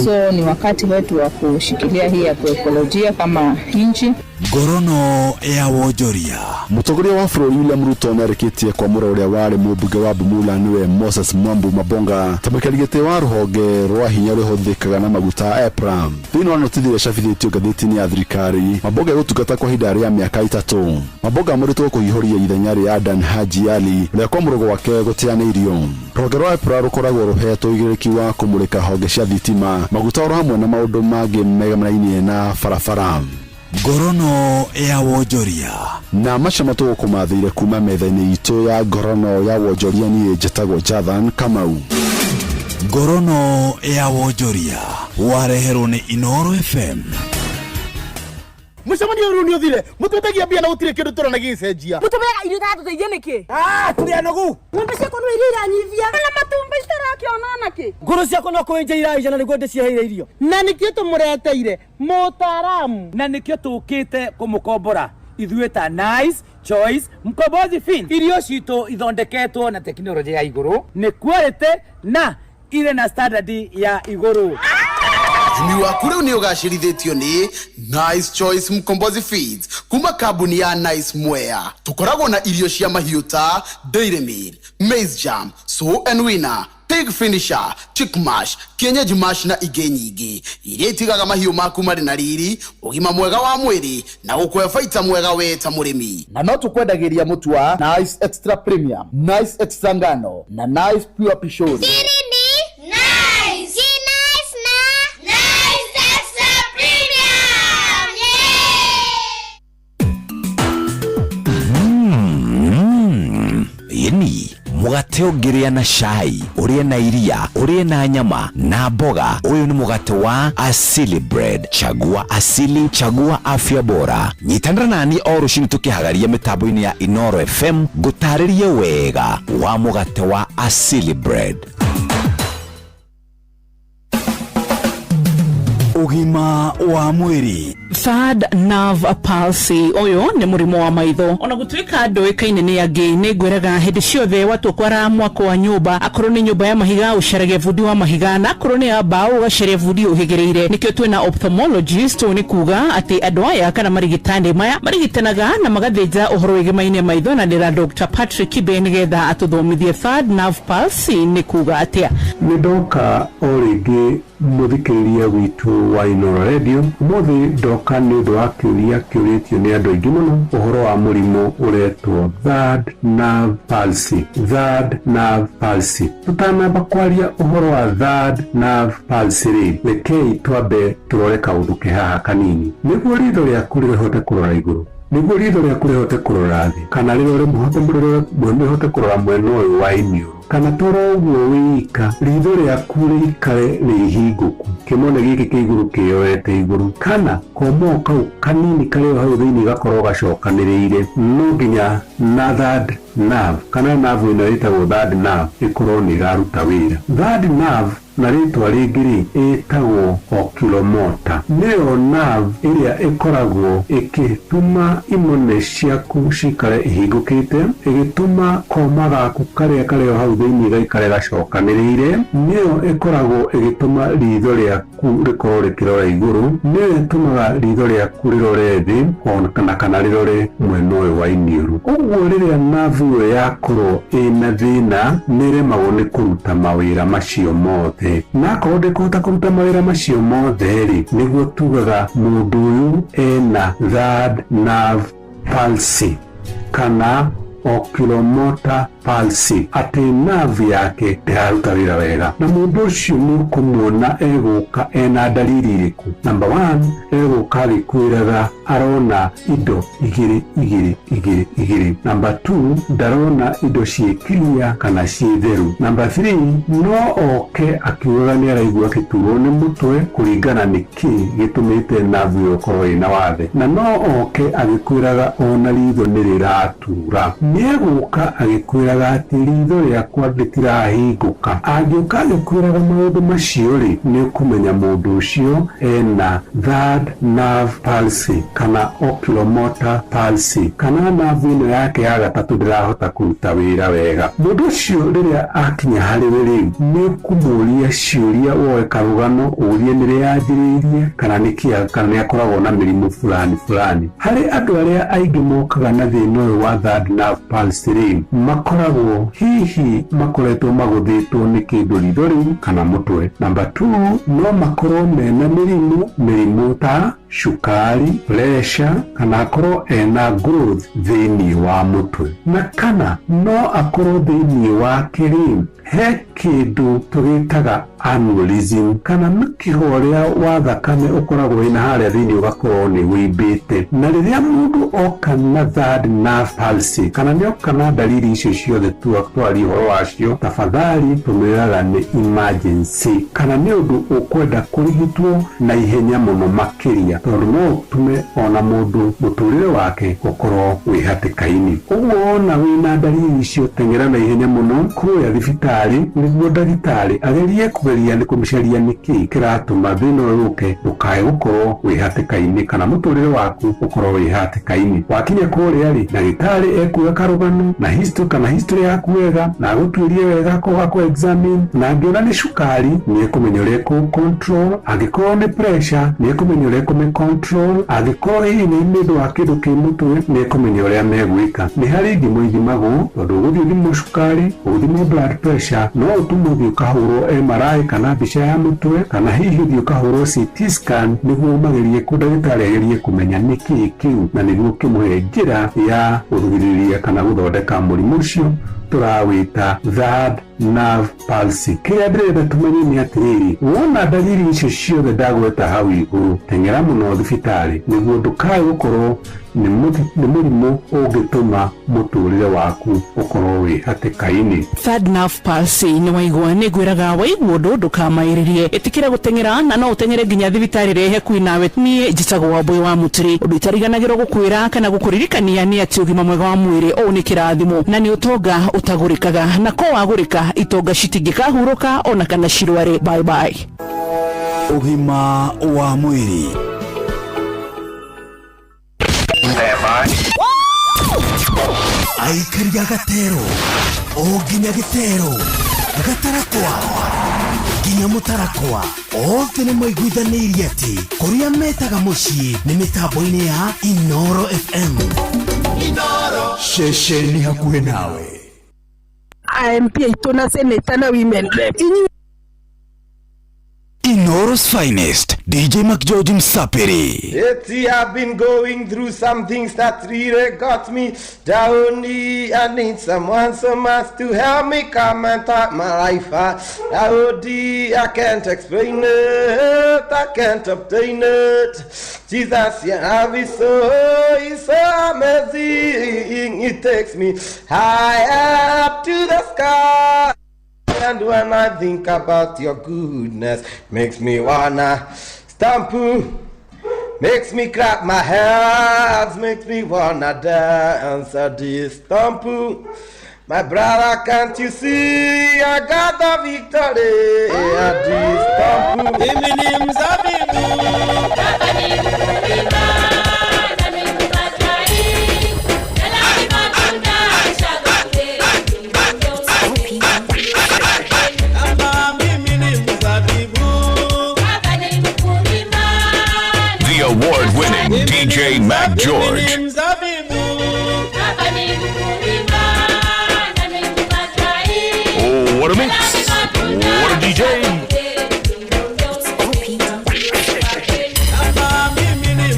So ni wakati wetu wa kushikilia hii agroekolojia kama nchi. Ngorono ya wonjoria. Mũtongoria wa bũrũri William Ruto nĩarĩkĩtie kwamũra ũrĩa warĩ mũmbunge wa Bumula nĩwe Moses Mwambu Mabonga ta mũikari gĩtĩ wa rũhonge rwa hinya ũrĩa ũhũthĩkaga na maguta EPRA. Thĩinĩ wa notithi ĩrĩa ĩcabithĩtio ngathĩti-inĩ ya thirikari, Mabonga egũtungata kwa ihinda rĩa mĩaka 3. Mabonga amũrĩtwo kũhiũria ithenya rĩa Adan Haji Ali ũrĩa kwamũrwo gwake gũteanĩirio. Rũhonge rwa EPRA rũkoragwo rũhetwo ũigĩrĩrĩki wa kũmũrĩka honge cia thitima, maguta oro hamwe na maũndũ mangĩ megamanaine na barabara. Ngorono ya wonjoria. Na macio matũgũkũmathĩire kuma metha-inĩ itũ ya ngorono ya wonjoria. Niĩ njĩtagwo Jathan Kamau. Ngorono ya wonjoria wareherwo nĩ Inooro FM. Mũcemanio ũyũ nĩ ũthire mũtwĩtagia mbia na gũtirĩ kĩndũ tũrona gĩgĩcenjia. Mũtũmĩraga irio itatũteithia nĩkĩ? Tũrĩ anogu. Ng'ombe ciakwa no iria iranyivia na matumbĩ citarakĩona nakĩ. Ngũrũ ciakwa no kũenja iraija na nĩguo ndĩciheire irio. Na nĩkĩo tũmũreteire mũtaaramu. Na nĩkĩo tũkĩte kũmũkombora ithuĩ ta Nice Choice Mkombozi Fins. Irio citũ ithondeketwo na tekinoronjĩ ya igũrũ, nĩ quality na irĩ na standard ya igũrũ. Ũrĩmi waku rĩu nĩ ũgacĩrithĩtio nĩ Nice Choice Mkombozi Feeds kuma kambuni ya Nice Mwea. Tũkoragwo na irio cia mahiũ ta Dairy Meal, Maize Jam, Sow and Winner, Pig Finisher, Chick Mash, Kienyeji Mash na ingĩ nyingĩ iria itigaga mahiũ maku marĩ na riri, ũgima mwega wa mwĩrĩ na gũkũhe baita mwega we ta mũrĩmi. Na no tũkwendagĩria mũtu wa Nice Extra Premium, Nice Extra Ngano na Nice Pure Pishori. Nice. Nice na Nice Extra Premium. Ĩni mũgate ũngĩrĩa na cai, ũrĩe na iria, ũrĩe na nyama na mboga. Ũyũ nĩ mũgate wa Asili Bread. Chagua Asili, chagua afya bora. Nyitanĩra nani o rũcinĩ tũkĩhagaria mĩtambo-inĩ ya Inooro FM ngũtarĩrie wega wa mũgate wa Asili Bread. Ũgima wa mwĩrĩ. Third nerve palsy ũyũ nĩ mũrimũ wa maitho. Ona gũtuĩka ndũĩkaine nĩ angĩ, nĩ ngwĩraga hĩndĩ ciothe watua kwara mwako wa nyũmba, akorwo nĩ nyũmba ya mahiga ũcaragia bundi wa mahiga, na akorwo nĩ ya mbaũ ũgacaria bundi ũhĩgĩrĩire. Nĩkĩo twĩna ophthalmologist. Ũũ nĩ kuga atĩ andũ aya kana marigitani maya marigitanaga na magathĩnja ũhoro wĩgemaine maitho, na ndĩra Dr. Patrick Kibe nĩgetha atũthomithie third nerve palsy nĩ kuga atĩa. Nĩ ndoka o rĩngĩ mũthikĩrĩria witũ wa Inooro Radio. Ũmũthĩ ndoka nĩ ũndũ wa kĩũria kĩũrĩtio nĩ andũ aingĩ mũno ũhoro wa mũrimũ ũretwo third nerve palsy. Third nerve palsy. Tũtanamba kwaria ũhoro wa third nerve palsy rĩ, rekei twambe tũrore kaũndũ ke haha kanini. Nĩguo ritho rĩaku rĩhote kũrora igũrũ, nĩguo ritho rĩaku rĩhote kũrora thĩ, kana rĩrore mũhote kũrora mwena ũyũ wa iniũrũ, kana toro ũguo wĩika, ritho rĩaku rĩikare rĩhingũku, kĩmone gĩkĩ kĩa igũrũ kĩyoete igũrũ, kana komoo kau kanini karĩ o hau thĩinĩ gakorwo gacokanĩrĩire, no nginya na third nerve kana nerve ĩno ĩtagwo third nerve ĩkorwo nĩ ĩraruta wĩra. Third nerve na rĩtwa rĩngĩ rĩ ĩtagwo oculomotor. Nĩyo nerve ĩrĩa ĩkoragwo ĩkĩtũma imone ciaku cikare ihingũkĩte, ĩgĩtũma koma gaku karĩa karĩ o hau thĩinĩ gaikare gacokanĩrĩire. Nĩyo ĩkoragwo ĩgĩtũma ritho rĩaku rĩkorwo rĩkĩrora igũrũ, nĩyo ĩtũmaga ritho rĩaku rĩrore thĩ ona kana rĩrore mwena ũyũ wa iniũrũ. Ũguo rĩrĩa nerve ĩyo yakorwo ĩna thĩna, nĩĩremagwo nĩ kũruta mawĩra macio mothe. Na akorwo ndĩkũhota kũruta mawĩra macio mothe rĩ, nĩguo tugaga mũndũ ũyũ ena third nerve palsy kana oculomotor palsy, atĩ nerve yake ndĩraruta wĩra wega. Na mũndũ ũcio nĩ ũkũmuona egũka ena ndariri irĩkũ? Number one, egũka agĩkwĩraga arona indo igĩrĩ igĩrĩ igĩrĩ igĩrĩ. Number two, ndarona indo ciĩ clear kana ciĩ theru. Number three, no oke akiugaga nĩ araigua akĩturwo nĩ mũtwe kũringana nĩ kĩ gĩtũmĩte nerve ĩyo ĩkorwo ĩna wathe, na no oke agĩkwĩraga ona ritho nĩ rĩratura. Nĩ egũka agĩkwĩraga atĩ ritho rĩakwa rĩtirahingũka. Angĩũka agĩkwĩraga maũndũ macio rĩ, nĩ ũkũmenya mũndũ ũcio ena third nerve palsy kana oculomotor palsy, kana nerve ĩno yake ya gatatũ ndĩrahota kũruta wĩra wega. Mũndũ ũcio rĩrĩa akinya harĩ we rĩ, nĩ ũkũmũria ciũria, woe karũgano ũrie nĩ rĩ yanjĩrĩirie kana nĩ kĩa, kana nĩ akoragwo na mĩrimũ fulani fulani. Harĩ andũ arĩa aingĩ mokaga na thĩna ũyũ wa third nerve palsy rĩ, makoragwo hihi makoretwo magũthĩtwo nĩ kĩndũ ritho rĩu kana mũtwe. Number two, no makorwo mena mĩrimũ ta cukari, pressure, kana akorwo ena growth thĩinĩ wa mũtwe, na kana no akorwo thĩinĩ wake rĩ he kĩndũ tũgĩtaga aneurysm, kana mũkiha ũrĩa wa thakame ũkoragwo wĩna harĩa thĩinĩ ũgakorwo nĩ wĩimbĩte. Na rĩrĩa mũndũ oka na third nerve palsy kana nĩ oka na ndariri icio ciothe twaria ũhoro wacio, tafadhali tũmĩraga nĩ emergency kana nĩ ũndũ ũkwenda kũrigitwo na ihenya mũno makĩria, tondũ no ũtũme ona mũndũ mũtũrĩre wake ũkorwo wĩ hatĩka-inĩ. Ũguo wona wĩna ndariri icio, teng'era na ihenya mũno kũrĩa thibitarĩ nĩguo ndagĩtarĩ agerie kũgeria nĩ kũmĩcaria nĩkĩ kĩratũma thĩna ũyũ ũke, ndũkae gũkorwo wĩ hatĩka-inĩ kana mũtũrĩre waku ũkorwo wĩ hatĩka-inĩ. Wakinya kũrĩa rĩ, ndagĩtarĩ ekuoya karũgano na history kana history yaku wega, na agũtuĩrie wega akũ examine, na angĩona nĩ cukari nĩ ekũmenya ũrĩa ekũ control, angĩkorwo nĩ pressure nĩ ekũmenya ũrĩa ekũmĩ control, angĩkorwo hihi nĩ ũndũ wa kĩndũ kĩ mũtwe nĩ ekũmenya ũrĩa megwĩka. Nĩ harĩ ithimo ithimagwo, tondũ ũgũthiĩ ũthimwo cukari, ũthimwo blood pressure, no ũtũmwo ũthiĩ ũkahũrwo MRI kana mbica ya mũtwe, kana hihi ũthiĩ ũkahũrwo CT scan nĩguo magerie kũ ndagĩtarĩ agerie kũmenya nĩkĩĩ kĩu, na nĩguo kĩmũhe njĩra ya gũthugĩrĩria kana gũthondeka mũrimũ ũcio tũrawĩta third nerve palsy. Kĩrĩa ndĩrenda tũmenye nĩ atĩrĩrĩ, wona ndariri icio ciothe ndagweta hau igũrũ, teng'era mũno thibitarĩ nĩguo ndũkae gũkorwo nĩ mũrimũ ũngĩtũma mũtũrĩre waku ũkorwo wĩ hatĩka-inĩ. Third nerve palsy, nĩ waigua? Nĩ ngwĩraga waigua ũndũ ndũkamaĩrĩrie, ĩtĩkĩra gũteng'era na no ũteng'ere nginya thibitarĩ ĩrĩa ĩ hakuhĩ nawe. Niĩ njĩtagwo Wambũi wa Mũturi. Ũndũ itariganagĩrwo gũkwĩra kana gũkũririkania nĩ atĩ ũgima mwega wa mwĩrĩ ũũ nĩ kĩrathimo na nĩ ũtonga ũtagũrĩkaga, na ko wagũrĩka itonga citingĩkahurũka ona kana cirware. Bye bye. Ũgima wa mwĩrĩ. Aikari a Gatero o nginya Gĩtero, Gatarakwa nginya Mũtarakwa, othe nĩ maiguithanĩirie atĩ kũrĩa metaga mũciĩ nĩ mĩtambo-inĩ ya Inoro FM, ceceni hakuhĩ nawe. MP aitũ na senator na women rep inyuĩ. Inoro's finest, DJ McGeorge Msapiri. It's I've been going through some things that really got me down. I need someone so much to help me come and talk my life. I can't explain it, I can't obtain it. Jesus, your love is so amazing. It takes me high up to the sky. And when I think about your goodness, makes me wanna stamp, makes me clap my hands, makes me wanna dance at this stamp. My brother, can't you see I got the victory at this stamp? Mimi ni mzabibu. Baba ni mkulima na mimi matai. Nalani matunda shagwe. Kama mimi ni mzabibu. Baba ni mkulima. The award-winning DJ Mac George. Mimi ni mzabibu. Baba ni mkulima na mimi matai. Oh, what a mix. What a DJ. Kama mimi ni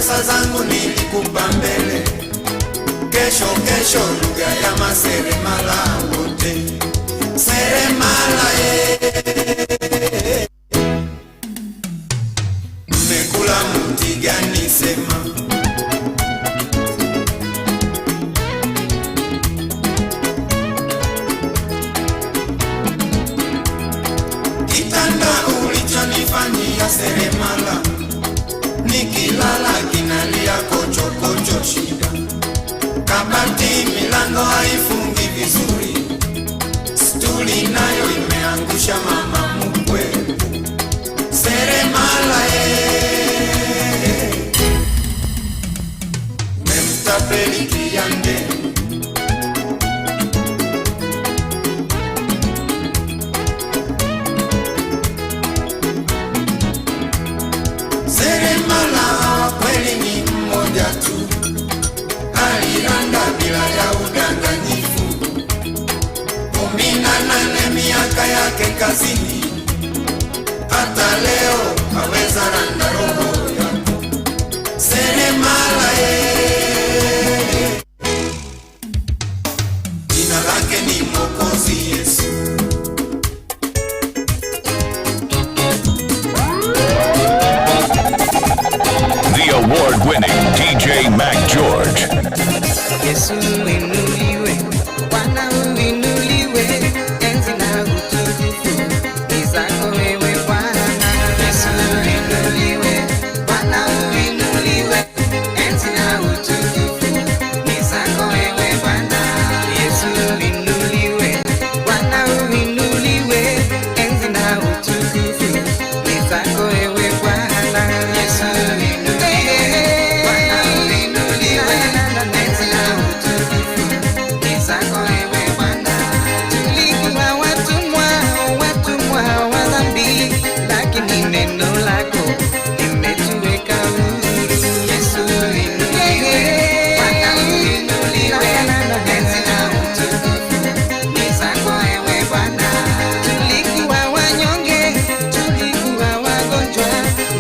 Pesa zangu nilikupa mbele, kesho kesho lugha ya maseremala wote, seremala ye. Mmekula mti gani sema? Kitanda ulichonifanyia seremala, nikilala kinalia kocho kocho shida. Kabati milango haifungi vizuri, stuli nayo imeangusha mama mkwe. Seremala ye, memtapeli kiande. Seremala wa kweli ni mmoja tu, aliranda bila ya udanganyifu. 18 miaka yake kazini, hata leo aweza randa roho yako. Seremala ye, jina lake ni Mwokozi Yesu. The award-winning DJ Mac George. Yesu uinuliwe, Bwana uinuliwe, enzi na utukufu ni zako wewe Bwana. Yesu uinuliwe, Bwana uinuliwe, enzi na utukufu ni zako wewe Bwana. Yesu uinuliwe, Bwana uinuliwe, enzi na utukufu ni zako wewe Bwana. Yesu uinuliwe, Bwana uinuliwe, enzi na utukufu ni zako wewe Bwana. Tulikuwa watumwa, watumwa wa dhambi, lakini neno lako limetuweka huru. Yesu uinuliwe, Bwana uinuliwe, enzi na utukufu ni zako wewe Bwana. Tulikuwa wanyonge, tulikuwa wagonjwa,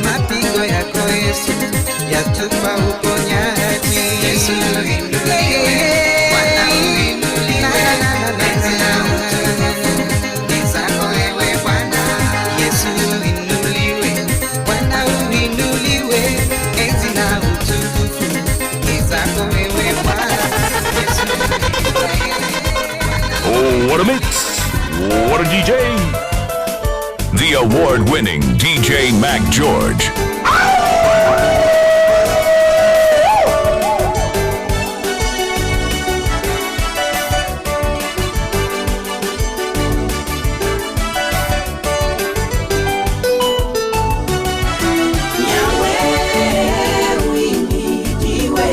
mapigo yako Yesu yatupa uponyaji. Yesu uinuliwe, Bwana uinuliwe, enzi na utukufu ni zako wewe Bwana. Yesu uinuliwe, Bwana uinuliwe, enzi na utukufu ni zako wewe Bwana. Oh, what a mix! What a DJ! The award-winning DJ Mac George. Yahweh uhimidiwe,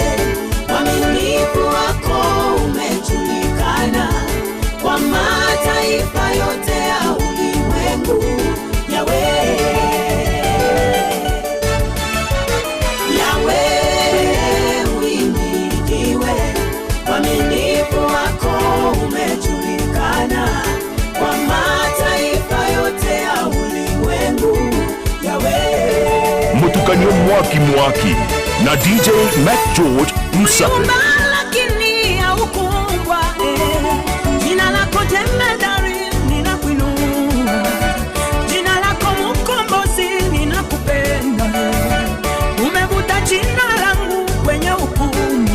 uaminifu wako umejulikana kwa mataifa yote ya ulimwengu. Yahweh, Yahweh uhimidiwe, uaminifu wako umejulikana kwa mataifa yote ya ulimwengu. Yahweh. Mutukanio Mwaki Mwaki na DJ Mac George Msape. Uliumba lakini haukuumbwa, eh. Jina lako jemedari ninakuinua, jina lako mkombozi ninakupenda, eh. Umevuta jina langu kwenye hukumu,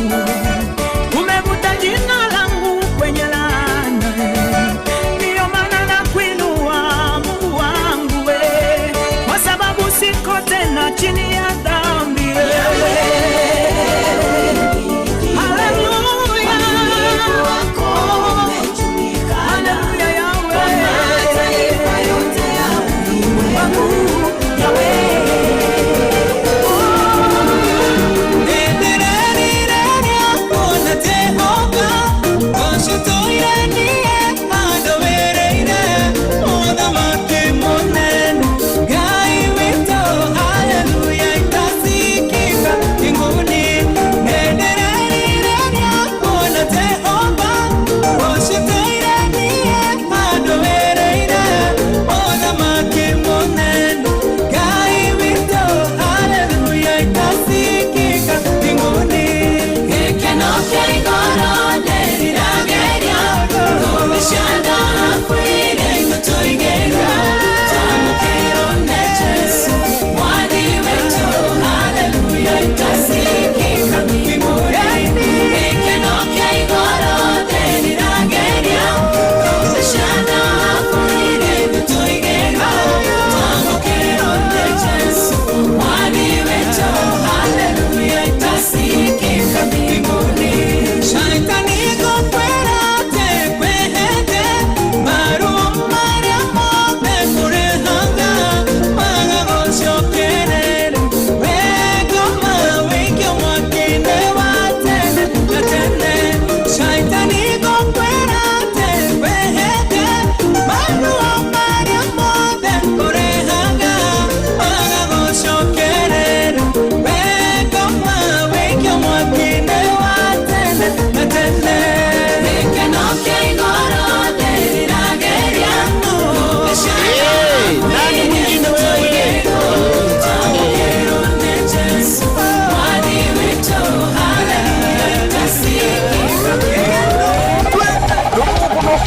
umevuta jina langu kwenye laana, eh. Ndiyo maana nakuinua Mungu wangu, eh, kwa sababu siko tena chini ya dhambi, eh.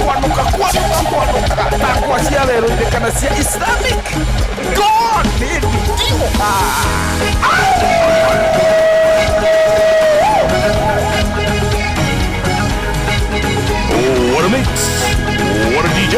Kwanuka kwanuka kwanuka ta ngwa cia werũ-inĩ kana cia Islamic God nĩ ndio. What a mix. What a DJ.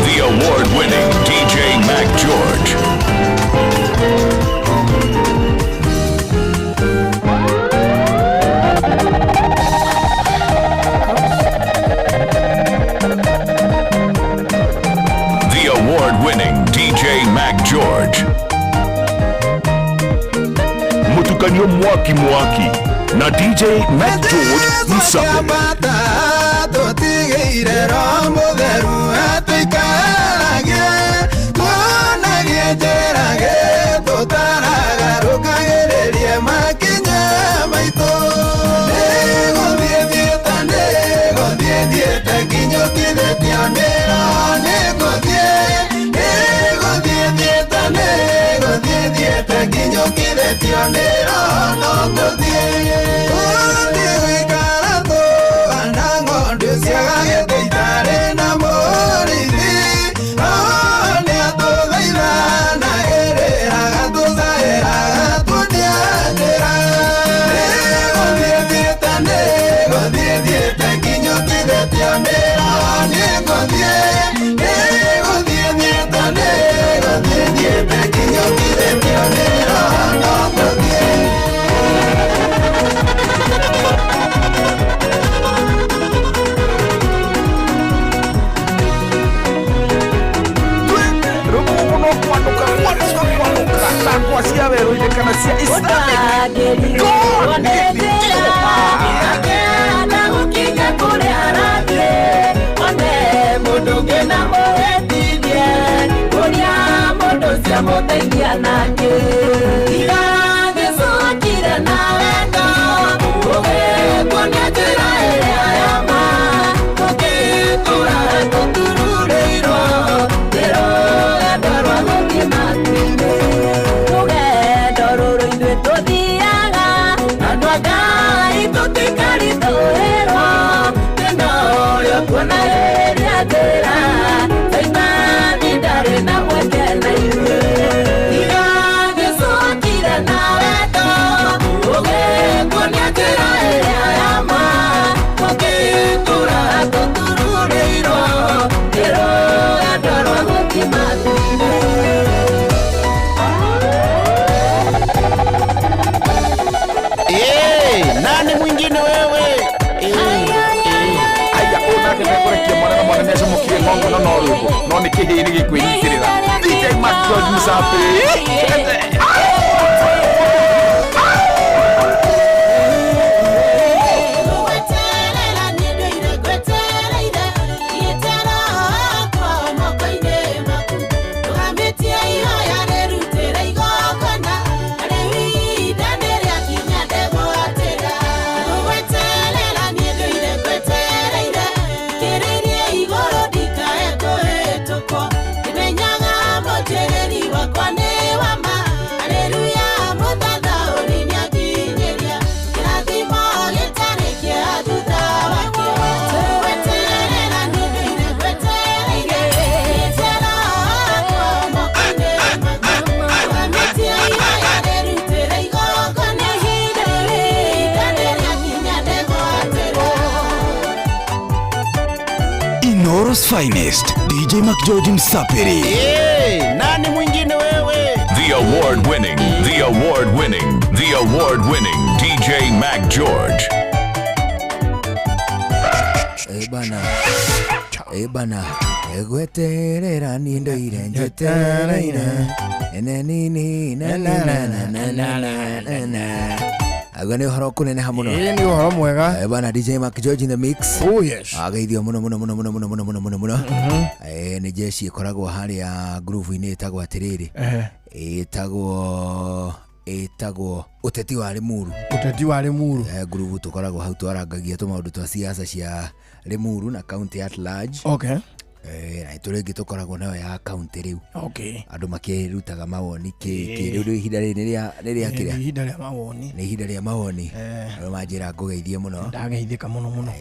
The award-winning DJ Mac George. The award-winning DJ Mac George. Mutukanio Mwaki Mwaki na DJ Mac George Musabe. Tũtigĩire roho mũtheru atũikaragie tuonagie njĩra gĩtũtaraga rũkagĩrĩrie makinya maitũ nĩgũthiĩ thiĩte nĩgũthiĩ thiĩte nginyũkithĩtio nĩ roho nĩngũthiĩ nĩgũthiĩ thiĩte nĩgũthiĩ thiĩte nginyũkithĩtio nĩ roho no ngũthiĩ gũthiĩ gũikara tũhana ng'ondu ciagagĩte itarĩ na mũrĩithi roho nĩatũthaitha Ta ngwa cia werũ-inĩ kana cia Islamic. God nĩ Akĩenda gũkinya kũrĩa arathiĩ one mũndũ ũngĩ na mũhĩtithie kũrĩa mũndũ ũcio amũteithia nake tiga gĩcokire na wendo ũgĩkuonia njĩra ĩrĩa ya ma tũgĩtũraga tũtururĩirwo nĩ rũgendo rwa gũthiĩ matu-inĩ rũgendo rũrũ ithuĩ tũthiaga andũ a Ngai tũtikaritũhĩrwo thĩna ũrĩa kuona rĩrĩa njĩra Caitani ndarĩ na mweke na ithuĩ tiga Jesũ okire na wendo ũgĩkuonia njĩra ĩrĩa ya ma tũgĩtũraga tũtururĩirwo nĩ rũgendo rwa gũthiĩ matu-inĩ. Nani mwingine wewe? Aya, ũyũ nake nĩekũrekia mwana na mwana nĩacamũkire ng'ongo no no rwĩmbo no nĩ kĩhĩĩ nĩ gĩkwĩnyitĩrĩra. DJ Mac George Musafi. Gweterera niĩ ndũire ngwetereire ngĩetera wakwa moko-inĩ maku ndũgamĩtie ihoya rĩrutĩre igongona na rĩu ihinda nĩrĩakinya ndegwatĩra gũgweterera niĩ ndũire ngwetereire ngĩrĩrie igũrũ ndikae kũhĩtũkwo ngĩmenyaga mũnjĩrĩri wakwa nĩ wa ma haleluya mũthathaũri nĩanginyĩria kĩrathimo gĩtarĩ kĩa thutha wakĩo gweterera niĩ ndũire ngwetereire ngĩetera wakwa moko-inĩ maku ndũgamĩtie ihoya rĩrutĩre igongona ihinda nĩrĩakinya ndegwatĩra. Inoro's finest DJ Mac George Msapiri. Nani mwingine wewe? The award winning, the award winning, the award winning DJ Mac George. Eh bana, eh bana, gweterera niĩ ndoire njetereire ene nini na na na na na na na na na. Aguo nĩ ũhoro kũneneha mũno. Ĩĩ nĩ ũhoro mwega. Eh bana, DJ Mac George in the mix. Oh yes. Ageithio mũno mũno mũno mũno mũno mũno mũno mũno mũno. Eh nĩ jeshi ĩkoragwo harĩa groove-inĩ ĩtagwo atĩrĩrĩ. Ĩtagwo ũteti wa Limuru. Ũteti wa Limuru. Eh groove tũkoragwo hau twarangagia tũmaũndũ twa siasa cia Limuru na county at large. Okay. Na itũ rĩngĩ tũkoragwo nayo ya county rĩu. Okay. Andũ makĩrutaga mawoni kĩ kĩ rĩu rĩu ihinda rĩrĩ nĩ rĩa kĩrĩa? Nĩ ihinda rĩa mawoni. Nĩ ihinda rĩa mawoni. Andũ manjĩra ngũgeithie mũno. Ndageithĩka mũno mũno.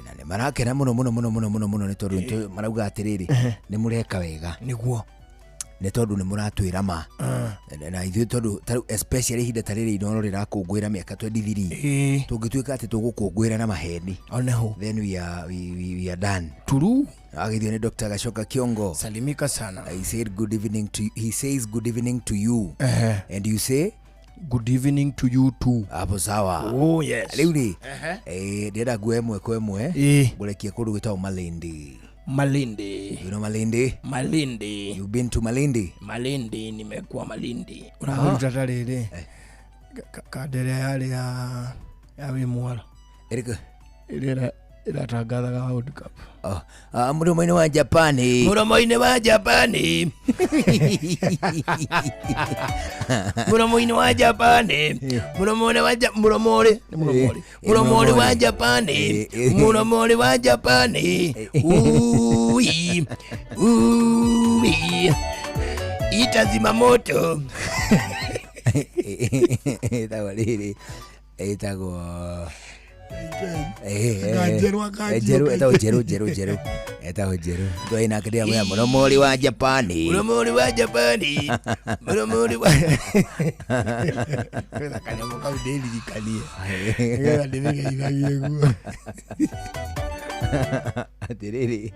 Na nĩ marakena mũno mũno mũno mũno mũno mũno nĩ tondũ marauga atĩrĩrĩ nĩ mũreka wega. Nĩguo. Nĩ tondũ nĩ mũratwĩra ma. Na ithuĩ tondũ tarĩu especially ihinda ta rĩrĩ Inooro rĩrakũngũĩra mĩaka 23. Tũngĩtuĩka atĩ tũgũkũngũĩra na maheni. Oneho. Then we are we are done. True. Ageithio nĩ Dr. Gashoka Kiongo. Salimika sana. I said good evening to he says good evening to you. And you say good evening to you too. Hapo sawa. Oh yes. Rĩu rĩ, ndĩrenda nguoe ĩmwe kwa ĩmwe. Ngũrekie kũndũ gwĩtagwo Malindi. Malindi. You know Malindi? Malindi. You've been to Malindi? Malindi, nimekuwa Malindi. Unaruta ta rĩrĩ. Kanda ĩrĩa yarĩ ya wĩ mwaro. Ĩrĩkũ? Ĩrĩa ĩratangathaga World Cup. Oh, mũromo-inĩ wa Japani. Mũromo-inĩ wa Japani. Mũromo-inĩ wa Japani. Mũromo-inĩ wa mũromo-rĩ, nĩ mũromo-rĩ. Mũromo-rĩ wa Japani. Mũromo-rĩ wa Japani. Ui. Ui. Itazima moto. Ĩtagwo rĩrĩ. Ĩtagwo Njeru ĩtagwo Njeru Njeru Njeru ĩtagwo Njeru twĩ nake ndĩramwĩra mũromori wa Japani. Mũromori wa Japani. Mũromori wa Kwĩna kanyamũ kau ndĩririkanie nĩgetha ndĩmĩgeithagie guo. Atĩrĩrĩ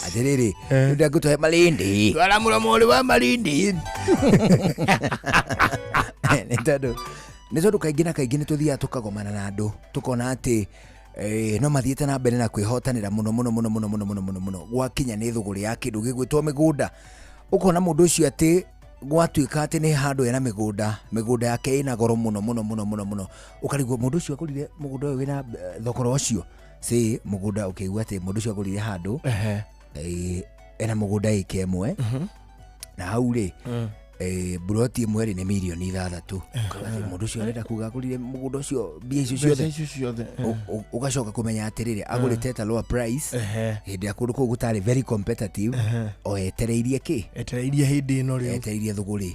atĩrĩrĩ rĩu ndangũtwae Malindi. Twara mũromori wa Malindi. Nĩ tondũ nĩ tondũ kaingĩ na kaingĩ nĩ tũthiaga tũkagomana na andũ tũkona atĩ no mathiĩte na mbere na kwĩhotanĩra mũno mũno mũno mũno mũno mũno mũno mũno gwakinya nĩ thũgũrĩ ya kĩndũ gĩgwĩtwo mĩgũnda. Ũkona mũndũ ũcio atĩ Gwatuĩka atĩ nĩ handũ ena mĩgũnda, mĩgũnda yake ĩna goro mũno mũno mũno mũno mũno, ũkarigwo mũndũ ũcio agũrire mũgũnda ũyũ wĩna thogora ũcio. Say mũgũnda, ũkĩigua atĩ mũndũ ũcio agũrire handũ ena mũgũnda ĩka ĩmwe, na hau rĩ, buroti ĩmwe rĩ nĩ mirioni 6. Ũkauga atĩ mũndũ ũcio arenda kuga agũrire mũgũnda ũcio mbia icio Mbeca ciothe? icio ciothe. Ũgacoka kũmenya atĩrĩrĩ, agũrĩte at a lower price hĩndĩ ya kũndũ kũu gũtarĩ very competitive, o etereirie kĩ? Etereirie hĩndĩ ĩno rĩu. Etereirie thũgũrĩ.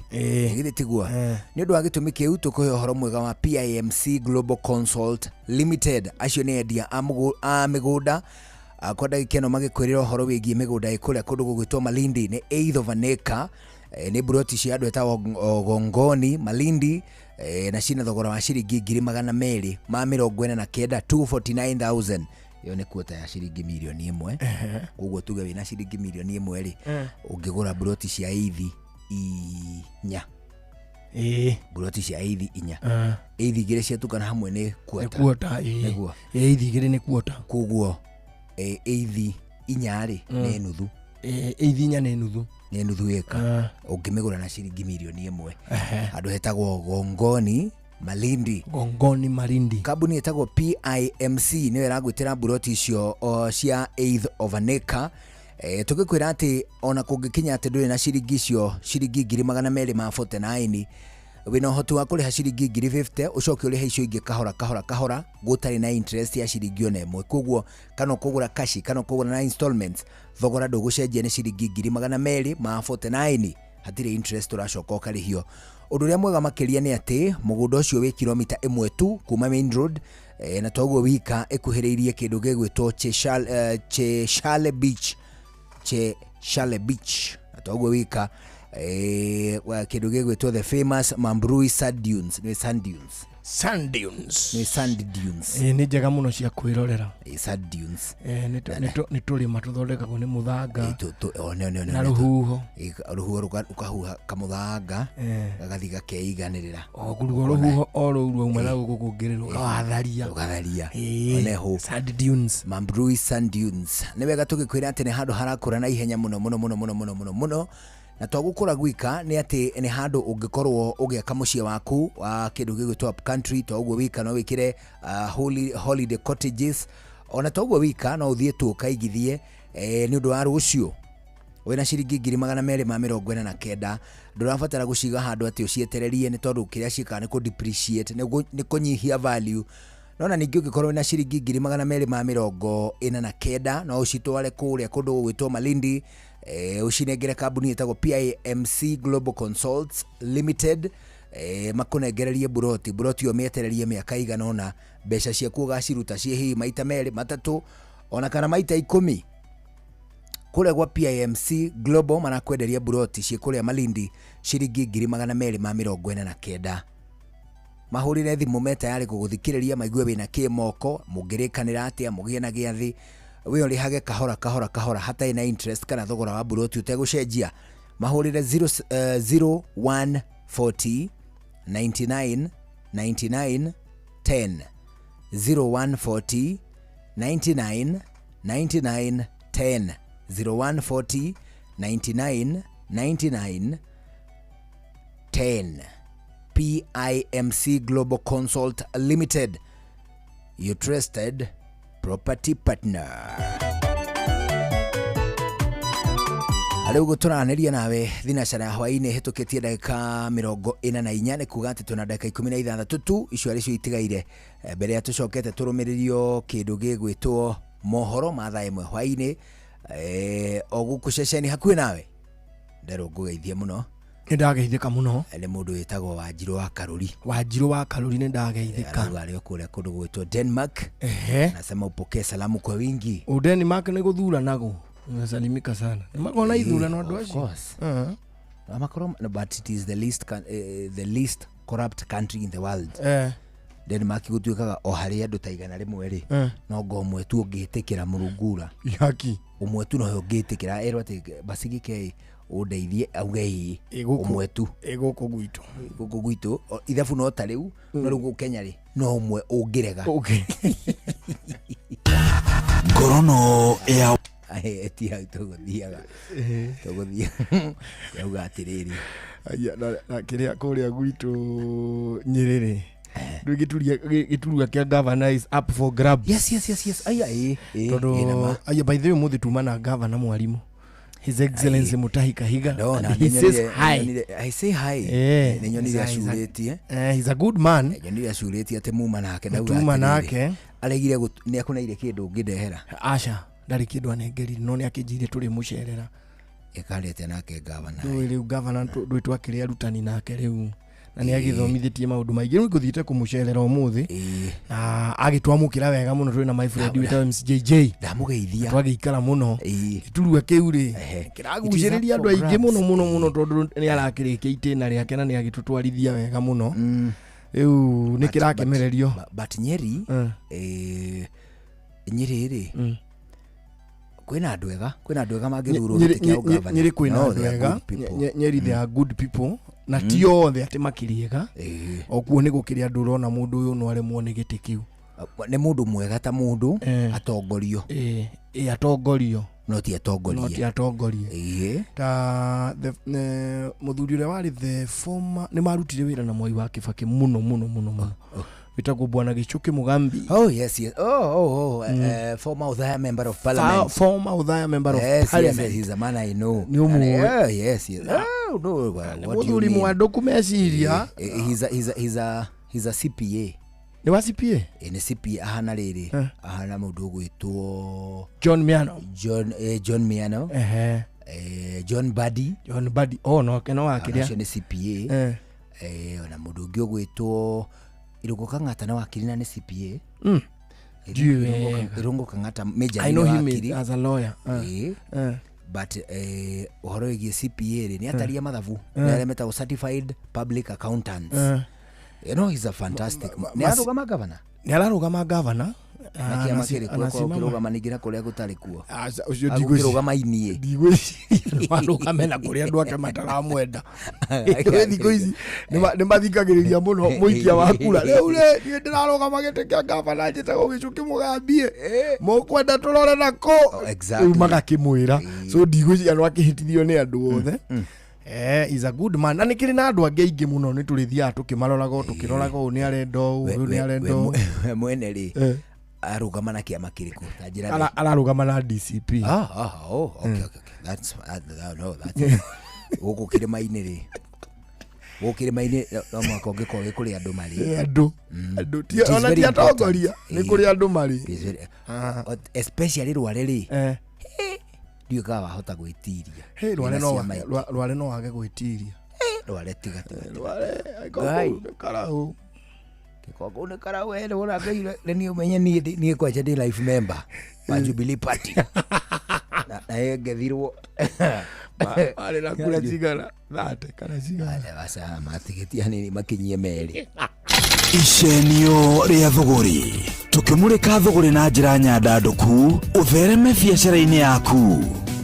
Githĩ tiguo? Nĩ ũndũ wa gĩtũmi kĩu, tũkũhe ũhoro mwega wa PIMC Global Consult Limited. Acio nĩ endia a mĩgũnda. Kwa ndagĩka ĩno magĩkwĩrĩra ũhoro wĩgiĩ mĩgũnda ĩ kũrĩa kũndũ gũgwĩtwo Malindi, nĩ eighth of an acre. Nĩ buroti cia andũ etagwo Gongoni Malindi, na cina thogora wa ciringi 249,000, 249,000. Ĩyo nĩ kuota ya ciringi mirioni 1. Koguo tuge wĩna ciringi mirioni 1 rĩ, ũngĩgũra buroti cia eithi 4. Buroti cia eithi 4. Eithi 2 ciatukana hamwe nĩ kuota. Nĩ kuota, ĩĩ. Nĩguo. Eithi 2 nĩ kuota. Koguo eithi 4 rĩ, nĩ nuthu. Eithi 4 nĩ nuthu. Nĩ nuthu ĩka. Ũngĩmĩgũra na ciringi mirioni 1 handũ hetagwo Gongoni Malindi. Gongoni Malindi. Kambuni ĩtagwo PIMC nĩyo ĩragwĩtĩra buroti icio cia eighth of an acre. Tũgĩkwĩra atĩ ona kũngĩkinya atĩ ndũrĩ na ciringi icio, ciringi ngiri magana merĩ ma 49, wĩna ũhoti wa kũrĩha ciringi ngiri 50, ũcoke ũrĩhe icio ingĩ kahora kahora kahora, gũtarĩ na interest ya ciringi ona ĩmwe. Koguo kana ũkũgũra cash kana ũkũgũra na installments, thogora ndũgũcenjia, nĩ ciringi ngiri magana merĩ ma 49, hatirĩ interest ũracoka ũkarĩhio. Ũndũ ũrĩa mwega makĩria nĩ atĩ mũgũnda ũcio wĩ kilomita 1 tu kuma main road, na toguo wika ĩkuhĩrĩirie kĩndũ gĩgwĩtwo Cheshale Beach. Cheshale Beach, na toguo wika kĩndũ gĩgwĩtwo the famous Mambrui Sand Dunes. Nĩ sand dunes. Sand dunes. Nĩ sand dunes. Nĩ njega mũno cia kwĩrorera. Sand dunes. Nĩ tũrĩma tũthondekagwo nĩ mũthanga. O, nĩ, nĩ, nĩ, Na nĩ, rũhuho. Rũhuho rũkahuha kamũthanga, gagathiĩ gakeiganĩrĩra. O kũruga rũhuho o rũu rwauma na gũkũ kũngĩ rĩ, rũkawatharia. Rũgatharia. One hũ. Sand dunes. Mambrui Sand Dunes. Nĩ wega tũgĩkwĩra atĩ nĩ handũ harakũra na ihenya mũno mũno mũno mũno mũno mũno mũno. Na to gũkũra gwika, nĩ atĩ nĩ handũ ũngĩkorwo ũgĩaka mũciĩ waku wa kĩndũ gĩgwĩtwo up country. To ũguo wika, no wĩkĩre holiday cottages. Ona to ũguo wika, no ũthiĩ tu ũkaigithie, nĩ ũndũ wa rũciũ. Wĩna ciringi ngiri magana merĩ ma mĩrongo ĩna na kenda, ndũrabatara gũciga handũ atĩ ũcietererie, nĩ tondũ kĩrĩa ciĩkaga nĩ kũ depreciate, nĩ kũnyihia value. No na ningĩ ũngĩkorwo wĩna ciringi ngiri magana merĩ ma mĩrongo ĩna na kenda, no ũcitware kũrĩa kũndũ gũgwĩtwo Malindi, ũcinengere kambuni ĩtagwo PIMC Global Consults Limited, makũnengererie buroti. Buroti ĩyo mĩetererie mĩaka igana ũna, mbeca ciaku ũgaciruta ciĩ hihi maita merĩ matatũ ona kana maita 10. Kũrĩa gwa PIMC Global marakwenderia buroti ciĩ kũrĩa Malindi ciringi ngiri magana merĩ ma mĩrongo ĩna na kenda. Mahũrĩre thimũ me tayarĩ gũgũthikĩrĩria, maigue wĩna kĩ moko, mũngĩrĩkanĩra atĩa, mũgĩe na gĩathĩ, we ũrĩhage kahora kahora kahora hatarĩ na interest kana thogora wa buroti ũtegũcenjia. Mahũrĩre zero zero one forty ninety-nine ninety-nine ten. Zero one forty ninety-nine ninety-nine ten. Zero one forty ninety-nine ninety-nine ten. PIMC Global Consult Limited, your trusted property partner. Rĩu gũtũranĩria nawe thinacara ya hwaĩ-inĩ hĩtũkĩtie ndagĩka mĩrongo ĩna na inya, nĩ kuga atĩ twĩna ndagĩka ikũmi na ithathatũ tu, icio arĩ cio itigaire. Mbere ya tũcokete tũrũmĩrĩrio kĩndũ gĩgwĩtwo mohoro ma thaa 1 hwaĩ-inĩ, o gũkũ ceceni hakuhĩ nawe. Nderwo ngũgeithie mũno. Nĩ ndageithĩka mũno. Nĩ mũndũ wĩtagwo Wanjirũ wa Karũri. Wanjirũ wa Karũri, nĩ ndageithĩka. Arauga arĩ o kũrĩa kũndũ gũgwĩtwo Denmark. Nasema upokee salamu kwa wingi. O Denmark nĩ gũthuranagwo. Unasalimika sana. Nĩ makoragwo na ithurano andũ Of acio. course. Amakorwo, no, but it is the least corrupt country in the world. Denmark gũtuĩkaga o harĩ andũ ta igana rĩmwe rĩ, no ngo ũmwe tu ũngĩtĩkĩra mũrungura. Ihaki. Ũmwe tu nowe ũngĩtĩkĩra, erwo atĩ basi gĩke ũndeithie, auge ĩĩ. Ĩ gũkũ. Ũmwe tu. Ĩ gũkũ gwitũ. Gũkũ gwitũ, o, ithabu no ta rĩu, no rĩu gũkũ Kenya rĩ, no ũmwe ũngĩrega. Ngorono ya Ahe, ti hau tũgũthiaga. Tũgũthiĩ. Yauga atĩrĩrĩ. Aya, na kĩrĩa kũrĩa gwitũ Nyĩrĩ-rĩ, rĩu gĩturwa kĩa governor is up for grabs. Yes, yes, yes, yes. Aya, ĩ, ĩ, Tondũ ĩ, na ma. aya, by the way, ũmũthĩ tuma na governor mwarimũ, His Excellency Mutahi Kahiga, Ndona, and he says nĩnyonire- hi. nĩnyonire- I say hi. Eh, Nĩnyonire he's a- acurĩtie. He's a good man. Nyonire acurĩtie atĩ muma nake ndauga Tuma atĩrĩrĩ, nake. Aregire nĩ akũneire kĩndũ ũngĩndehera. Aca, ndarĩ kĩndũ anengerire, no nĩ akĩnjĩire tũrĩ mũcerera. Ĩkarĩte nake gavana. Ndũĩ rĩu gavana ndũĩ twakĩrĩ arutani nake rĩu, na nĩ agĩthomithĩtie maũndũ maingĩ. Rĩu ngũthiĩte kũmũcerera ũmũthĩ na agĩtwamũkĩra wega mũno. Twĩ na my friend wĩtagwo MCJJ. Ndamũgeithia. Twagĩikara mũno. Gĩturwa kĩu rĩ, kĩragucĩrĩria andũ aingĩ mũno mũno mũno, tondũ nĩ arakĩrĩkia itĩna rĩake na nĩ agĩtũtwarithia wega mũno. Rĩu nĩ kĩrakemererio. But Nyeri, Nyeri rĩ, kwĩna andũ ega, kwĩna andũ ega mangĩthurwo gĩtĩ kĩa ũgavana. Nyeri kwĩna No, andũ they are ega. good people. Nyeri they are good people, na ti othe atĩ makĩrĩ ega. Okuo nĩ gũkĩrĩ andũ ũrona mũndũ ũyũ no aremwo nĩ gĩtĩ kĩu. Nĩ mũndũ mwega ta mũndũ atongorio. Ĩ, atongorio. No ti atongorie. No ti atongorie. Ta mũthuri ũrĩa warĩ the former, nĩ marutire wĩra na Mwai wa Kĩbakĩ mũno mũno mũno mũno, wĩtagwo Bwana Gĩchũkĩ Mũgambi. Oh, yes, yes. Oh, former Othaya member of parliament. Former Othaya member of Yes, parliament. yes, he's a man I know. Nĩ ũmũĩ. Oh, yes, yes. Oh, no, what do you Mũthuri mean? mwandũku meciria. He's a CPA. Nĩ wa CPA? Nĩ CPA ahana rĩrĩ, ahana mũndũ ũgwĩtwo John Miano. John Miano. Ehe. John Badi. John Badi. Oh, no, no wakĩrĩa. Acio nĩ CPA. Ona mũndũ ũngĩ ũgwĩtwo Irũngũ Kang'ata nĩ wakiri na nĩ CPA. Ndiũĩ wega. Irũngũ Kang'ata major I nĩ know him wakiri. as a lawyer. Ĩĩ. But ũhoro wĩgiĩ CPA rĩ, nĩ ataria mathabu, nĩ arĩa metagwo certified public accountants. You know, he's a fantastic nĩ ararũgama gavana. Nĩ ararũgama gavana. Na kĩama kĩrĩkũ akorwo ũkĩrũgama ningĩ na kũrĩa gũtarĩ kuo? Ũcio Agũkĩrũgama inie. Ndigwĩciria no arũgame na kũrĩa andũ ake mataramwenda. Rĩu thikũ ici nĩ mathikagĩrĩria mũno mũikia wa kura. Rĩu rĩ, niĩ ndĩrarũgama gĩtĩ kĩa gavana njĩtagwo Gĩchũkĩ Mũgambie, mũkwenda tũrore nakũ? Rĩu magakĩmwĩra. So ndigwĩciria no akĩhĩtithio nĩ andũ othe. Is a good man, na nĩ kĩrĩ na andũ angĩ aingĩ mũno, nĩ tũrĩthiaga tũkĩmaroraga o tũkĩroraga, ũyũ nĩ arenda ũũ, ũyũ nĩ arenda ũũ. We mwene rĩ, arũgama na kĩama kĩrĩkũ? Ta njĩra rĩ. Ararũgama na DCP. Ah, ah, oh, okay, okay, okay. That's that, that, no, that's gũkũ kĩrĩma-inĩ rĩ, gũkũ kĩrĩma-inĩ no mũhaka ũngĩkorwo wĩ kũrĩa andũ marĩ. Andũ andũ It is ona very ti atongoria, important. nĩ kũrĩa andũ marĩ. It is very- especially Rware rĩ, ndiũĩ kana wahota gwĩtiria. Hey, Rware Wĩna no ciama wage- ingĩ. Rware no wage gwĩtiria. Rware tiga tiga tiga. Rware Ngai. kũu nĩ karau. Gĩkongo nĩ karau, we nĩ ũrangaire. Nĩ niĩ ũmenye niĩ kwanja ndĩ life member wa Jubilee Party. Na ngethirwo. Marĩ na kura cigana? 30 kana cigana? Aca, matigĩtie hanini makinyie merĩ. Icenio rĩa thũgũrĩ, tũkĩmũrĩka thũgũrĩ na njĩra nyandandũku ũthereme biacara-inĩ yaku.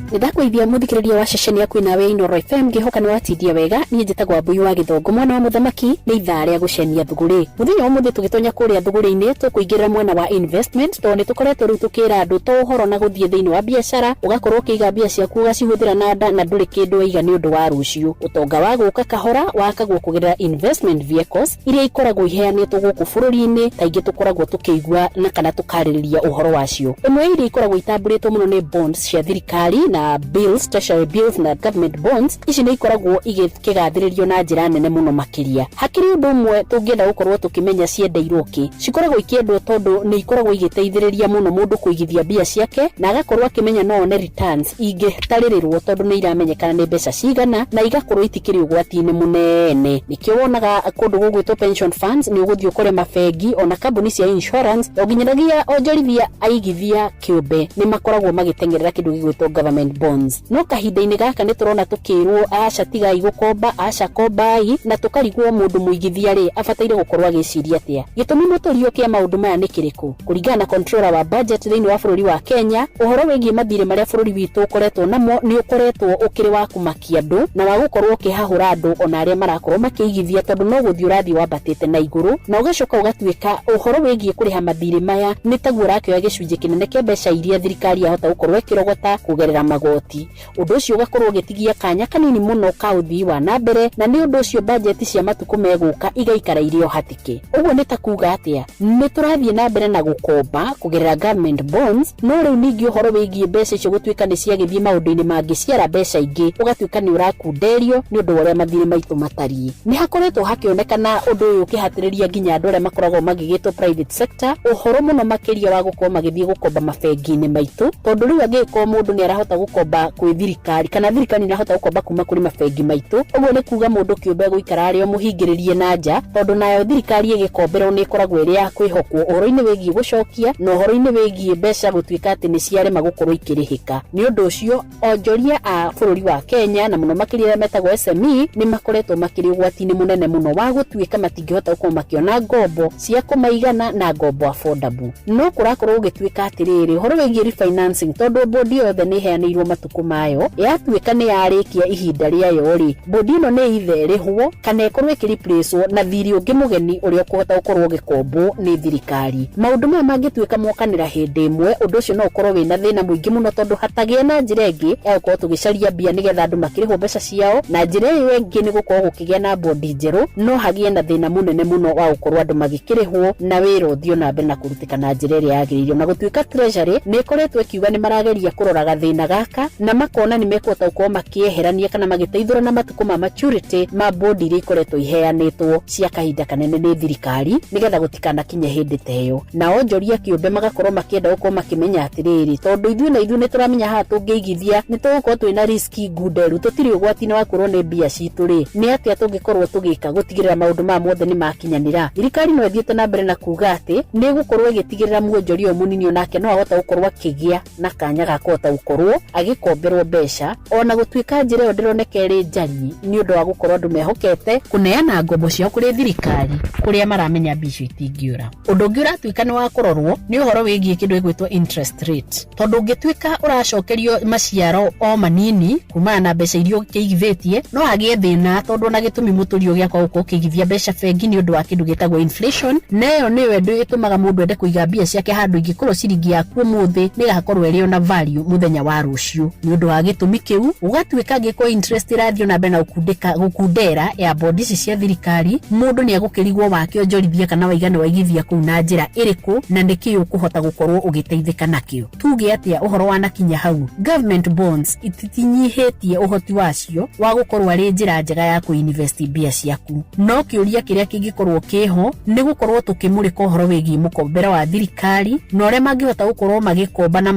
Nĩndakũithia mũthikĩrĩria wa ceceni yaku nawe Inooro FM, ngĩhoka nĩ watindia wega. Niĩ njĩtagwo Mbui wa Gĩthongo, mwana wa mũthamaki. Nĩ ithaa rĩa gũcenia thũgũrĩ. Mũthenya wa ũmũthĩ tũgĩtonya kũrĩa thũgũrĩ-inĩ, tũkũingĩrĩra mwena wa investment, tondũ nĩ tũkoretwo rĩu tũkĩra andũ to ũhoro na gũthiĩ thĩinĩ wa biacara, ũgakorwo ũkĩiga mbia ciaku ũgacihũthĩra na nda na ndũrĩ kĩndũ waiga nĩ ũndũ wa rũciũ. Ũtonga wa gũka kahora wakagwo kũgerera investment vehicles iria ikoragwo iheanĩtwo gũkũ bũrũri-inĩ. Kaingĩ tũkoragwo tũkĩigua na kana tũkarĩrĩria ũhoro wacio. Ĩmwe ya iria ikoragwo itambũrĩtwo mũno nĩ bonds cia thirikari na bills, treasury bills na government bonds. Ici nĩ ikoragwo igĩkĩgathĩrĩrio na njĩra nene mũno makĩria. Hakĩrĩ ũndũ ũmwe tũngĩenda gũkorwo tũkĩmenya ciendeirwo kĩ. Cikoragwo ikĩendwo tondũ nĩ ikoragwo igĩteithĩrĩria mũno mũndũ kũigithia mbia ciake na agakorwo akĩmenya no one returns ingĩtarĩrĩrwo, tondũ nĩ iramenyekana nĩ mbeca cigana na igakorwo itikĩrĩ ũgwati-inĩ mũnene. Nĩkĩo wonaga kũndũ gũgwĩtwo pension funds, nĩ ũgũthiĩ ũkore mabengi ona kambuni cia insurance o nginyanagia onjorithia aigithia kĩũmbe nĩ makoragwo magĩteng'erera kĩndũ gĩgwĩtwo government bonds. No kahinda-inĩ gaka nĩ tũrona tũkĩrwo aca tigai gũkomba, aca kombai, na tũkarigwo mũndũ mũigithia rĩ abataire gũkorwo agĩciria atĩa. Gĩtũmi mũtũrio kĩa maũndũ maya nĩ kĩrĩkũ? Kũringana na controller wa budget thĩinĩ wa bũrũri wa Kenya, ũhoro wĩgiĩ mathirĩ marĩa bũrũri witũ ũkoretwo namo nĩ ũkoretwo ũkĩrĩ wa kũmakia andũ na wa gũkorwo ũkĩhahũra andũ ona arĩa marakorwo makĩigithia, tondũ no gũthiĩ ũrathiĩ wambatĩte na igũrũ, na ũgacoka ũgatuĩka ũhoro wĩgiĩ kũrĩha mathirĩ maya nĩ taguo ũrakĩoya gĩcunjĩ kĩnene kĩa mbeca iria thirikari yahota gũkorwo ĩkĩrogota kũgerera magoti. magoti. Ũndũ ũcio ũgakorwo ũgĩtigia kanya kanini mũno ka ũthii wa na mbere, na nĩ ũndũ ũcio bajeti cia matukũ megũka igaikara irĩ o hatĩke. Ũguo nĩ ta kuga atĩa? Nĩ tũrathiĩ na mbere na gũkomba kũgerera government bonds, no rĩu ningĩ ũhoro wĩgiĩ mbeca icio gũtuĩka nĩ ciagĩthiĩ maũndũ-inĩ mangĩciara mbeca ingĩ, ũgatuĩka nĩ ũrakunderio nĩ ũndũ wa ũrĩa mathirĩ maitũ matariĩ. Nĩ hakoretwo hakĩonekana ũndũ ũyũ ũkĩhatĩrĩria nginya andũ arĩa makoragwo magĩgĩtwo private sector, ũhoro mũno makĩria wa gũkorwo magĩthiĩ gũkomba mabengi-inĩ maitũ, tondũ rĩu angĩkorwo mũndũ nĩ arahota gũkomba kwĩ thirikari kana thirikari nĩ ĩrahota gũkomba kuma kũrĩ mabengi maitũ, ũguo nĩ kuga mũndũ kĩũmbe gũikara arĩ o mũhingĩrĩrie na nja, tondũ nayo thirikari ĩgĩkomberwo nĩ ĩkoragwo ĩrĩ ya kwĩhokwo ũhoro-inĩ wĩgiĩ gũcokia na ũhoro-inĩ wĩgiĩ mbeca gũtuĩka atĩ nĩ ciarema gũkorwo ikĩrĩhĩka. Nĩ ũndũ ũcio onjoria a bũrũri wa Kenya na mũno makĩria arĩa metagwo SME nĩ makoretwo makĩrĩ ũgwati-inĩ mũnene mũno wa gũtuĩka matingĩhota gũkorwo makĩona ngombo cia kũmaigana na ngombo affordable. No kũrakorwo gũgĩtuĩka atĩrĩrĩ, ũhoro wĩgiĩ refinancing, tondũ bodi yothe nĩ ĩheanĩirwo matukũ mayo, yatuĩka nĩ yarĩkia ihinda rĩayo rĩ, bodi ĩno nĩ either ĩrĩhwo kana ĩkorwo ĩkĩreplacewo na thirĩ ũngĩ mũgeni ũrĩa ũkũhota gũkorwo ũgĩkombwo nĩ thirikari. Maũndũ maya mangĩtuĩka mokanĩra hĩndĩ ĩmwe, ũndũ ũcio no ũkorwo wĩna thĩna mũingĩ mũno, tondũ hatagĩa na njĩra ĩngĩ ya gũkorwo tũgĩcaria mbia nĩgetha andũ makĩrĩhwo mbeca ciao, na njĩra ĩyo ĩngĩ nĩ gũkorwo gũkĩgĩa na bodi njerũ, no hagĩe na thĩna mũnene mũno wa gũkorwo andũ magĩkĩrĩhwo na wĩra ũthiĩ na mbere na kũrutĩka na njĩra ĩrĩa yagĩrĩire. Na gũtuĩka Treasury nĩ ĩkoretwo ĩkiuga nĩ marageria kũrora gathĩna gaka na makona nĩ mekũhota gũkorwo makĩeherania kana magĩteithũra na matukũ ma maturity ma bodi iria ikoretwo iheanĩtwo cia kahinda kanene nĩ thirikari, nĩgetha gũtikanakinye hĩndĩ ta ĩyo. Na onjoria kĩũmbe magakorwo makĩenda gũkorwo makĩmenya atĩrĩrĩ, tondũ ithuĩ na ithuĩ nĩ tũramenya haha tũngĩigithia nĩ tũgũkorwo twĩna risk ngunderu, tũtirĩ ũgwati-inĩ wa kũrwo nĩ mbia citũ rĩ, nĩ atĩa tũngĩkorwo tũgĩka gũtigĩrĩra maũndũ maya mothe nĩ makinyanĩra. Thirikari no ĩthiĩte na mbere na kuga atĩ nĩ ĩgũkorwo ĩgĩtigĩrĩra mwonjoria ũyũ mũnini onake no ahota gũkorwo akĩgĩa na kanya ga kũhota gũkorwo agĩkomberwo mbeca, ona gũtuĩka njĩra ĩyo ndĩroneka ĩrĩ njariĩ nĩ ũndũ wa gũkorwo andũ mehokete kũneana ngombo ciao kũrĩ thirikari kũrĩa maramenya mbia icio itingĩũra. Ũndũ ũngĩ ũratuĩka nĩ wa kũrorwo nĩ ũhoro wĩgiĩ kĩndũ gĩgwĩtwo interest rate, tondũ ũngĩtuĩka ũracokerio maciaro o manini kumana na mbeca iria ũkĩigithĩtie, no hagĩe thĩna, tondũ ona gĩtũmi mũtũrio gĩakwa gũkorwo ũkĩigithia mbeca bengi nĩ ũndũ wa kĩndũ gĩtagwo inflation, na ĩyo nĩyo ĩndũ ĩtũmaga mũndũ ende kũiga mbia ciake handũ ingĩkorwo ciringi yaku ũmũthĩ nĩ ĩgakorwo ĩrĩ ona value mũthenya wa rũciũ. Nĩ ũndũ wa gĩtũmi kĩu ũgatuĩka angĩkorwo interest ĩrathiĩ na mbere na gũkundera ya bodi ici cia thirikari, mũndũ nĩ egũkĩrigwo wakĩonjorithia kana waigana waigithia kũu na njĩra ĩrĩkũ na nĩkĩ ũkũhota gũkorwo ũgĩteithĩka nakĩo. Tuge atĩa ũhoro wanakinya hau, government bonds itinyihĩtie ũhoti wacio wa gũkorwo arĩ njĩra njega ya kũinvest mbia ciaku, no kĩũria kĩrĩa kĩngĩkorwo kĩho nĩ gũkorwo tũkĩmũrĩka ũhoro wĩgiĩ mũkombere wa thirikari na ũrĩa mangĩhota gũkorwo magĩkomba na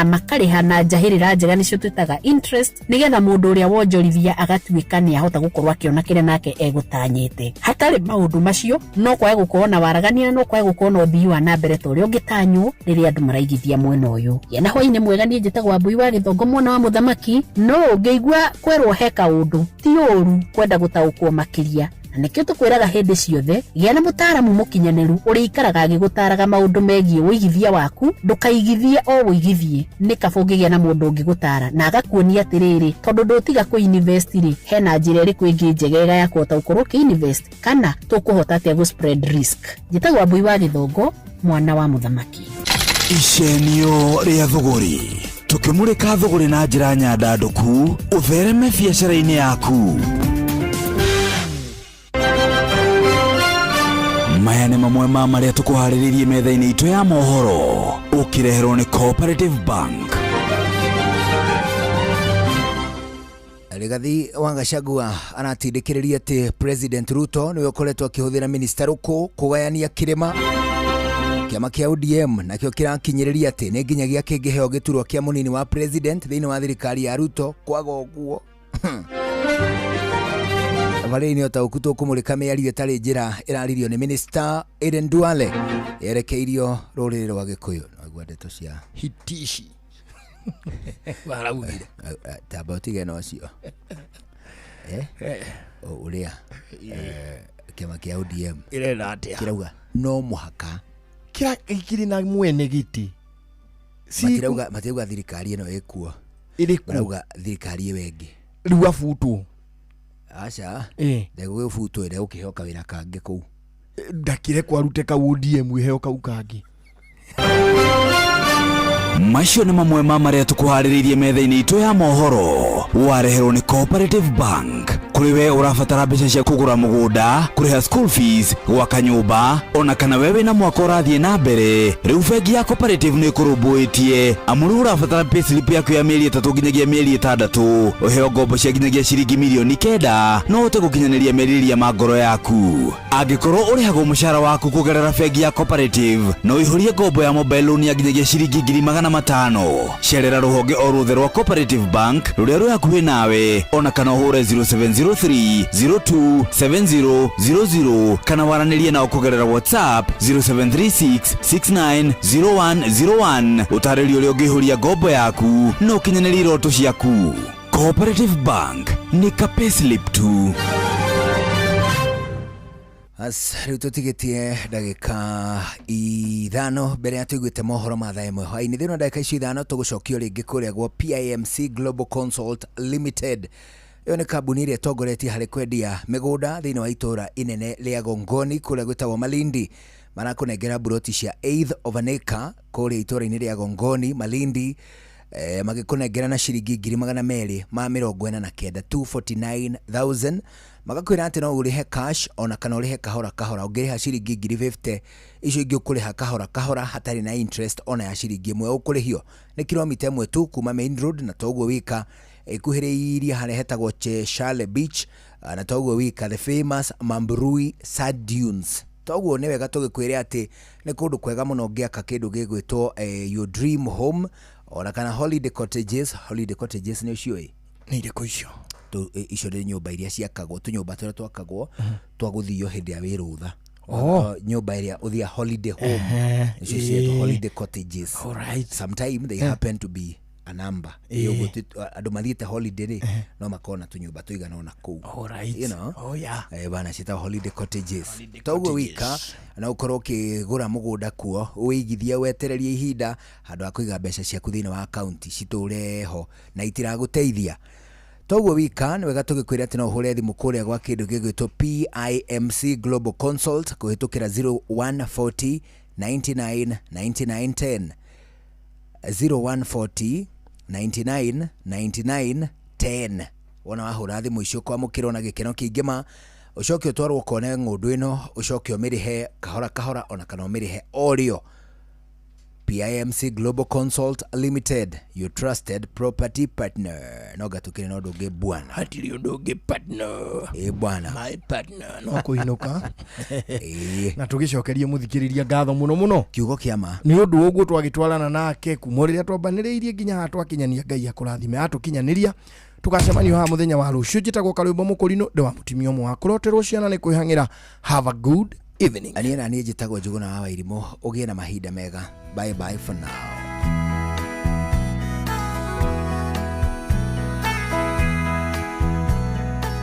makarĩha na njahĩrĩra njega, nĩcio twĩtaga interest, nĩgetha mũndũ ũrĩa wonjorithia agatuĩka nĩ ahota gũkorwo akĩona kĩrĩa nake egũtanyĩte. Hatarĩ maũndũ macio no kwae gũkorwo na waragania, no kwae gũkorwo na ũthii wa na mbere ta ũrĩa ũngĩtanywo rĩrĩa andũ maraigithia mwena ũyũ. Gĩa na hwaĩ-inĩ mwega, niĩ njĩtagwo Wambui wa Gĩthongo mwana wa mũthamaki. No ũngĩigua kwerwo he kaũndũ ti ũru kwenda gũtaũkwo makĩria, na nĩkĩo tũkwĩraga hĩndĩ ciothe gĩa na mũtaaramu mũkinyanĩru ũrĩa ikaraga agĩgũtaraga maũndũ megiĩ ũigithia waku. Ndũkaigithie o ũigithie, nĩ kaba ũngĩgĩa na mũndũ ũngĩgũtara na agakuonia atĩrĩrĩ, tondũ ndũtiga kũinvest rĩ, hena njĩra ĩrĩkũ ĩngĩ njegega ya kũhota gũkorwo ũkĩinvest, kana tũkũhota atĩa gũ spread risk. Njĩtagwo Wambui wa Gĩthongo mwana wa mũthamaki. Icenio rĩa thũgũrĩ, tũkĩmũrĩka thũgũrĩ na njĩra nyandandũku ũthereme biacara-inĩ yaku. Maya nĩ mamwe ma marĩa tũkũharĩrĩirie metha-inĩ itũ ya mohoro, ũkĩreherwo nĩ Cooperative Bank. Rigathi wa Gachagua aratindĩkĩrĩria atĩ President Ruto nĩwe ũkoretwo akĩhũthĩra Minister Ruku kũgayania kĩrĩma. Kĩama kĩa ODM nakĩo kĩrakinyĩrĩria atĩ nĩ nginyagia kĩngĩheo gĩturwa kĩa mũnini wa president thĩinĩ wa thirikari ya Ruto, kwaga ũguo Thabarĩ-inĩ ũtaũku tũkũmũrĩka mĩario ĩtarĩ njĩra ĩraririo nĩ Minister Aden Duale yerekeirio rũrĩrĩ rwa Gĩkũyũ. Naigua ndeto cia hitishi waraugire tamba ũtige na ũcio ũrĩa kĩama kĩa ODM ĩrenda atĩa kĩrauga no mũhaka kĩra kĩrĩ na mwene gĩtĩ matirauga thirikari ĩno ĩkuo ĩrĩkũ, marauga thirikari ĩyo ĩngĩ rĩu abutwo. Aca ndegũgĩbutwo, ndegũkĩheo kawĩra kangĩ kũu, ndakĩrekwo arute kau ODM ĩheo kau kangĩ. Macio nĩ mamwe ma marĩa tũkũharĩrĩirie metha-inĩ itũ ya mohoro. Wareherwo nĩ Cooperative Bank. Kũrĩ we ũrabatara mbeca cia kũgũra mũgũnda, kũrĩha school fees, gwaka nyũmba, ona kana we wĩna mwaka ũrathiĩ na mbere, rĩu bengi ya Cooperative nĩ ĩkũrũmbũĩtie. Amu rĩu ũrabatara payslip yaku ya mĩeri 3 nginyagia mĩeri 6, ũheo ngombo cia nginyagia ciringi mirioni 9, no ũhote gũkinyanĩria merirĩria ma ngoro yaku. Angĩkorwo ũrĩhagwo mũcara waku kũgerera bengi ya Cooperative, no ũihũrie ngombo ya mobile loan ya nginyagia ciringi 500,000. Cerera rũhonge o ruothe rwa Cooperative Bank rũrĩa rwĩ hakuhĩ nawe, ona kana ũhũre 0703 02 70 00 kana waranĩrie nao kũgerera WhatsApp 0736 69 0101. Ũtarĩrio ũrĩa ũngĩihũria ngombo yaku na ũkinyanĩrie iroto ciaku. Cooperative Bank nĩ ka payslip tu. As rĩu tũtigĩtie ndagĩka 5 mbere ya tũiguĩte mohoro ma thaa 1 hwaĩ-inĩ. Thĩinĩ wa ndagĩka icio 5 tũgũcokio rĩngĩ kũrĩa gwa PIMC Global Consult Limited. Ĩyo nĩ kambuni ĩrĩa ĩtongoretie harĩ kwendia mĩgũnda thĩinĩ wa itũũra inene rĩa Gongoni kũrĩa gwĩtagwo Malindi. Marakũnengera mburoti cia eighth of an acre kũrĩa itũũra-inĩ rĩa Gongoni Malindi, magĩkũnengera na ciringi 249,000, 249,000. Magakwĩra atĩ no ũrĩhe cash ona kana ũrĩhe kahora kahora. Ũngĩrĩha ciringi 50,000 icio ingĩ ũkũrĩha kahora kahora hatarĩ na interest ona ya ciringi 1. Ũkũrĩhio nĩ kilomita 1 tu kuma main road, na toguo wika ĩkuhĩrĩirie harĩa hetagwo Cheshale Beach, na toguo wika the famous Mambrui Sand Dunes. Toguo nĩ wega tũgĩkwĩre atĩ nĩ kũndũ kwega mũno ũngĩaka kĩndũ gĩgwĩtwo your dream home ona kana holiday cottages. Holiday cottages nĩ ũciũĩ? Nĩ irĩkũ icio? Icio nĩ nyũmba iria ciakagwo, tũnyũmba tũrĩa twakagwo twa gũthio hĩndĩ ya wĩrũtha. Nyũmba ĩrĩa ũthia holiday home, nĩcio ciĩtwo holiday cottages. Sometime they happen to be a number. Andũ mathiĩte holiday rĩ, no makorwo na tũnyũmba tũigana ũna kũu. You know? Bana ciĩtagwo holiday cottages. Toguo wika na ũkorwo ũkĩgũra mũgũnda kuo, ũigithie wetererie ihinda handũ ha kũiga mbeca ciaku thĩinĩ wa akaunti citũre ho na itiragũteithia. Toguo wika nĩ wega tũgĩkwĩra atĩ no ũhũre thimũ kũrĩa gwa kĩndũ gĩgwĩtwo PIMC Global Consult kũhĩtũkĩra 0140 99 99 10, 0140 99 99 10. Wona wahũra thimũ icio kwamũkĩrwo na gĩkeno kĩingĩ ma, ũcoke ũtwarwo ũkone ng'ũndũ ĩno, ũcoke ũmĩrĩhe kahora kahora ona kana ũmĩrĩhe o rĩo. PIMC Global Consult Limited, your trusted property partner. No gatukire no ndũngĩ bwana. Hatirĩ ũndũ ũngĩ partner. Ĩ bwana. My partner no kũinũka. Na tũgĩcokerie mũthikĩrĩria ngatho mũno mũno. Kiugo kĩa ma. Nĩ ũndũ ũguo twagĩtwarana nake kuma rĩrĩa twambanĩrĩirie nginya haha twakinyania. Ngai akũrathime atũkinyanĩria. Tũgacemanio haha mũthenya wa rũciũ. Njĩtagwo Karwĩmbo Mũkũrinũ, ndĩ wa mũtumia ũmwe wa kũroterwo ciana nĩ kwĩhang'ĩra. Have a good evening. Niĩ na niĩ njĩtagwo Njũgũna wa Wairimũ. Ũgĩe na mahinda mega. Bye bye for now.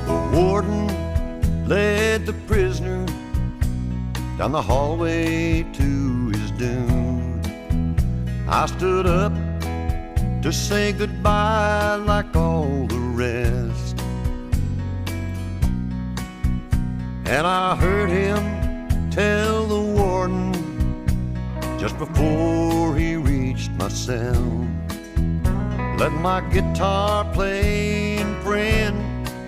The warden led the prisoner down the hallway to his doom. I stood up to say goodbye like all the rest, and I heard him tell the warden just before he reached my cell, let my guitar playing friend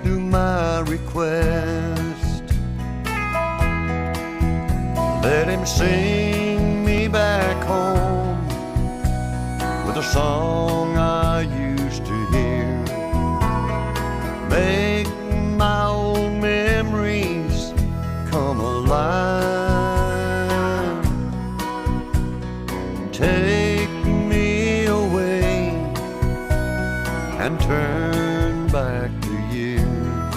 do my request. Let him sing me back home with a song I used to hear. Make my old memories come alive. Take me away and turn back the years.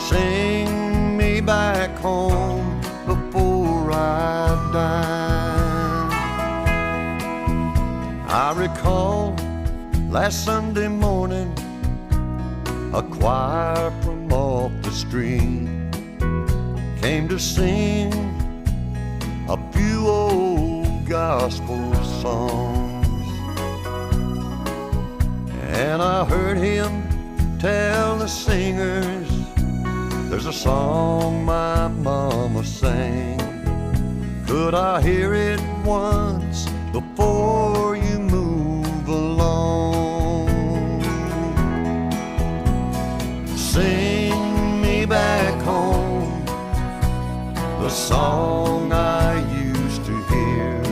Sing me back home before I die. I recall last Sunday morning, a choir from off the street came to sing a few old gospel songs. And I heard him tell the singers, there's a song my mama sang. Could I hear it once before you the song I used to hear.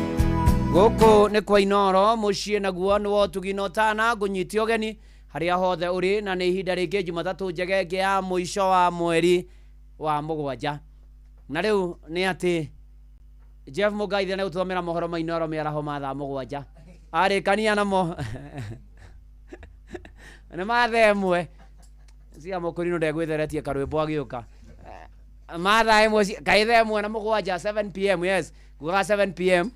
Gũkũ nĩ kwa Inoro mũciĩ naguo nĩ wotugi na ũtana ngũnyite ũgeni harĩa hothe ũrĩ, na nĩ ihinda rĩngĩ Jumatatũ njega ĩngĩ ya mũico wa mweri wa 7. Na rĩu nĩ atĩ Jeff Mũgaithia nĩ gũtũthomera mohoro ma Inoro mĩaraho ma thaa 7. Arĩkania namo nĩ ma thaa 1 cia mũkũrinũ ndegwĩtheretie karwĩmbo agĩũka ma thaa 1 kaĩ thaa 1 na 7 7 pm, yes, ngugaga 7 pm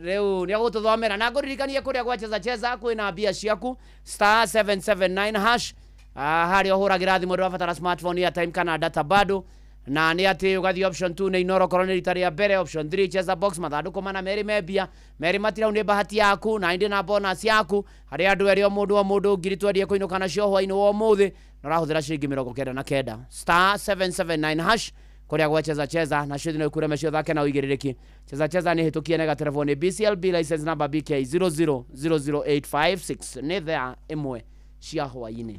rĩu nĩ agũtũthomera na ngũririkanie kũrĩa gwa Cheza Cheza kwĩna mbia ciaku star 779 hash, harĩa ũhũragĩra thimũ ndũrabatara smartphone, airtime kana data bado, na nĩ atĩ ũgathiĩ option 2 nĩ Inoro korwo nĩ rita rĩa mbere, option 3 Cheza box mathandũkũ mana merĩ me mbia merĩ matirau nĩ bahati yaku na indi na bonus yaku harĩa andũ erĩ o mũndũ o mũndũ ngiri twendie kũinũka nacio hwainĩ wa ũmũthĩ na ũrahũthĩra ciringi 99 star 779 hash kũrĩa gwa Cheza Cheza na ciothe no ikure mecio thake na ũigĩrĩrĩki. Cheza Cheza nĩ hĩtũkie nega telefoni BCLB license number BK 0000856 nĩ thaa 1 cia hwainĩ.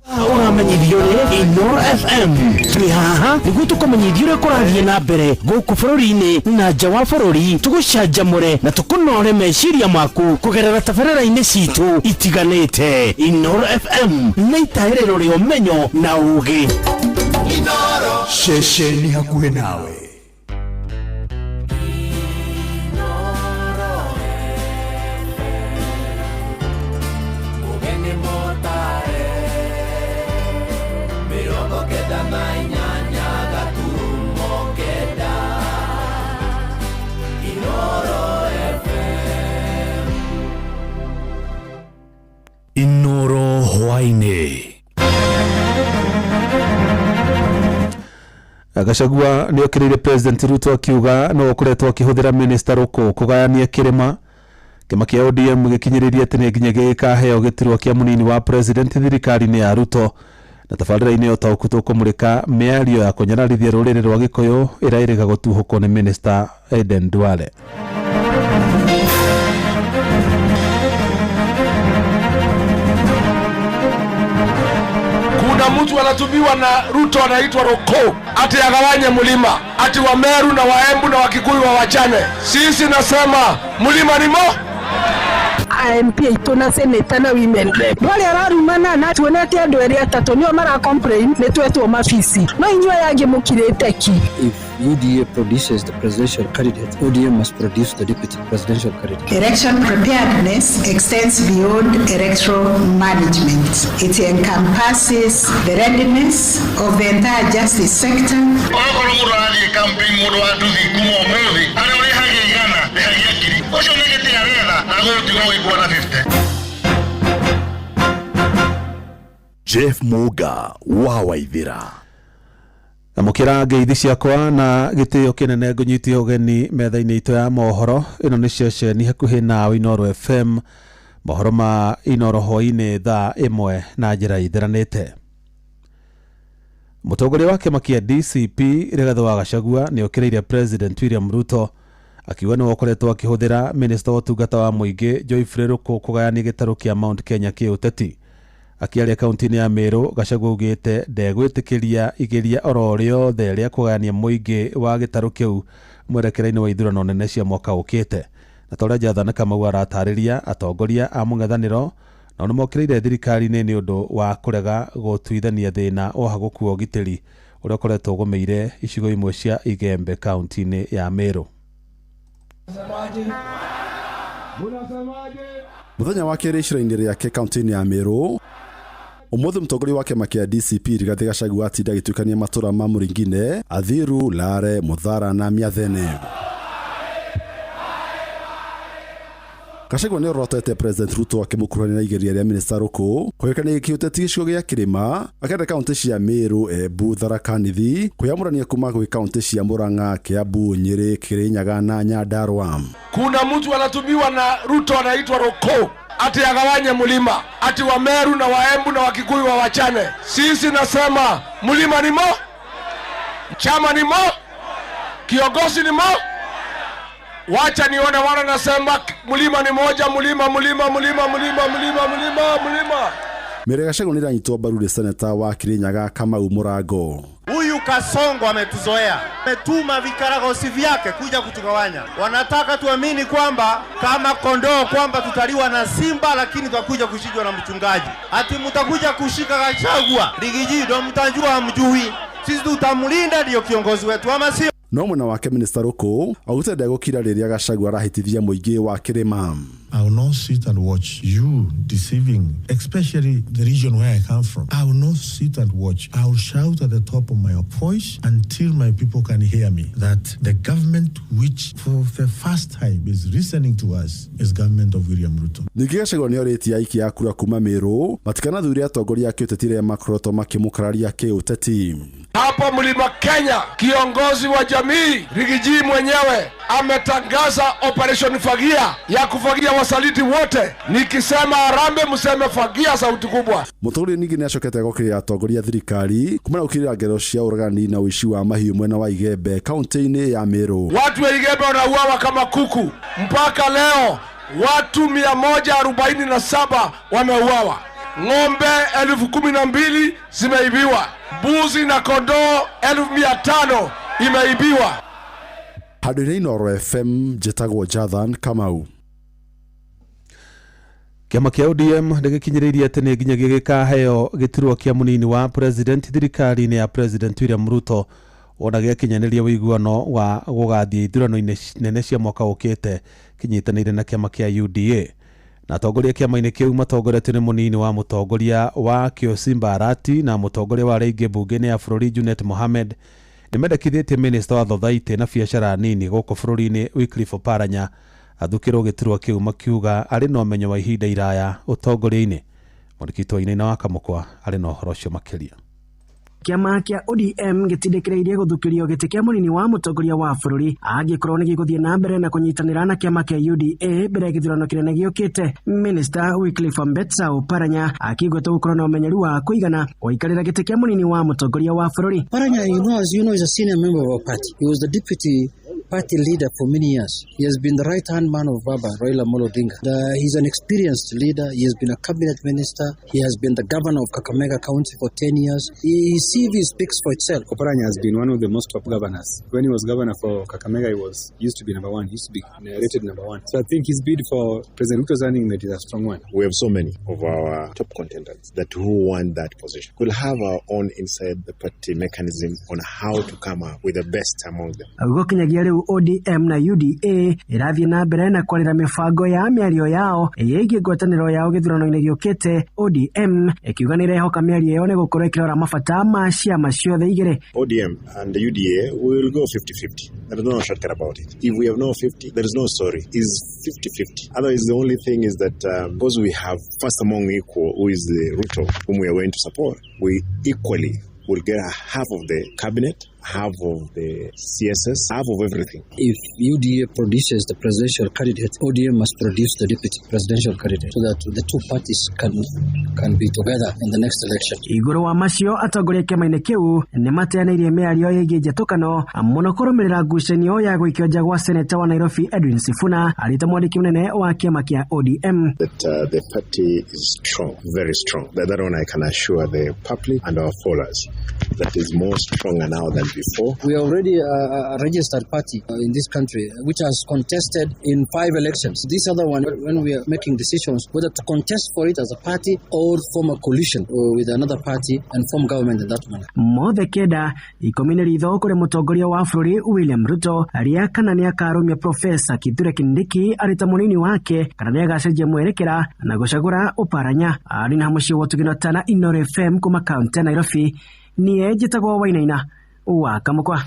Ũramenyithio nĩ Inoro FM. Twĩ haha nĩguo tũkũmenyithie ũrĩa kũrathiĩ na mbere gũkũ bũrũri-inĩ na nja wa bũrũri, tũgũcanjamũre na tũkũnore meciria maku kũgerera tabarĩra-inĩ citũ itiganĩte. Inoro FM nĩ itaĩrĩro rĩa ũmenyo na ũũgĩ. Ceceni hakuhĩ nawe. Inoro hwainĩ. Gachagua nĩ okĩrĩire President Ruto akiuga no ũkoretwo akĩhũthĩra Minister Ruku kũgayania kĩrĩma. Kĩama kĩa ODM gĩkinyĩrĩrie atĩ nĩ nginya gĩgĩkaheo gĩturwa kĩa mũnini wa President thirikari-inĩ ya Ruto. Na tabarĩra-inĩ ya ũtaũku tũkũmũrĩka mĩario ya kũnyararithia rũrĩrĩ rwa Gĩkũyũ ĩraĩrĩga gũtuhũkwo nĩ Minister Aden Duale. Kuna mtu anatumiwa na Ruto anaitwa Roko ati agawanye mlima, ati wa Meru na Waembu na Wakikuyu wawachane. Sisi nasema mlima ni mo MP aitũ na seneta na women rep arĩa ararumana na tuonete andũ erĩ atatũ nĩo mara complain nĩ twetwo mabici no inyuĩ aya angĩ mũkirĩte ki. If UDA produces the presidential candidate, ODM must produce the deputy presidential candidate. Election preparedness extends beyond electoral management. It encompasses the readiness of the entire justice sector. Okorwo mũndũ arathiĩ campaign mũndũ wa nduthi kuma ũmũthĩ arĩa ũrĩhagia 100 rĩhagia 1000 ũcio nĩ gĩtĩ aretha na gũtigwo gũikua na 50. Jeff Muga wa Waithira. Amũkĩra ngeithi ciakwa na gĩtĩo kĩnene ngũnyitie ũgeni metha-inĩ itũ ya mohoro. Ĩno nĩ ceceni hakuhĩ nawe Inoro FM. Mohoro ma Inoro hwainĩ thaa 1 na njĩra itheranĩte. Mũtongoria wa kĩama kĩa DCP Rigathĩ wa Gachagua nĩ okĩrĩire President William Ruto akiuga nĩwe ũkoretwo akĩhũthĩra Minister wa ũtungata wa mũingĩ Geoffrey Ruku kũgayania gĩtarũ kĩa Mount Kenya kĩũteti. Akĩaria kaunti-inĩ ya Meru, Gachagua augĩte ndegwĩtĩkĩria igeria oro rĩothe rĩa kũgayania mũingĩ wa gĩtarũ kĩu mwerekera-inĩ wa ithurano nene cia mwaka ũkĩte. Na ta ũrĩa Jathana Kamau aratarĩria, atongoria a mũng'ethanĩro nao nĩmokĩrĩire thirikari-inĩ nĩ ũndũ wa kũrega gũtuithania thĩna wa ũhagũku wa ũgitĩri ũrĩa ũkoretwo ũgũmĩire icigo imwe cia Igembe kaunti-inĩ ya Meru. Mũthenya wa kerĩ icera-inĩ rĩake kaunti-inĩ ya Meru, ũmũthĩ mũtongoria wa kĩama kĩa DCP Rigathĩ Gachagua atinda agĩtuĩkania matũra ma Mũringine, Athiru, Lare, Mũthara na Mĩathene. Gachagua nĩorotete President Ruto akĩmũkuruhania na igeria rĩa Minister Ruku kũhĩkania gĩkĩũteti gĩcigo gĩa kĩrĩma akĩenda kaunti cia Meru, Embu, Tharaka Nithi kwĩyamũrania kuma gwĩ kaunti cia Murang'a, Kiambu, Nyĩrĩ, Kirinyaga na Nyandarua. Kuna mtu anatumiwa na Ruto anaitwa Roko ati agawanye mlima, ati wa Meru na Waembu na Wakikuyu wawachane. Sisi nasema mlima ni mo, chama ni mo, kiongozi ni mo. Wacha nione wana nasema mlima ni moja, mlima mlima mlima mlima mlima mlima mlima. Mĩrĩ Gachagua nĩranyitwo mbaru nĩ seneta wa Kirinyaga Kamau Mũrango. Huyu Huyu Kasongo ametuzoea, ametuma vikaragosi vyake kuja kutugawanya. Wanataka tuamini kwamba kama kondoo kwamba tutaliwa na simba, lakini tutakuja kushikwa na mchungaji. Ati mtakuja kushika Gachagua Rigiji, ndo mtajua hamjui. Sisi tutamlinda, ndiyo kiongozi wetu, ama sio? No mwena wake minista Ruku augĩte ndegũkira rĩrĩa Gachagua arahĩtithia mũingĩ wa kĩrĩma. I will not sit and watch you deceiving, especially the region where I come from. I will not sit and watch. I will shout at the top of my voice until my people can hear me that the government which for the first time is listening to us is government of William Ruto. Ningĩ Gachagua nĩorĩtie aikia a kura kuma Meru matikanathure atongoria a kĩũteti arĩa makoretwo makĩmũkararia kĩũteti. Hapa Mlima Kenya, kiongozi wa jamii Rigiji mwenyewe ametangaza operation fagia ya kufagia wasaliti wote. Nikisema harambee, mseme fagia sauti kubwa. Mũtongoria ningĩ nĩacokete gũkĩrĩra atongoria a thirikari kumana gũkĩrĩra ngero cia ũragani na ũici wa mahiũ mwena wa Igembe kaunti-inĩ ya Meru. Watu wa Igembe wanauawa kama kuku. Mpaka leo watu 147 wameuawa, ng'ombe 12,000 zimeibiwa, mbuzi na kondoo 500,000 imeibiwa. Handũ-inĩ Inooro FM njĩtagwo Jathan Kamau. Kĩama kĩa ODM nĩ gĩkinyĩrĩirie atĩ nĩ nginyagia gĩkaheo gĩturwa kĩa mũnini wa president thirikari-inĩ ya President William Ruto ona gĩakinyanĩria ũiguano wa gũgathiĩ ithurano-inĩ nene cia mwaka ũkĩte kĩnyitanĩire na kĩama kĩa UDA. Na atongoria kĩama-inĩ kĩu matongoretio nĩ mũnini wa mũtongoria wa kĩo Simba Arati na mũtongoria wa arĩa aingĩ mbunge-inĩ ya bũrũri Junet Mohamed nĩ mendekithĩtie minista wa thothaitĩ na biacara nini gũkũ bũrũri-inĩ Wycliffe Oparanya athukĩrwo gĩturwa kĩu makiuga arĩ na ũmenyo wa ihinda iraya ũtongoria-inĩ. Mwandĩki Wainaina wa Kamũkwa arĩ na ũhoro ũcio makĩria. Kĩama kĩa ODM gĩtindĩkĩrĩirie gũthukĩrio gĩtĩ kĩa mũnini wa mũtongoria wa bũrũri angĩkorwo nĩ gĩgũthiĩ na mbere na kũnyitanĩra na kĩama kĩa UDA mbere ya gĩthurano kĩnene gĩũkĩte. Minister Wycliffe Ambetsa Oparanya akĩgwetwo gũkorwo na ũmenyeru wa kũigana gũikarĩra gĩtĩ kĩa mũnini wa mũtongoria wa bũrũri. Paranya, as you know, is a senior member of our party. He was the deputy party leader for many years. He has been the right-hand man of Baba, Raila Amolo Odinga. He's an experienced leader. He has been a cabinet minister. He has been the governor of Kakamega County for 10 years. His CV speaks for itself. Oparanya has been one of the most top governors. When he was governor for Kakamega, he was used to be number one. He used to be rated number one. So I think his bid for President Ruto's running mate is a strong one. We have so many of our top contenders that who want that position. We'll have our own inside the party mechanism on how to come up with the best among them. Gũkinyagia rĩu ODM na UDA ĩrathiĩ na mbere na kwarĩra mĩbango ya mĩario yao ĩgiĩ ngwatanĩro yao gĩthurano-inĩ gĩũkĩte. ODM ĩkiuga nĩ ĩrehoka mĩario ĩyo nĩ gũkorwo ĩkĩrora mabata ma ciama ciothe igĩrĩ. ODM and the UDA will go 50-50. There is no shortcut about it. If we have no 50, there is no sorry. It's 50-50. Otherwise, the only thing is that because we have first among equal, who is the Ruto, whom we are going to support, we equally will get half of the cabinet, half of the CSS, half of everything. If UDA produces the presidential candidate, ODM must produce the deputy presidential candidate so that the two parties can be together in the next election. Igũrũ wa macio atongoria kĩama-inĩ kĩu nĩ mateanĩirie mĩario ĩgiĩ njatũkano mũno kũrũmĩrĩra ngucanio ya gũikio nja gwa seneta wa Nairobi Edwin Sifuna arĩ ta mwandĩki mũnene wa kĩama kĩa ODM. That the party is strong, very strong. That one I can assure the public and our followers that is more stronger now than before. We are already a registered party in this country which has contested in 5 elections. This other one, when we are making decisions whether to contest for it as a party or form a coalition with another party and form government in that manner. Mothe kenda ikũmi nĩ ritho kũrĩ mũtongoria wa bũrũri William Ruto rĩa kana nĩ akarũmia Profesa Kithure Kindiki arĩ ta mũnini wake kana nĩ agacenjia mwerekera na gũcagũra Oparanya. Arĩ na mũciĩ wa Ũtugĩno Tana Inooro FM kuma kaunti ya Nairobi. Niĩ njĩtagwo Wainaina wa Kamũkwa.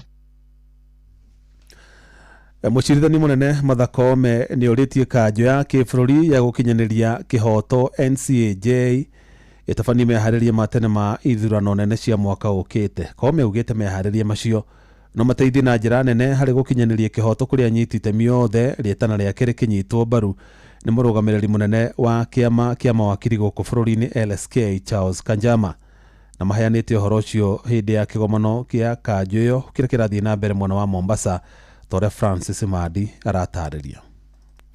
Mũcirithania mũnene Martha Koome nĩ orĩtie kanjũ ya kĩbũrũri ya gũkinyanĩria kĩhoto NCAJ ĩtabanie meharĩria ma tene ma ithurano nene cia mwaka ũkĩte. Koome augĩte meharĩria macio no mateithie na njĩra nene harĩ gũkinyanĩria kĩhoto kũrĩ anyiti itemi othe rĩtana rĩake rĩkĩnyitwo mbaru nĩ mũrũgamĩrĩri mũnene wa kĩama kĩa mawakiri gũkũ bũrũri-inĩ LSK Charles Kanjama. Na maheanĩte ũhoro ũcio hĩndĩ ya kĩgomano kĩa kanjũ ĩyo kĩrĩa kĩrathiĩ na mbere mwena wa Mombasa ta ũrĩa Francis Madi aratarĩria.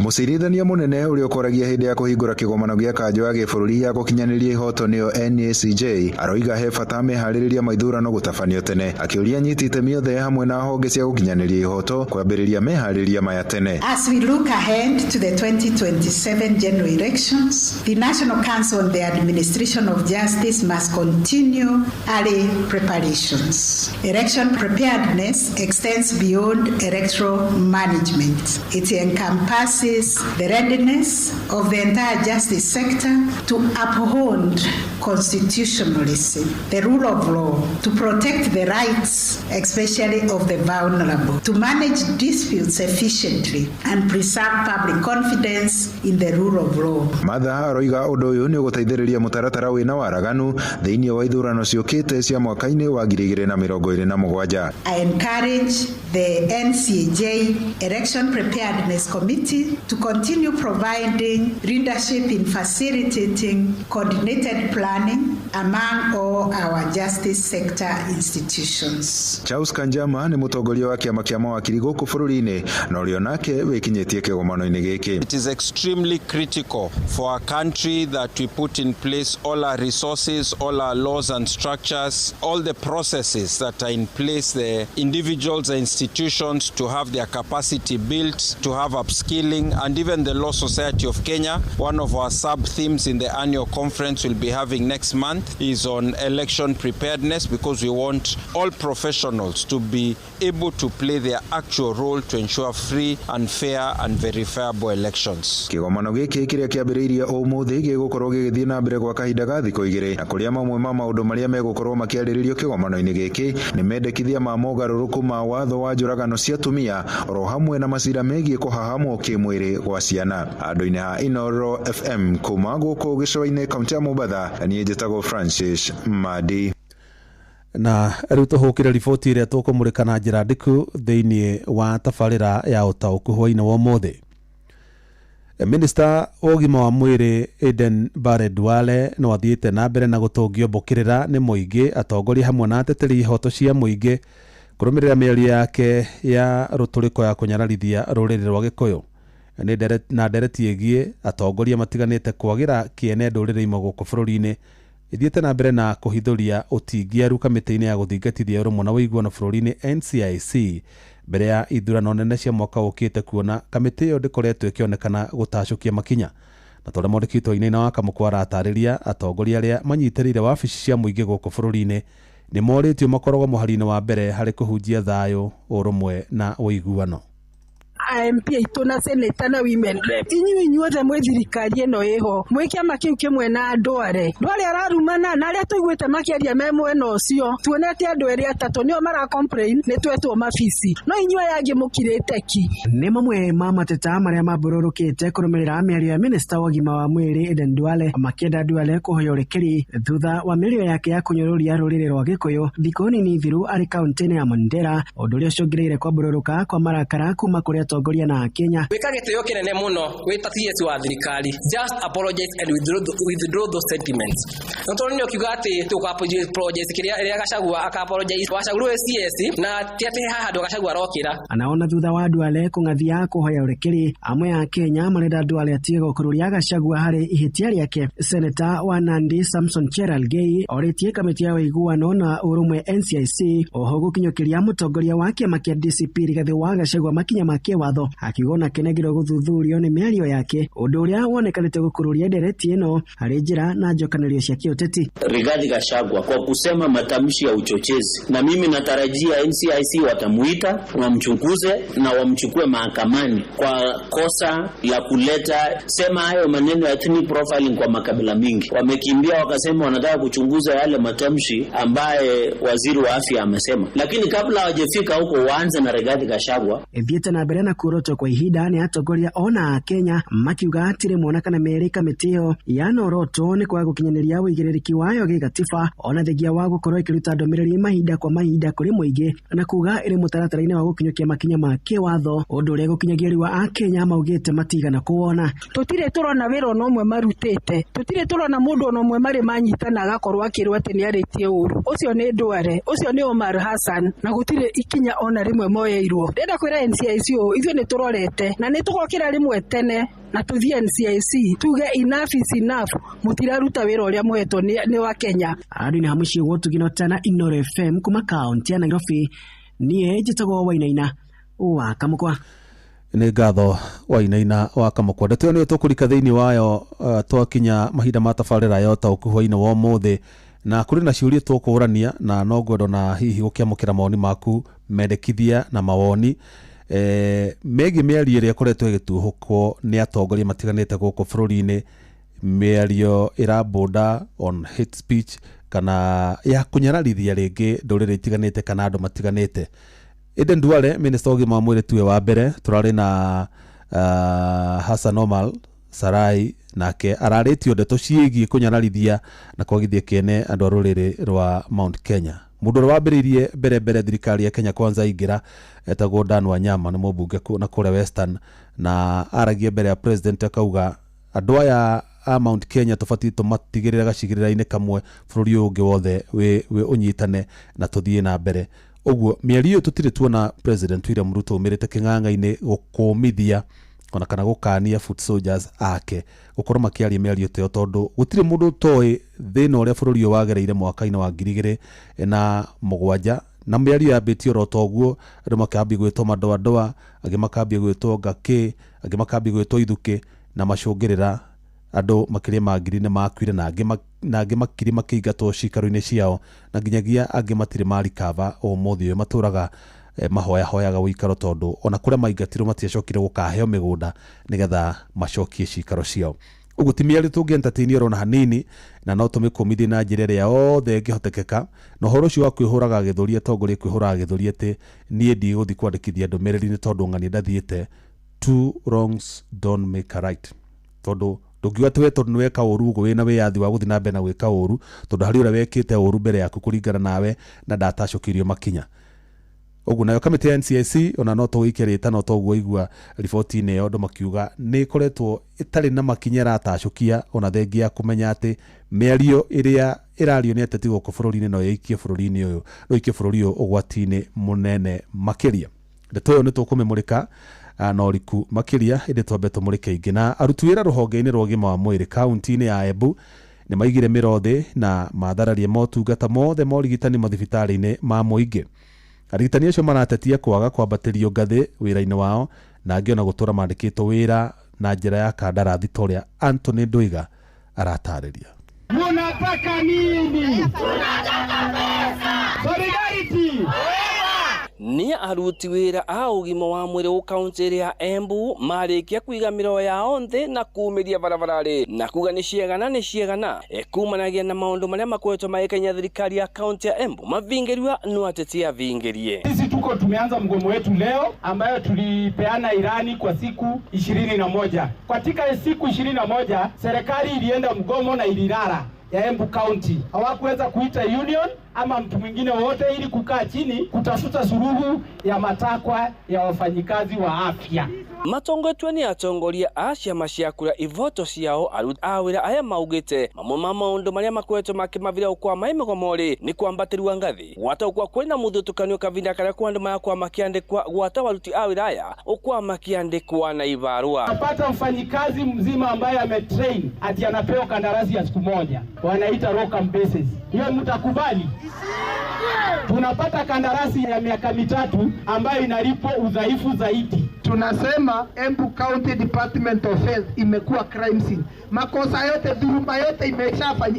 Mũcirithania mũnene ũrĩa ũkoragia hĩndĩ ya kũhingũra kĩgomano gĩa kanjũ ya gĩbũrũri ya gũkinyanĩria ihoto nĩyo NACJ aroiga he bata meharĩrĩria ma ithurano gũtabanio tene, akĩũria anyiti itemi othe hamwe na honge cia gũkinyanĩria ihoto kwambĩrĩria meharĩrĩria maya tene. As we look ahead to the 2027 general elections, the National Council on the Administration of Justice must continue early preparations. Election preparedness extends beyond electoral management. It encompasses the readiness of the entire justice sector to uphold constitutionalism, the rule of law, to protect the rights, especially of the vulnerable, to manage disputes efficiently and preserve public confidence in the rule of law. Martha aroiga ũndũ ũyũ nĩ ũgũteithĩrĩria mũtaratara wĩna waraganu thĩinĩ wa ithurano ciũkĩte cia mwaka-inĩ wa 2027. I encourage the NCAJ Election Preparedness Committee to continue providing leadership in facilitating coordinated planning among all our justice sector institutions. Charles Kanjama nĩ mũtongoria wa kĩama kĩa mawakiri gũkũ bũrũri-inĩ na ũrĩa onake wĩkinyĩtie kĩgomano-inĩ gĩkĩ. It is extremely critical for our country that we put in place all our resources, all our laws and structures, all the processes that are in place, the individuals and institutions to have their capacity built, to have upskilling, and even the Law Society of Kenya. One of our sub-themes in the annual conference we'll be having next month is on election preparedness, because we want all professionals to be able to play their actual role to ensure free and fair and verifiable elections. Kĩgomano gĩkĩ kĩrĩa kĩambĩrĩirie ũmũthĩ gĩgũkorwo gĩgĩthiĩ na mbere gwa kahinda ga thikũ igĩrĩ, na kũrĩa mamwe ma maũndũ marĩa megũkorwo makĩarĩrĩrio kĩgomano-inĩ gĩkĩ nĩ mendekithia ma mogarũrũku ma watho wa njũragano cia atumia oro hamwe na macira megiĩ kũhahamwo kĩmwĩrĩ gwa ciana. Andũ-inĩ ha Inoro FM kuma gũkũ gĩcũa-inĩ kaunti ya Mombatha, niĩ njĩtagwo Francis Madi. Na rĩu tũhũkĩre riboti ĩrĩa tũkũmũrĩka na njĩra ndiku thĩinĩ wa tabarĩra ya ũtaũku hwainĩ wa ũmũthĩ. Minista wa ũgima wa mwĩrĩ Aden Barre Duale no athiĩte na mbere na gũtũngio mbũkĩrĩra nĩ mũingĩ, atongoria hamwe na ateteri ihoto cia mũingĩ kũrũmĩrĩra mĩario yake ya rũtũrĩko ya kũnyararithia rũrĩrĩ rwa Gĩkũyũ. Nĩ na ndereti ĩgiĩ atongoria matiganĩte kwagĩra kĩene ndũrĩrĩ imwe gũkũ bũrũri-inĩ ithiĩte na mbere na kũhithũria ũtingiaru kamĩtĩ-inĩ ya gũthingatithia ũrũmwe na ũiguano bũrũri-inĩ NCIC mbere ya ithurano nene cia mwaka ũkĩte, kuona kamĩtĩ ĩyo ndĩkoretwo ĩkĩonekana gũtacũkia makinya. Na torĩa mwandĩki witũ Wainaina wa Kamũkwa aratarĩria, atongoria arĩa manyitĩrĩire wabici cia mũingĩ gũkũ bũrũri-inĩ nĩ morĩtio makoragwo mũhari-inĩ wa mbere harĩ kũhunjia thayũ, ũrũmwe na ũiguano. MP aitũ na seneta na women rep, inyuĩ inyuothe mwĩ thirikari ĩno ĩho, mwĩ kĩama kĩu kĩmwe na Ndware. Ndware ararumana na arĩa tũiguĩte makĩaria me mwena ũcio, tuonete andũ erĩ atatũ nĩo mara complain nĩ twetwo mabici, no inyuĩ aya angĩ mũkirĩte ki. Nĩ mamwe ma mateta marĩa mambũrũrũkĩte kũrũmĩrĩra mĩario ya minista wa ũgima wa mwĩrĩ Aden Duale, makĩenda Duale kũhoya ũrekeri thutha wa mĩario yake ya kũnyũrũria rũrĩrĩ rwa Gĩkũyũ thikũ nini thiru arĩ kaunti-inĩ ya Mandera, ũndũ ũrĩa ũcũngĩrĩire kwambũrũrũka kwa marakara kuma kũrĩ atongoria na Kenya. Wika gĩtĩo kĩnene mũno wĩ ta CS wa thirikari, just apologize and withdraw those sentiments. No tondũ nĩ ũkiuga atĩ tũka apologize kĩrĩa ĩrĩa Gachagua aka apologize wacagũrirwo CS na ti atĩ haha handũ Gachagua arokĩra. Anaona thutha wa Duale kũng'athia kũhoya ũrekeri, amwe a Kenya marenda Duale atige gũkururia Gachagua harĩ ihĩtia rĩake. Seneta wa Nandi Samson Cherargei orĩtie kamĩtĩ ya ũiguano na ũrũmwe NCIC oho gũkinyũkĩria mũtongoria wa kĩama kĩa DCP Rigathĩ wa Gachagua makinya ma kĩwatho, akiuga onake nĩagĩrĩirwo gũthuthurio nĩ mĩario yake, ũndũ ũrĩa wonekanĩte gũkururia ndereti ĩno harĩ njĩra na njokanĩrio cia kĩũteti. Rigathi Gachagua kwa kusema matamshi ya uchochezi, na mimi natarajia NCIC watamuita wamchunguze na wamchukue mahakamani kwa kosa la kuleta sema hayo maneno ya ethnic profiling kwa makabila mingi. Wamekimbia wakasema wanataka kuchunguza yale matamshi ambaye waziri wa afya amesema, lakini kabla hawajafika huko waanze na Rigathi Gachagua. Ĩthiĩte na mbere na kuorotwo kwa ihinda nĩ atongoria ona Kenya makiuga hatirĩ mwana kana merĩ kamĩtĩ ĩyo yanorotwo nĩ kwaga gũkinyanĩria ũigĩrĩrĩki wayo gĩgatiba, ona thengia wa gũkorwo ĩkĩruta ndũmĩrĩri mahinda kwa mahinda kũrĩ mũingĩ na kuga ĩrĩ mũtaratara-inĩ wa gũkinyũkia makinya ma kĩwatho, ũndũ ũrĩa gũkinyagia rĩu a Kenya maugĩte matigana kũwona. Tũtirĩ tũrona wĩra ona ũmwe marutĩte, tũtirĩ tũrona mũndũ ona ũmwe marĩ manyitana agakorwo akĩrwo atĩ nĩ arĩtie ũru. Ũcio nĩ Ndware, ũcio nĩ Omar Hassan, na gũtirĩ ikinya ona rĩmwe moyeirwo. Ndĩrenda kwĩra NCIC ũũ, ithuĩ Ithuĩ nĩ tũrorete na nĩ tũgokĩra rĩmwe tene na tũthiĩ NCIC tuge enough is enough, mũtiraruta wĩra ũrĩa mũhetwo nĩ wa Kenya. Andũ-inĩ ha mũciĩ wa Ũtugi Tana Inooro FM kuma kaunti ya Nairobi, niĩ njĩtagwo Wainaina wa Kamũkwa. Nĩ ngatho Wainaina wa Kamũkwa. Ndeto ĩyo nĩyo tũkũrika thĩinĩ wayo twakinya mahinda ma tabarĩra ya ũtaũku hwainĩ wa ũmũthĩ, na kũrĩ na ciũria tũkũrania na no ngwenda na hihi gũkĩamũkĩra mawoni maku, mendekithia na mawoni megiĩ mĩario ĩrĩa ĩkoretwo ĩgĩtuhũkwo nĩ atongoria matiganĩte gũkũ bũrũri-inĩ, mĩario ĩrabũnda on hate speech kana ya kũnyararithia rĩngĩ ndũrĩrĩ itiganĩte kana andũ matiganĩte. Eden Duale, minista wa ũgima wa mwĩrĩ tuwe wa mbere, tũrarĩ na Hassan Omar Sarai, nake ararĩtio ndeto ciĩgiĩ kũnyararithia na kwagithia kĩene andũ a rũrĩrĩ rwa Mount Kenya. Mũndũ ũrĩa wambĩrĩirie mbere thirikari ya Kenya Kwanza ingĩra etagwo Dan Wanyama, nĩ mũmbunge na kũrĩa Western, na aragia mbere ya president akauga andũ aya a Mount Kenya tũbatiĩ tũmatigĩrĩre gacigĩrĩra-inĩ kamwe, bũrũri ũyũ ũngĩ wothe wĩ ũnyitane na tũthiĩ na mbere. Ũguo mĩario ĩyo tũtirĩ tuona President William Ruto umĩrĩte kĩng'ang'a-inĩ gũkũmithia ona kana gũkania foot soldiers ake gũkorwo makĩaria mĩario ta ĩyo, tondũ gũtirĩ mũndũ ũtoĩ thĩna ũrĩa bũrũri ũyũ wagereire mwaka-inĩ wa 2007, na mĩario yambĩtie oro ta ũguo, andũ makambia gwĩtwo madoadoa, angĩ makambia gwĩtwo ngakĩ, angĩ makambia gwĩtwo ithukĩ, na macũngĩrĩra andũ makĩria ma ngiri nĩ makuire na angĩ makiri makĩingatwo cikaro-inĩ ciao, na nginyagia angĩ matirĩ marikaba ũmũthĩ ũyũ, matũraga mahoyahoyaga ũikaro tondũ ona kũrĩa maingatirwo matiacokire gũkaheo mĩgũnda nĩgetha macokie cikaro ciao. Ũguo ti mĩario tũngĩ entertain oro na hanini, na no tũmĩkũmithie na njĩra ĩrĩa yothe ĩngĩhotekeka, na ũhoro ũcio wa kwĩhũraga gĩthũri, atongoria kwĩhũraga gĩthũri atĩ niĩ ndigũthiĩ kwandĩkithia ndũmĩrĩri nĩ tondũ ng'ania ndathiĩte, two wrongs don't make a right, tondũ ndũngiuga atĩ we tondũ nĩ weka ũru ũguo wĩna wĩyathi wa gũthiĩ na mbere na gwĩka ũru, tondũ harĩ ũrĩa wekĩte ũru mbere yaku kũringana nawe na ndatacũkĩirio makinya. Ũguo nayo kamĩtĩ ya NCIC ona no tũgĩikie rĩtana ta ũguo igua riboti-inĩ ĩyo, andũ makiuga nĩ ĩkoretwo ĩtarĩ na makinya ĩratacũkia ona thengia ya kũmenya atĩ mĩario ĩrĩa ĩrario nĩ ateti gũkũ bũrũri-inĩ no ĩikie bũrũri-inĩ ũyũ, no ĩikie bũrũri ũyũ ũgwati-inĩ mũnene makĩria. Ndeto ĩyo nĩ tũkũmĩmũrĩka na ũriku makĩria, ĩndĩ twambe tũmũrĩke ingĩ. Na aruti wĩra rũhonge-inĩ rwa ũgima wa mwĩrĩ kaunti-inĩ ya Embu nĩ maigire mĩro thĩ na mathararie motungata mothe ma ũrigitani mathibitarĩ-inĩ ma mũingĩ. Arigitani acio maratetia kwaga kwambatĩrio ngathĩ wĩra-inĩ wao, na angĩ ona gũtũra mandĩkĩtwo wĩra na njĩra ya kandarathi ta ũrĩa Anthony Nduiga aratarĩria. Munataka nini? Tunataka pesa. Solidarity. Nĩ aruti wĩra a ũgima wa mwĩrĩ kaunti ya Embu marĩkia kũiga mĩro yao nthĩ na kumĩria barabararĩ na kuga nĩ ciegana kumanagia na maũndũ marĩa makoretwo magĩkenia thirikari ya kaunti ya Embu mavingĩriwa no ateti avingĩrie. Sisi tuko tumeanza mgomo wetu leo ambayo tulipeana irani kwa siku 21. Katika siku 21 serikali ilienda mgomo na ililala ya Embu County. Hawakuweza kuita union ama mtu mwingine wote ili kukaa chini kutafuta suluhu ya matakwa ya wafanyikazi wa afya. Matongoetwe ni atongoria a ciama cia kura ivoto ciao aruti a wĩra aya maugĩte mamwe ma maũndũ marĩa makoretwo makĩmavira ũkwama mĩgomo-rĩ nĩ kwambatĩrwa ngathĩ gwata ũkwa kwĩna mũthutũkanio kavinda karĩa kwa andũ marakwa makĩandĩkwa gwata waruti a wĩra aya ũkwa makĩandĩkwa na ibarua. Napata mfanyikazi mzima ambaye ametrain ati anapewa kandarasi ya siku moja, wanaita locum basis. Hiyo mtakubali? Tunapata kandarasi ya miaka 3 ambayo inalipwa udhaifu zaidi. Tunasema Embu County Department of Health imekuwa crime scene. Makosa yote, dhuluma yote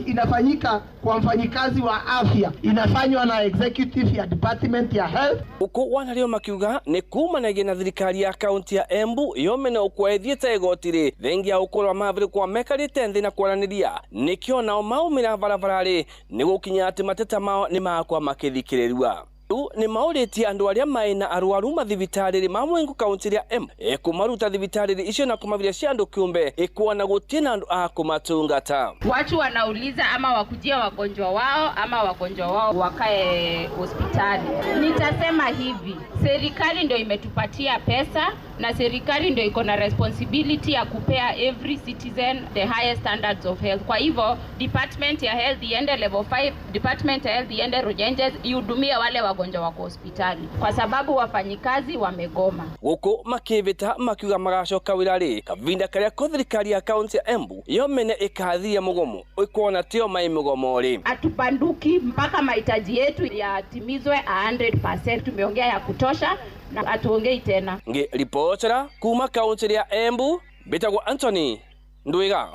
inafanyika kwa mfanyikazi wa afya, inafanywa na executive ya Department ya Health. Uko wanario makiuga ni kumanagia na thirikari ya kaunti ya Embu yomena ukwethiete igoti-rĩ thengia ukorwo maviri kwa mekarĩte nthĩ na kwaranĩria nikio nao maumĩra barabararĩ nĩ gũkinya atĩ mateta mao nĩ makwa makĩthikĩrĩrua. Nĩ maũrĩtie andũ arĩa maĩ na arwaru mathibitarĩ ma Mwingu kaunti ya Embu ĩkũmaruta thibitarĩ icio na kũmaviria cia andũ kĩũmbe ĩkuona gũtirĩ na andũ a kũmatungata. Watu wanauliza ama wakujia wagonjwa wao ama wagonjwa wao wakae hospitali. Nitasema hivi, serikali ndio imetupatia pesa na serikali ndio iko na responsibility ya kupea every citizen the highest standards of health. Kwa hivyo department ya health iende level 5, department ya health iende Runyenjes ihudumie wale wagonjwa wako hospitali, kwa sababu wafanyikazi wamegoma. Guku makivita makiuga magacoka wira ri kavinda karia ko thirikari ya kaunti ya Embu yomene ikathia mugomo ikuona tio mai mugomo ri. Hatupanduki mpaka mahitaji yetu yatimizwe 100%. Tumeongea ya kutosha na hatuongei tena. Ngi ripotera kuma kaunti ya Embu bitagwo Anthony Ndwiga.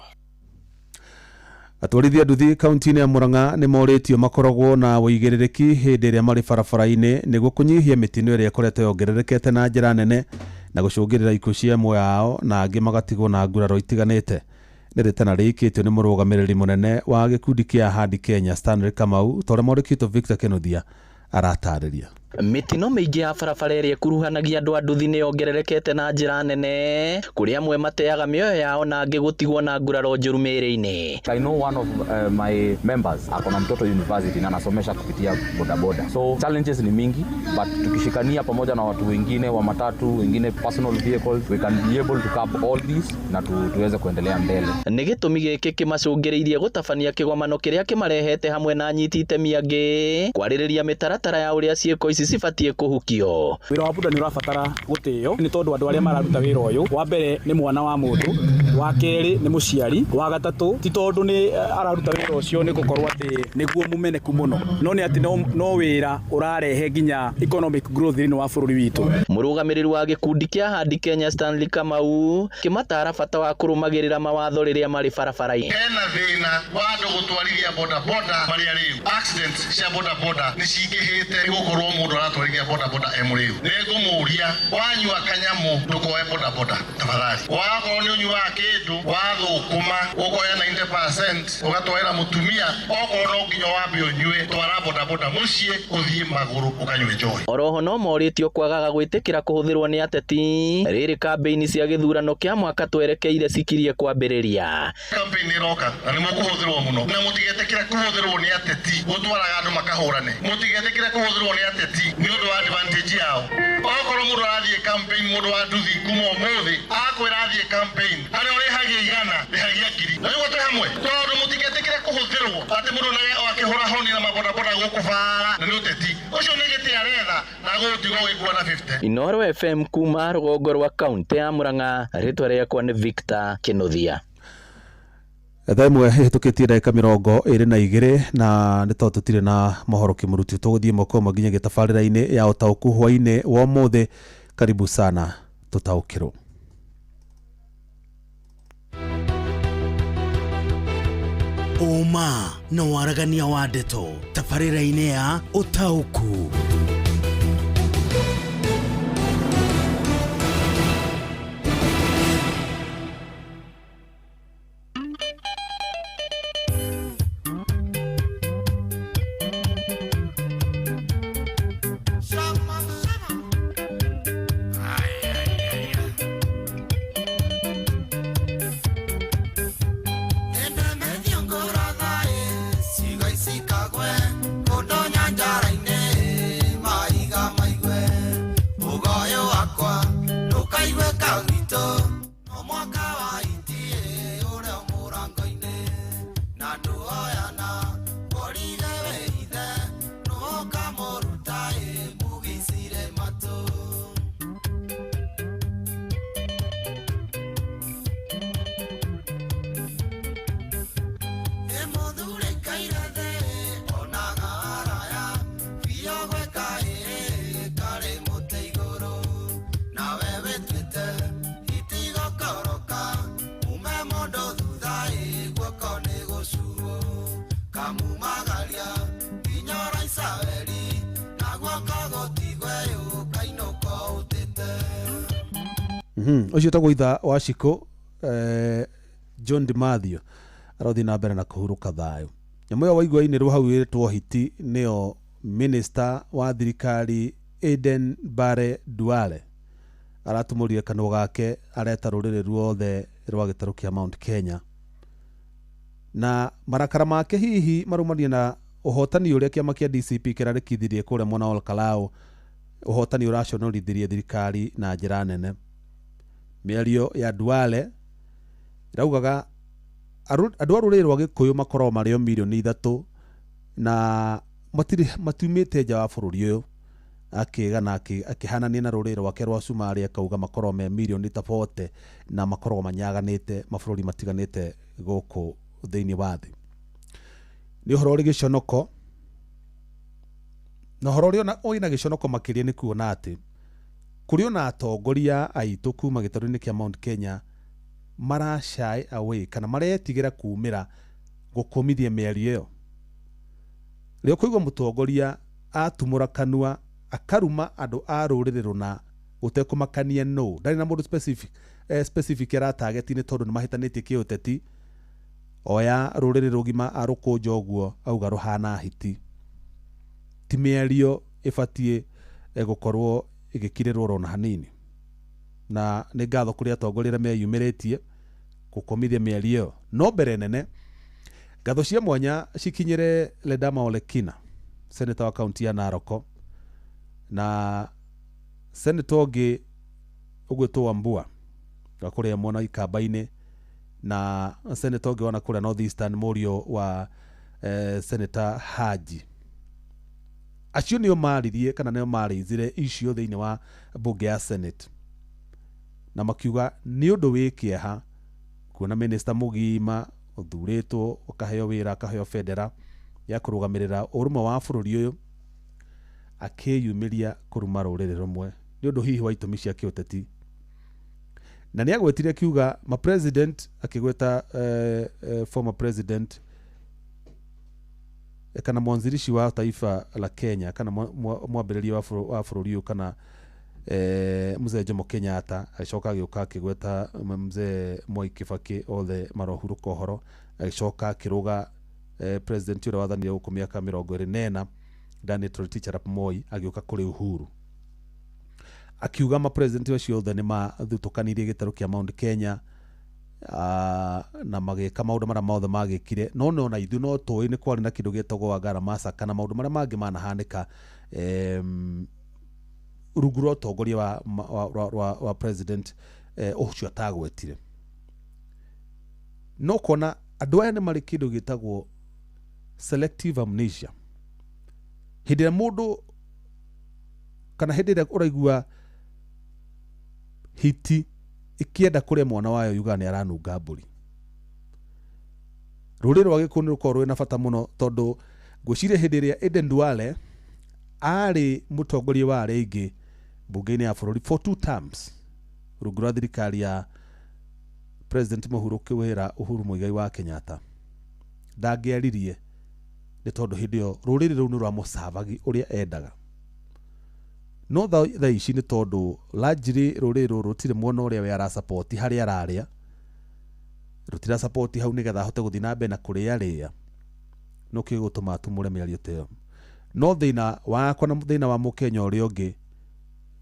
Atwarithia nduthi kaunti-inĩ ya Murang'a nĩ morĩtio makoragwo na ũigĩrĩrĩki hĩndĩ ĩrĩa marĩ barabara-inĩ nĩguo kũnyihia mĩtino ĩrĩa ĩkoretwo yongererekete na njĩra nene na gũcũngĩrĩra ikuũ cia amwe ao na angĩ magatigwo na nguraro itiganĩte. Nĩ rĩtana rĩikĩtio nĩ mũrũgamĩrĩri mũnene wa gĩkundi kĩa Ahadi Kenya Stanley Kamau ta ũrĩa mwandĩki witũ Victor Kenothia aratarĩria. Mĩtino mĩingĩ ya barabara ĩrĩa ĩkuruhanagia andũ a nduthi nĩ yongererekete na njĩra nene kũrĩa amwe mateaga mĩoyo yao na angĩ gũtigwo na nguraro njũru mĩĩrĩ-inĩ. I know one of my members akona mtoto university na anasomesha kupitia bodaboda. So challenges ni mingi, but tukishikania pamoja na watu wengine wa matatu, wengine personal vehicles, we can be able to curb all this na tuweze kuendelea mbele. Nĩ gĩtũmi gĩkĩ kĩmacũngĩrĩirie gũtabania kĩgomano kĩrĩa kĩmarehete hamwe na anyiti itemi angĩ kwarĩrĩria mĩtaratara ya ũrĩa ciĩko ici cibatie kũhukio. Wĩra wa boda nĩ ũrabatara gũtĩo nĩ tondũ andũ arĩa mararuta wĩra ũyũ, wa mbere nĩ mwana wa mũndũ, wa kerĩ nĩ mũciari, wa gatatũ ti tondũ nĩ araruta wĩra ũcio nĩ gũkorwo atĩ nĩguo mũmeneku mũno, no nĩ atĩ no wĩra ũrarehe nginya economic growth thĩinĩ wa bũrũri witũ. Mũrũgamĩrĩri wa gĩkundi kĩa Ahadi Kenya Stanley Kamau kĩmatara bata wa kũrũmagĩrĩra mawatho rĩrĩa marĩ barabara-inĩ. Hena thĩna wa andũ gũtwarithia bodaboda marĩ arĩu. Accidents cia bodaboda nĩ cingĩhĩte nĩ gũkorwo mũndũ aratwarithia bodaboda e mũrĩu. Nĩngũmũria wanyua kanyamũ ndũkoe bodaboda tafadhali. Wakorwo nĩ ũnyuaga kĩndũ wathũkũma ũkoya 90% ũgatwarĩra mũtumia, okorwo no nginya wambe ũnyue, twara bodaboda mũciĩ ũthiĩ magũrũ ũkanyue njohi. Oroho no morĩtio kwagaga gwĩtĩkĩra kũhũthĩrwo nĩ ateti rĩrĩ kambĩini cia gĩthurano kĩa mwaka twerekeire cikirie kwambĩrĩria. Campaign ĩroka na nĩ mũkũhũthĩrwo mũno, na mũtigetĩkĩre kũhũthĩrwo nĩ ateti gũtwaraga andũ makahũrane. Mũtigetĩkĩre kũhũthĩrwo nĩ ateti nĩ ũndũ wa advantage yao. Okorwo mũndũ arathiĩ campaign, mũndũ wa nduthi kuma ũmũthĩ akwĩra athiĩ campaign, harĩa ũrĩhagia 100 rĩhagia 1000. Na nĩguo twĩ hamwe, tondũ mũtigetĩkĩre kũhũthĩrwo atĩ mũndũ naye akĩhũra honi na mabodaboda gũkũ bara na nĩ ũteti ũcio nĩ gĩtĩ aretha na gũtigwo gĩkua na 50. Inooro FM kuma rũgongo rwa kaunti ya Murang'a, rĩtwa rĩakwa nĩ Victor Kenothia. Thaa ĩmwe ĩhĩtũkĩtie ndagĩka 22 na nĩ tondũ tũtirĩ na mohoro kĩmũruti tũgũthiĩ moko ĩmwe nginya gĩtabarĩra-inĩ ya ũtaũku hwaĩ-inĩ wa ũmũthĩ. Karibu sana tũtaũkĩrwo. Ũma na waragania wa ndeto tabarĩra-inĩ ya ũtaũku. Ũcio ũtagwo itha wa Shiko John DiMathio arothiĩ na mbere na kũhurũka thayũ. Nyamũ ĩyo waigua inĩrwo hau ĩrĩtwo hiti nĩyo minister wa thirikari Aden Bare Duale aratumũrire kanua gake areta rũrĩrĩ ruothe rwa gĩtarũ kĩa Mount Kenya, na marakara make hihi marumania na ũhotani ũrĩa kĩama kĩa DCP kĩrarĩkithirie kũrĩa mwena wa Olkalau, ũhotani ũraconorithirie thirikari na njĩra nene. Mĩario ya Duale ĩraugaga andũ a rũrĩrĩ rwa Gĩkũyũ makoragwo marĩ o mirioni 3 na matiumĩte nja wa bũrũri ũyũ. Akĩgana akĩhanania na rũrĩrĩ rwake rwa Somalia, akauga makoragwo me mirioni ta 40 na makoragwo manyaganĩte mabũrũri matiganĩte gũkũ thĩinĩ wa thĩ. Nĩ ũhoro ũrĩ gĩconoko, na ũhoro ũrĩa wĩna gĩconoko makĩria nĩ kuona atĩ kũrĩ ona atongoria aitũ kuma gĩtarũ-inĩ kĩa Mount Kenya mara shy away kana maretigĩra kumĩra gũkũmithia mĩario ĩyo. Rĩo kũigua mũtongoria atumũra kanua akaruma andũ a rũrĩrĩ rũna gũtekũmakania no ndarĩ na mũndũ specific aratageti nĩ tondũ nĩ mahĩtanĩtie kĩũteti. Oya rũrĩrĩ rũgima arũkũnja ũguo auga rũhana hiti. Ti mĩario ĩbatiĩ gũkorwo ĩgĩkirĩrwo ona hanini. Na nĩ ngatho kũrĩ atongoria arĩa meyumĩrĩtie gũkomithia mĩario ĩyo. No mbere nene ngatho cia mwanya cikinyĩre Ledama Olekina, seneta wa kaunti ya Narok, na seneta ũngĩ ũgwĩtwo Wambua wa kũrĩa mwena wa Ikamba-inĩ, na seneta ũngĩ wana kũrĩa North Eastern, mũriũ wa seneta Haji. Acio nĩo maririe kana nĩo marĩithire icio thĩinĩ wa bunge ya Senate, na makiuga nĩ ũndũ wĩ kĩeha kuona minista mũgima ũthurĩtwo ũkaheo wĩra akaheo bendera ya kũrũgamĩrĩra ũrũmwe wa bũrũri ũyũ akĩyumĩria kũruma rũrĩrĩ rũmwe nĩ ũndũ hihi wa itũmi cia kĩũteti. Na nĩ agwetire akiuga ma president, akĩgweta former president kana mwanzilishi wa taifa la Kenya kana mwambĩrĩria wa bũrũri ũyũ kana mzee Jomo Kenyatta, agĩcoka agĩũka akĩgweta mzee Mwai Kibaki, othe marohurũka ũhoro, agĩcoka akĩrũga president ũrĩa wathanire gũkũ mĩaka 24 Daniel Toroitich arap Moi, agĩũka kũrĩ Uhuru akiuga ma president acio othe nĩ mathutũkanirie gĩtarũ kĩa Mount Kenya na magĩka maũndũ marĩa mothe magĩkire. No na ithuĩ no tũĩ nĩ kwarĩ na kĩndũ gĩtagwo Wangara Massacre na maũndũ marĩa mangĩ manahanĩka rungu rwa ũtongoria wa president ũcio atagwetire. No kona andũ aya nĩ marĩ kĩndũ gĩtagwo selective amnesia. Hĩndĩ ĩrĩa mũndũ kana hĩndĩ ĩrĩa ũraigua hiti ĩkĩenda kũrĩa mwana wayo yugaga nĩ aranunga mbũri. Rũrĩrĩ rwa Gĩkũyũ nĩ rũkoragwo rwĩna bata mũno tondũ ngwĩciria hĩndĩ ĩrĩa Aden Duale arĩ mũtongoria wa arĩa aingĩ mbunge-inĩ ya bũrũri for 2 terms rungu rwa thirikari ya President mũhurũki wĩra Uhuru Muigai wa Kenyatta, ndangĩaririe nĩ tondũ hĩndĩ ĩyo rũrĩrĩ rũu nĩ rwamũcabagi ũrĩa endaga. No thaa ici nĩ tondũ largely rũrĩrĩ rũrũ rũtirĩ mwena ũrĩa we arasapoti harĩa ararĩa, rũtirasapoti hau nĩgetha ahote gũthiĩ na mbere na kũrĩarĩa, no kĩo gĩgũtũma atumũre mĩario ta ĩyo. No thĩna wakwa na thĩna wa mũkenya ũrĩa ũngĩ,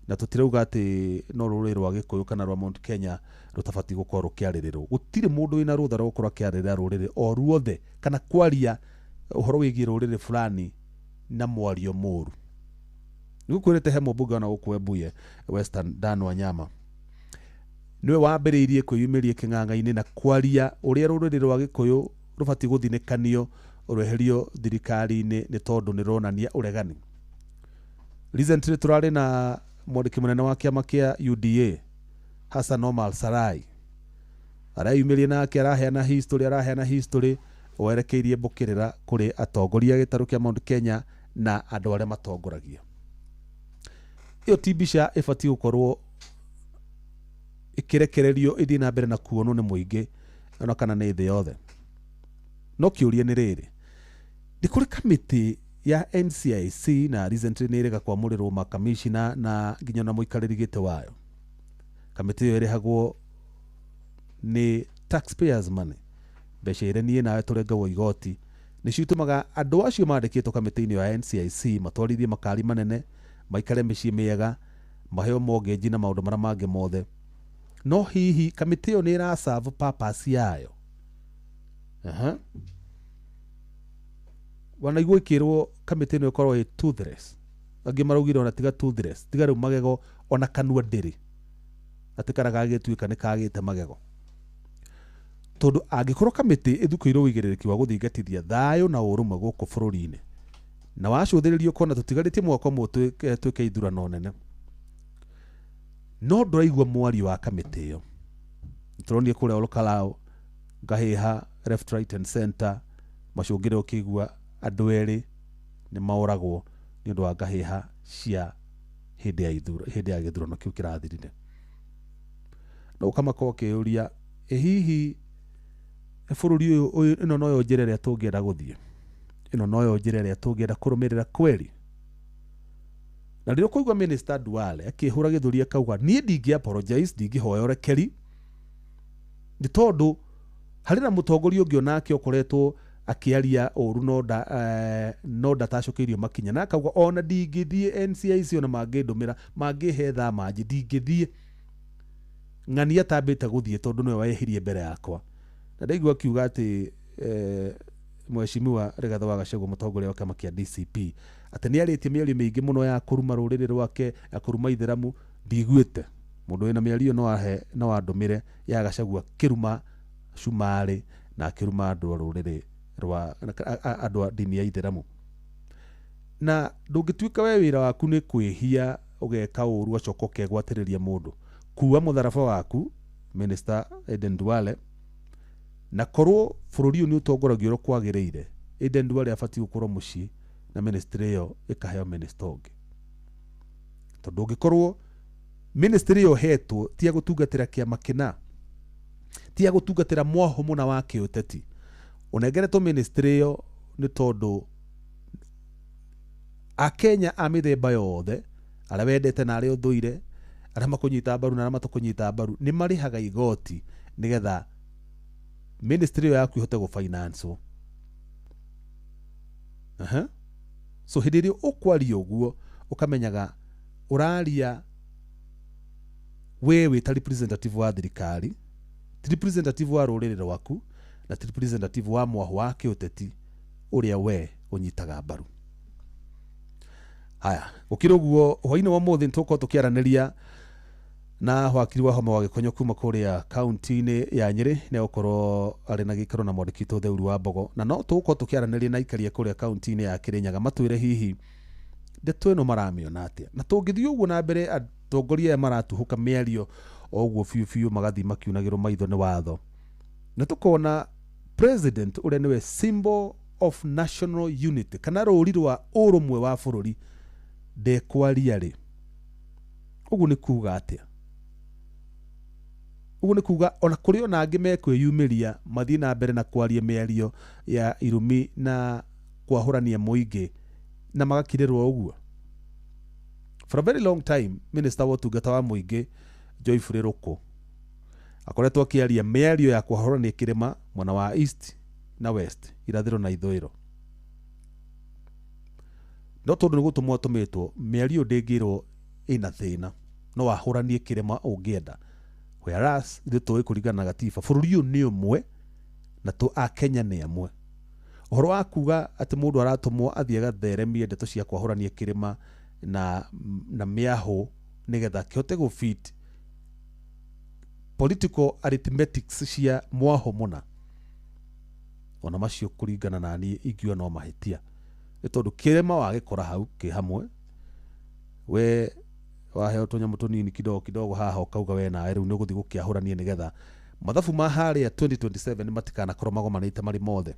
na tũtirauga atĩ no rũrĩrĩ rwa Gĩkũyũ kana rwa Mount Kenya rũtabatiĩ gũkorwo rũkĩarĩrĩrwo. Gũtirĩ mũndũ wĩna rũtha rwa gũkorwo akĩarĩrĩra rũrĩrĩ o ruothe kana kwaria ũhoro wĩgiĩ rũrĩrĩ fulani na mwario mũru. Nĩgũkwĩrĩte he mũmbunge ona gũkũ Webuye Western, Dan Wanyama, nĩwe wambĩrĩirie kwĩyumĩria kĩng'ang'a-inĩ na kwaria ũrĩa rũrĩrĩ rwa Gĩkũyũ rũbatiĩ gũthinĩkanio rweherio thirikari-inĩ nĩ tondũ nĩ ronania ũregani. Recently tũrarĩ na mwandĩki mũnene wa kĩama kĩa UDA Hassan Omar Sarai, areyumĩria nake araheana history werekeirie mbũkĩrĩra kũrĩ atongoria gĩtarũ kĩa Mount Kenya na andũ arĩa matongoragia. Ĩyo ti mbica ĩbatiĩ gũkorwo ĩkĩrekererio ĩthiĩ na mbere na kuonwo nĩ mũingĩ ona kana nĩ thĩ yothe. No kĩũria nĩ rĩrĩ, nĩ kũrĩ kamĩtĩ ya NCIC na recently nĩ ĩrega kwamũrĩrwo makamishina na nginya na mũikarĩri gĩtĩ wayo. Kamĩtĩ ĩyo ĩrĩhagwo nĩ taxpayers money, mbeca iria niĩ nawe tũrengagwo igoti, nĩcio itũmaga andũ acio mandĩkĩtwo kamĩtĩ-inĩ ya NCIC matwarithie makari manene, maikare mĩciĩ mĩega, maheo mortgage na maũndũ marĩa mangĩ mothe. No hihi kamĩtĩ ĩyo nĩ ĩraserve purpose yayo? Wanaigua ĩkĩrwo kamĩtĩ ĩno ĩkorwo ĩ toothless, angĩ maraugire ona tiga toothless, tiga rĩu magego ona kanua ndĩrĩ. atĩ kara gagĩtuĩka nĩ kagĩte magego tondũ angĩkorwo kamĩtĩ ĩthukĩirwo ũigĩrĩrĩki wa gũthingatithia thayũ na ũrũmwe gũkũ bũrũri-inĩ na wacũthĩrĩrio ũkona tũtigarĩtie mwaka ũmwe twĩke ithurano nene no ndũraigua mwario wa kamĩtĩ ĩyo. Tũronire kũrĩa Olkalou ngahĩha left right and center macũngĩrĩro ũkĩigua andũ erĩ nĩ maoragwo nĩ ũndũ wa ngahĩha cia hĩndĩ ya ithurano hĩndĩ ya gĩthurano kĩu kĩrathirire. Na ũkamaka ũkĩũria ĩ hihi bũrũri ũyũ ĩno noyo njĩra ĩrĩa tũngĩenda gũthiĩ, ĩno noyo njĩra ĩrĩa tũngĩenda kũrũmĩrĩra kweri. Na rĩrĩa ũkũigua Minister Duale akĩhũra gĩthũri akauga niĩ ndingĩ apologize ndingĩhoya ũrekeri nĩ tondũ harĩ na mũtongoria ũngĩ onake ũkoretwo akĩaria ũru no ndatacũkĩirio makinya na akauga ona ndingĩthiĩ NCIC ona mangĩndũmĩra mangĩhe thaa manji ndingĩthiĩ ng'ania atambĩte gũthiĩ tondũ nĩwe wehirie mbere yakwa. Na ndaigua akiuga atĩ Mheshimiwa Rigathĩ wa Gachagua mũtongoria wa kĩama kĩa DCP atĩ nĩ arĩtie mĩario mĩingĩ mũno ya kũruma rũrĩrĩ rwake ya kũruma ithĩramu. Ndiguĩte mũndũ wĩna mĩario no ahe no andũmĩre ya Gachagua kĩruma cumarĩ na akĩruma andũ a rũrĩrĩ rwa andũ a ndini ya ithĩramu. Na ndũngĩtuĩka we wĩra waku nĩ kwĩhia ũgeka ũru ũgacoka ũkegwatĩrĩria mũndũ kuua mũtharaba waku Minister Aden Duale na korwo bũrũri ũyũ nĩ ũtongoragio ũrĩa kwagĩrĩire Aden Duale abatiĩ gũkorwo mũciĩ na ministry ĩyo ĩkaheo minister ũngĩ tondũ ũngĩkorwo ministry ĩyo hetwo ti ya gũtungatĩra kĩama kĩna ti ya gũtungatĩra mwaho mũna wa kĩũteti ũnengeretwo ministry ĩyo nĩ tondũ akenya a mĩthemba yothe arĩa wendete na arĩa ũthũire arĩa makũnyita mbaru na arĩa matakũnyita mbaru nĩ marĩhaga igoti nĩgetha ministry ĩyo yaku ĩhote gũfinance. So hĩndĩ ĩrĩa ũkwaria ũguo ũkamenyaga ũraria we wĩ ta representative wa thirikari ti representative wa rũrĩrĩ rwaku na ti representative wa mwaho wa kĩũteti ũrĩa we ũnyitaga mbaru. Haya gũkĩrĩ ũguo hwaĩ-inĩ wa ũmũthĩ nĩtũgũkorwo tũkĩaranĩria na wakiri wa Homa wa Gĩkonyo kuma kũrĩa kaunti-inĩ ya Nyĩrĩ nĩ egũkorwo arĩ na gĩikaro na mwandĩki witũ Theuru wa Mbogo na no tũgũkorwo tũkĩaranĩria na aikari a kũrĩa kaunti-inĩ ya Kĩrĩnyaga matwĩre hihi ndeto ĩno maramĩona atĩa na tũngĩthiĩ ũguo na mbere atongoria aya maratuhũka mĩario o ũguo biũ biũ magathiĩ makiunagĩrwo maitho nĩ watho na tũkona president ũrĩa nĩwe symbol of national unity kana rũri rwa ũrũmwe wa bũrũri ndekwaria rĩ ũguo nĩ kuga atĩa? Ũguo nĩ kuga ona kũrĩ ona angĩ mekwĩyumĩria mathiĩ na mbere na kwaria mĩario ya irumi na kwahũrania mũingĩ na magakirĩrwo ũguo. For a very long time minister wa ũtungata wa mũingĩ Joyfrey Ruku akoretwo akĩaria mĩario ya kwahũrania kĩrĩma mwena wa east na west irathĩro na ithũĩro no tondũ nĩ gũtũmwo atũmĩtwo mĩario ndĩngĩrwo ĩna thĩna no wahũranie kĩrĩma ũngĩenda whereas ithuĩ tũĩ kũringana na gatiba bũrũri ũyũ nĩ ũmwe na tũ akenya nĩ amwe. Ũhoro wa kuga atĩ mũndũ aratũmwo athiĩ agatheremie ndeto cia kwahũrania kĩrĩma na mĩahũ nĩgetha kĩhote gũfit political arithmetics cia mwaho mũna ona macio kũringana na niĩ ingiuga no mahĩtia nĩ tondũ kĩrĩma wagĩkora hau kĩ hamwe we waheo tũnyamũ tũnini kidogo kidogo haha ũkauga we nawe rĩu nĩ ũgũthiĩ gũkĩahũrania nĩgetha mathabu ma harĩa 2027 matikanakorwo magomanĩte marĩ mothe.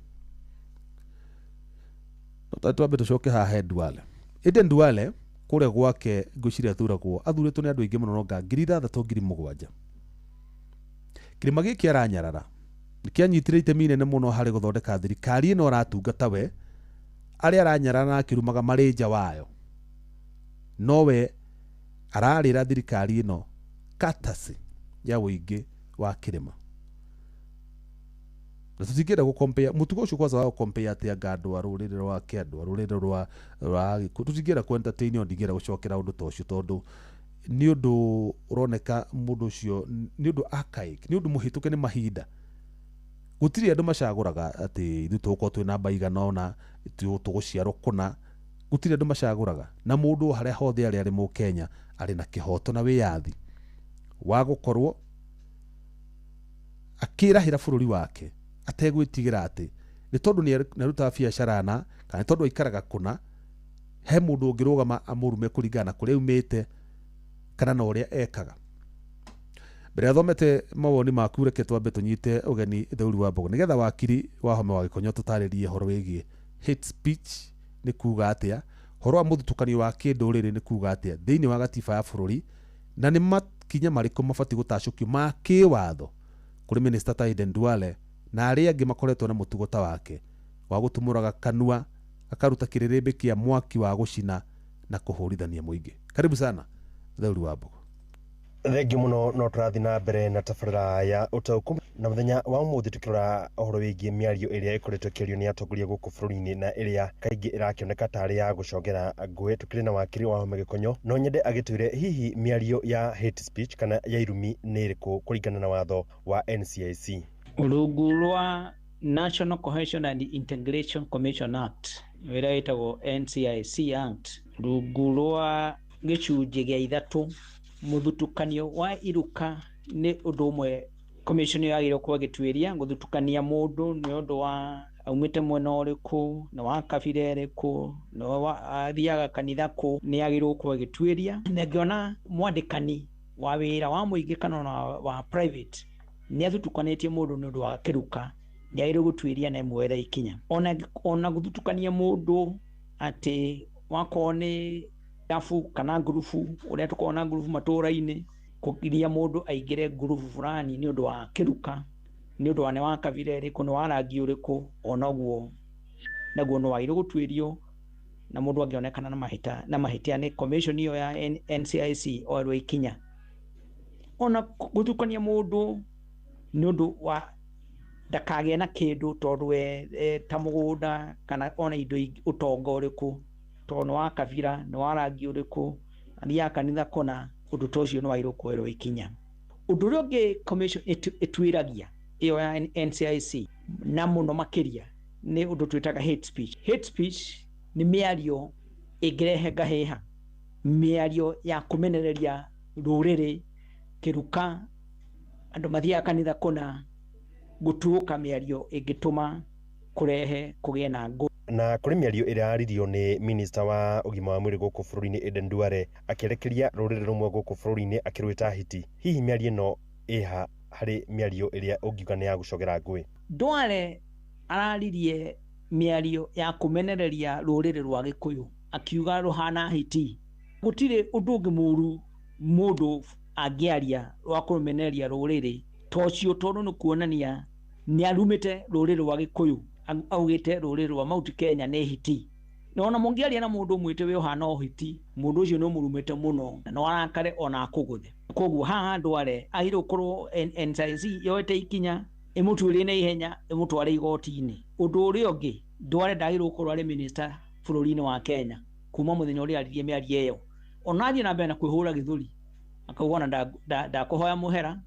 No twambe tũcoke haha he Duale. Aden Duale kũrĩa gwake ngwĩciria athuragwo athurĩtwo nĩ andũ aingĩ mũno nonga 6,000 7,000. Kĩrĩma gĩkĩ aranyarara nĩkĩanyitire itemi inene mũno harĩ gũthondeka thirikari ĩno aratungata we arĩa aranyarara na akĩrumaga marĩ nja wayo nowe ararĩra thirikari ĩno katasi ya ũingĩ wa kĩrĩma. Na tũtingĩenda gũkompea mũtugo ũcio kwanza wa gũkompea atĩ anga andũ a rũrĩrĩ rwake andũ a rũrĩrĩ rwa Gĩkũyũ tũtingĩenda kũ entertain o ndingĩenda gũcokera ũndũ ta ũcio tondũ nĩ ũndũ ũroneka mũndũ ũcio nĩ ũndũ archaic nĩ ũndũ mũhĩtũke nĩ mahinda. Gũtirĩ andũ macagũraga atĩ ithuĩ tũgũkorwo twĩ namba igana ũna tũgũciarwo kũna gũtirĩ andũ macagũraga na mũndũ harĩa hothe arĩa arĩ mũkenya arĩ na kĩhoto na wĩyathi wa gũkorwo akĩrahĩra bũrũri wake ategwĩtigĩra atĩ nĩ tondũ nĩ arutaga biacara na kana nĩ tondũ aikaraga kũna he mũndũ ũngĩrũgama amũrume kũringana na kũrĩa aumĩte kana na ũrĩa ekaga. Mbere thomete mawoni maku reke twambe tũnyite ũgeni Theuri wa Mbogo nĩgetha wakiri wa Home wa Gĩkonyo tũtarĩrie ũhoro wĩgiĩ hate speech nĩ kuga atĩa, ũhoro wa mũthutũkanio wa kĩndũrĩrĩ nĩ kuga atĩa thĩinĩ wa gatiba ya bũrũri, na nĩ makinya marĩkũ mabatiĩ gũtacũkio ma kĩwatho kũrĩ minister ta Aden Duale na arĩa angĩ makoretwo na mũtugo ta wake wa gũtumũraga kanua akaruta kĩrĩrĩmbĩ kĩa mwaki wa gũcina na kũhũrithania mũingĩ. Karibu sana Theuri wa Mbogo. Thengiũ mũno no tũrathiĩ na mbere na tabarĩra ya ũtaũku na mũthenya wa ũmũthĩ tũkĩrora ũhoro wĩgiĩ mĩario ĩrĩa ĩkoretwo ĩkĩario nĩ atongoria gũkũ bũrũri-inĩ na ĩrĩa kaingĩ ĩrakĩoneka tarĩ ya gũcongera ngũĩ. Tũkĩrĩ na wakiri wa Wahome Gĩkonyo, no nyende agĩtwĩre hihi mĩario ya hate speech kana ya irumi nĩ ĩrĩkũ kũringana na watho wa NCIC. Rungu rwa National Cohesion and Integration Commission Act ĩrĩa ĩtagwo NCIC Act, rungu rwa gĩcunjĩ gĩa 3 mũthutũkanio wa iruka nĩ ũndũ ũmwe commission yagĩrĩirwo gũkorwo ĩgĩtuĩria gũthutũkania mũndũ nĩ ũndũ wa aumĩte mwena ũrĩkũ, na wa kabira ĩrĩkũ, na athiaga kanitha kũ, nĩ yagĩrĩirwo gũkorwo ĩgĩtuĩria. Na ĩngĩona mwandĩkani wa wĩra wa mũingĩ kana ona wa private nĩ athutũkanĩtie mũndũ nĩ ũndũ wa kĩruka, nĩ yagĩrĩirwo gũtuĩria na ĩmuoere ikinya. Ona gũthutũkania mũndũ atĩ wakorwo nĩ irabu kana ngurubu, ũrĩa tũkoragwo na ngurubu matũũra-inĩ, kũgiria mũndũ aingĩre ngurubu fulani nĩ ũndũ wa kĩruka, nĩ ũndũ wa nĩ wa kabira ĩrĩkũ, nĩ wa rangi ũrĩkũ, onaguo naguo nĩ wagĩrĩirwo gũtuĩrio, na mũndũ angĩonekana na mahĩtia nĩ commission ĩyo ya NCIC oerwo ikinya. Ona gũthutũkania mũndũ nĩ ũndũ wa ndakagĩe na kĩndũ tondũ we ta mũgũnda kana ona indo ũtonga ũrĩkũ, tondũ nĩ wa kabira, nĩ wa rangi ũrĩkũ, athiaga kanitha kũna, ũndũ ta ũcio nĩ wagĩrĩirwo kuoerwo ikinya. Ũndũ ũrĩa ũngĩ commission ĩtuĩragia ĩyo ya NCIC na mũno makĩria nĩ ũndũ twĩtaga hate speech. Hate speech nĩ mĩario ĩngĩrehe ngahĩha, mĩario ya kũmenereria rũrĩrĩ, kĩruka, andũ mathiaga kanitha kũna, gũtuũka mĩario ĩngĩtũma kũrehe kũgĩe na ngũ. Na kũrĩ mĩario ĩrĩa yaririo nĩ minister wa ũgima wa mwĩrĩ gũkũ bũrũri-inĩ Aden Duale akĩerekeria rũrĩrĩ rũmwe gũkũ bũrũri-inĩ akĩrwĩta hiti. Hihi mĩario ĩno ĩha harĩ mĩario ĩrĩa ũngiuga nĩ ya gũcogera ngũĩ? Duale araririe mĩario ya kũmenereria rũrĩrĩ rwa Gĩkũyũ akiuga rũhana hiti. Gũtirĩ ũndũ ũngĩ mũru mũndũ angĩaria wa kũmenereria rũrĩrĩ ta ũcio, tondũ nĩ kuonania nĩ arumĩte rũrĩrĩ rwa Gĩkũyũ, augĩte rũrĩrĩ rwa Mount Kenya nĩ hiti. Na ona mũngĩaria na mũndũ ũmwĩte we ũhana o hiti, mũndũ ũcio nĩ ũmũrumĩte mũno na no arakare ona akũgũthe. Koguo haha Duale agĩrĩirwo gũkorwo NCIC yoete ikinya ĩmũtuĩrie na ihenya ĩmũtware igoti-inĩ. Ũndũ ũrĩa ũngĩ, Duale ndagĩrĩirwo gũkorwo arĩ minister bũrũri-inĩ wa Kenya kuma mũthenya ũrĩa aririe mĩario ĩyo. Ona athiĩ na mbere na kwĩhũra gĩthũri akauga ona ndakũhoya mũhera,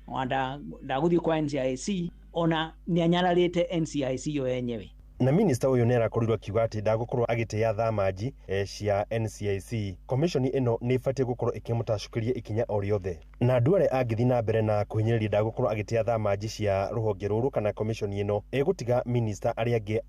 ona ndagũthiĩ kwa NCIC, ona nĩ anyararĩte NCIC yo yenyewe. Na minister ũyũ nĩ arakorirwo akiuga atĩ ndagũkorwo agĩtĩĩa thamanji cia NCIC. Commission ĩno nĩ ĩbatiĩ gũkorwo ĩkĩmũtacũkĩria ikinya o rĩothe. Na Duale angĩthiĩ na mbere na kũhinyĩrĩria ndagũkorwo agĩtĩĩa thamanji cia rũhonge rũrũ kana commission ĩno, ĩgũtiga minister arĩa angĩ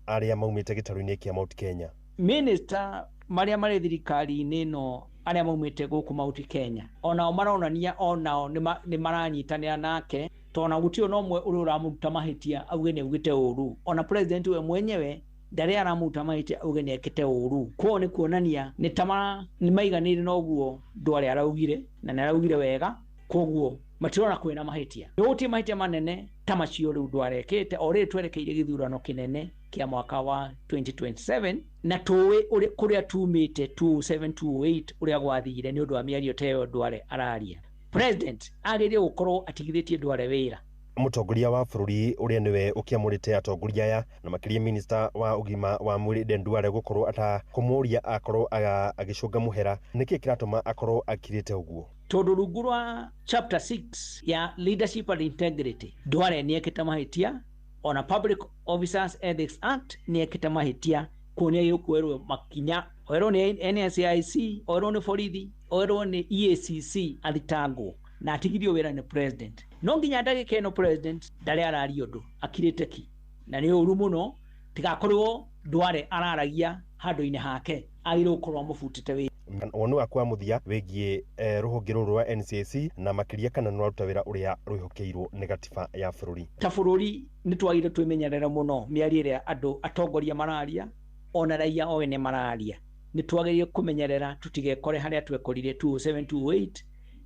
arĩa maumĩte gĩtarũ-inĩ kĩa Mount Kenya. Minister marĩa marĩ thirikari-inĩ ĩno arĩa maumĩte gũkũ Mount Kenya onao maronania onao nĩ maranyitanĩra nake, tondũ gũtirĩ ona ũmwe ũrĩa ũramũruta mahĩtia auge nĩ augĩte ũru. Ona president we mwenyewe ndarĩ aramũruta mahĩtia auge nĩ ekĩte ũru. Koguo nĩ kuonania nĩ ta nĩ maiganĩire na ũguo Duale araugire, na nĩ araugire wega, koguo matirona kwĩna mahĩtia. Gũtirĩ mahĩtia manene ta macio rĩu Duale ekĩte, o rĩrĩ twerekeire gĩthurano kĩnene kĩa mwaka wa 2027, na tũĩ kũrĩa tumĩte 2007 2008 ũrĩa gwathire nĩ ũndũ wa mĩario ta ĩyo Duale araria. President agĩrĩire gũkorwo atigithĩtie Duale wĩra. Mũtongoria wa bũrũri ũrĩa nĩwe ũkĩamũrĩte atongoria aya na makĩria minister wa ũgima wa mwĩrĩ Aden Duale gũkorwo atakũmũria akorwo agĩcũnga mũhera, nĩkĩ kĩratũma akorwo akirĩte ũguo? Tondũ rungu rwa chapter 6 ya leadership and integrity, Duale nĩ ekĩte mahĩtia, ona Public Officers Ethics Act nĩ ekĩte mahĩtia, kuonia agĩrĩirwo kuoerwo makinya, oerwo nĩ NSIC, oerwo nĩ borithi, oerwo nĩ EACC athitangwo. Na atigithio wĩra nĩ president. No nginya ndagĩka ĩno president ndarĩ araria ũndũ, akirĩte ki. Na nĩ ũru mũno tigakorwo Duale araragia handũ-inĩ hake, agĩrĩirwo gũkorwo amũbutĩte wĩra. Woni waku wa mũthia wĩgiĩ rũhonge rũrũ rwa NCIC na makĩria kana nĩ rwaruta wĩra ũrĩa rwĩhokeirwo nĩ gatiba ya bũrũri. Ta bũrũri nĩ twagĩrĩirwo twĩmenyerere mũno mĩario ĩrĩa andũ atongoria mararia ona raia o ene mararia. Nĩ twagĩrĩirwo kũmenyerera tũtigekore harĩa twekorire 2007 2008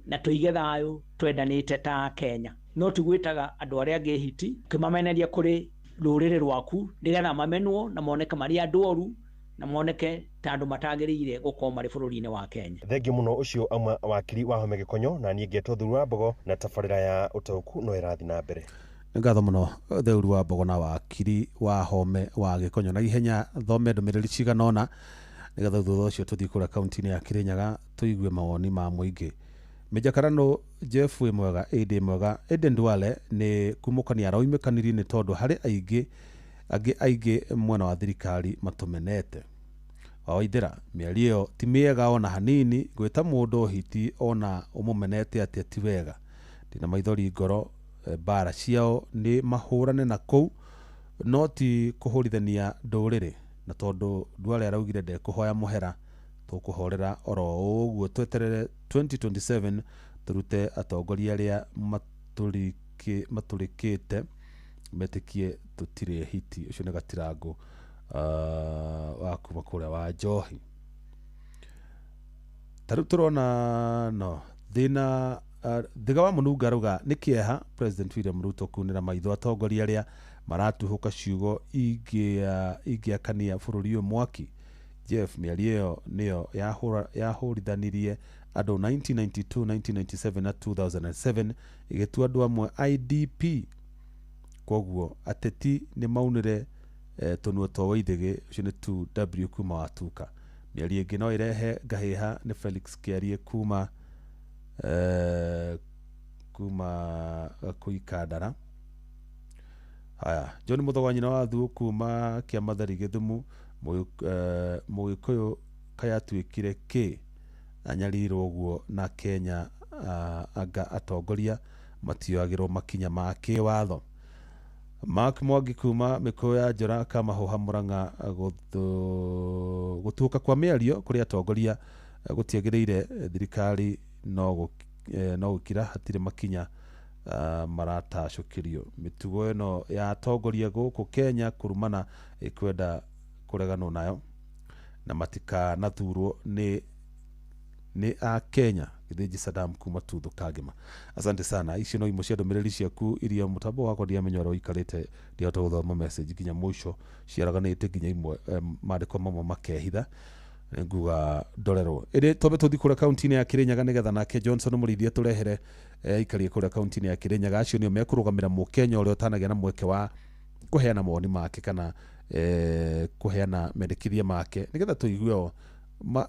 na tũige thayũ twendanĩte ta Kenya. No ti gwĩtaga andũ arĩa angĩ hiti ũkĩmameneria kũrĩ rũrĩrĩ rwaku nĩgetha mamenwo na moneke marĩ andũ oru na moneke ta andũ matagĩrĩire gũkorwo marĩ bũrũri-inĩ wa Kenya. Thengiũ mũno ũcio auma wakiri wa Home Gĩkonyo na niĩ ngetwo Thuru wa Mbogo na tabarĩra ya ũtaũku no ĩrathiĩ na mbere. Nĩ ngatho mũno Theuru wa Mbogo na wakiri wa Home wa Gĩkonyo. Na ihenya thome ndũmĩrĩri cigana ũna nĩgetha thutha ũcio tũthiĩ kũrĩa kaunti-inĩ ya Kirinyaga tũigue mawoni ma mũingĩ. Meja Karano Jeff wĩ mwega, ĩndĩ mwega, Aden Duale nĩ kumũkania aroimĩkanirie nĩ tondũ harĩ aingĩ angĩ aingĩ mwena wa thirikari matũmenete. Wawaithĩra mĩario ĩyo ti mĩega ona hanini, gwĩta mũndũ hiti ona ũmũmenete atĩa ti wega. Ndĩna maithori ngoro, mbara ciao nĩ mahũrane na kũu no ti kũhũrithania ndũrĩrĩ, na tondũ Duale araugire ndekũhoya mũhera tũkũhorera oro ũguo tweterere 2027 tũrute atongoria arĩa matũrĩkĩte metĩkie tũtirĩ hiti. Ũcio nĩ Gatirango wa kuma kũrĩa wa Njohi. Ta rĩu tũrona no thĩna Thiga wa Mũnunga arauga nĩ kĩeha President William Ruto kunĩra maitho atongoria arĩa maratuhũka ciugo ingĩakania bũrũri ũyũ mwaki. Jeff, mĩario ĩyo nĩyo yahũrithanirie andũ 1992, 1997 na 2007 ĩgĩtua andũ amwe IDP. Koguo ateti nĩ maunire tũnua twa Waithĩgĩ, ũcio nĩ 2W kuma Watuka. Mĩario ĩngĩ no ĩrehe ngahĩha nĩ Felix Kĩarie kuma Kuikandara. Haya, John Mũthogwa nyina wa Thuo kuma Kĩamathari Gĩthumu, Mũgĩkũyũ kayatuĩkire kĩ anyarirwo ũguo na Kenya anga atongoria matioyagĩrwo makinya ma kĩwatho. Mark Mwangi kuma Mĩkũyũ ya Njora Kamahuha Murang'a, gũtuũka kwa mĩario kũrĩ atongoria gũtiagĩrĩire, thirikari no gũkira hatirĩ makinya maratacũkĩrio. Mĩtugo ĩno ya atongoria gũkũ Kenya kũrumana ĩkwenda kũreganwo nayo na matikanathurwo nĩ a Kenya. Gĩthĩnji Saddam kuma Tuthu Kagima. Asante sana. Icio no imwe cia ndũmĩrĩri ciaku iria mũtambo wakwa ndiamenya ũrĩa ũikarĩte, ndihota gũthoma message nginya mũico, ciaraganĩte nginya imwe maandĩko mamwe makehitha nguga ndorerwo. Ĩndĩ twambe tũthiĩ kũrĩa kaunti-inĩ ya Kirinyaga nĩgetha nake Johnson Mũrĩithi atũrehere aikarie kũrĩa kaunti-inĩ ya Kirinyaga. Acio nĩo mekũrũgamĩra mũkenya ũrĩa ũtanagĩa na mweke wa kũheana mawoni make kana kũheana mendekithia make nĩgetha tũigue o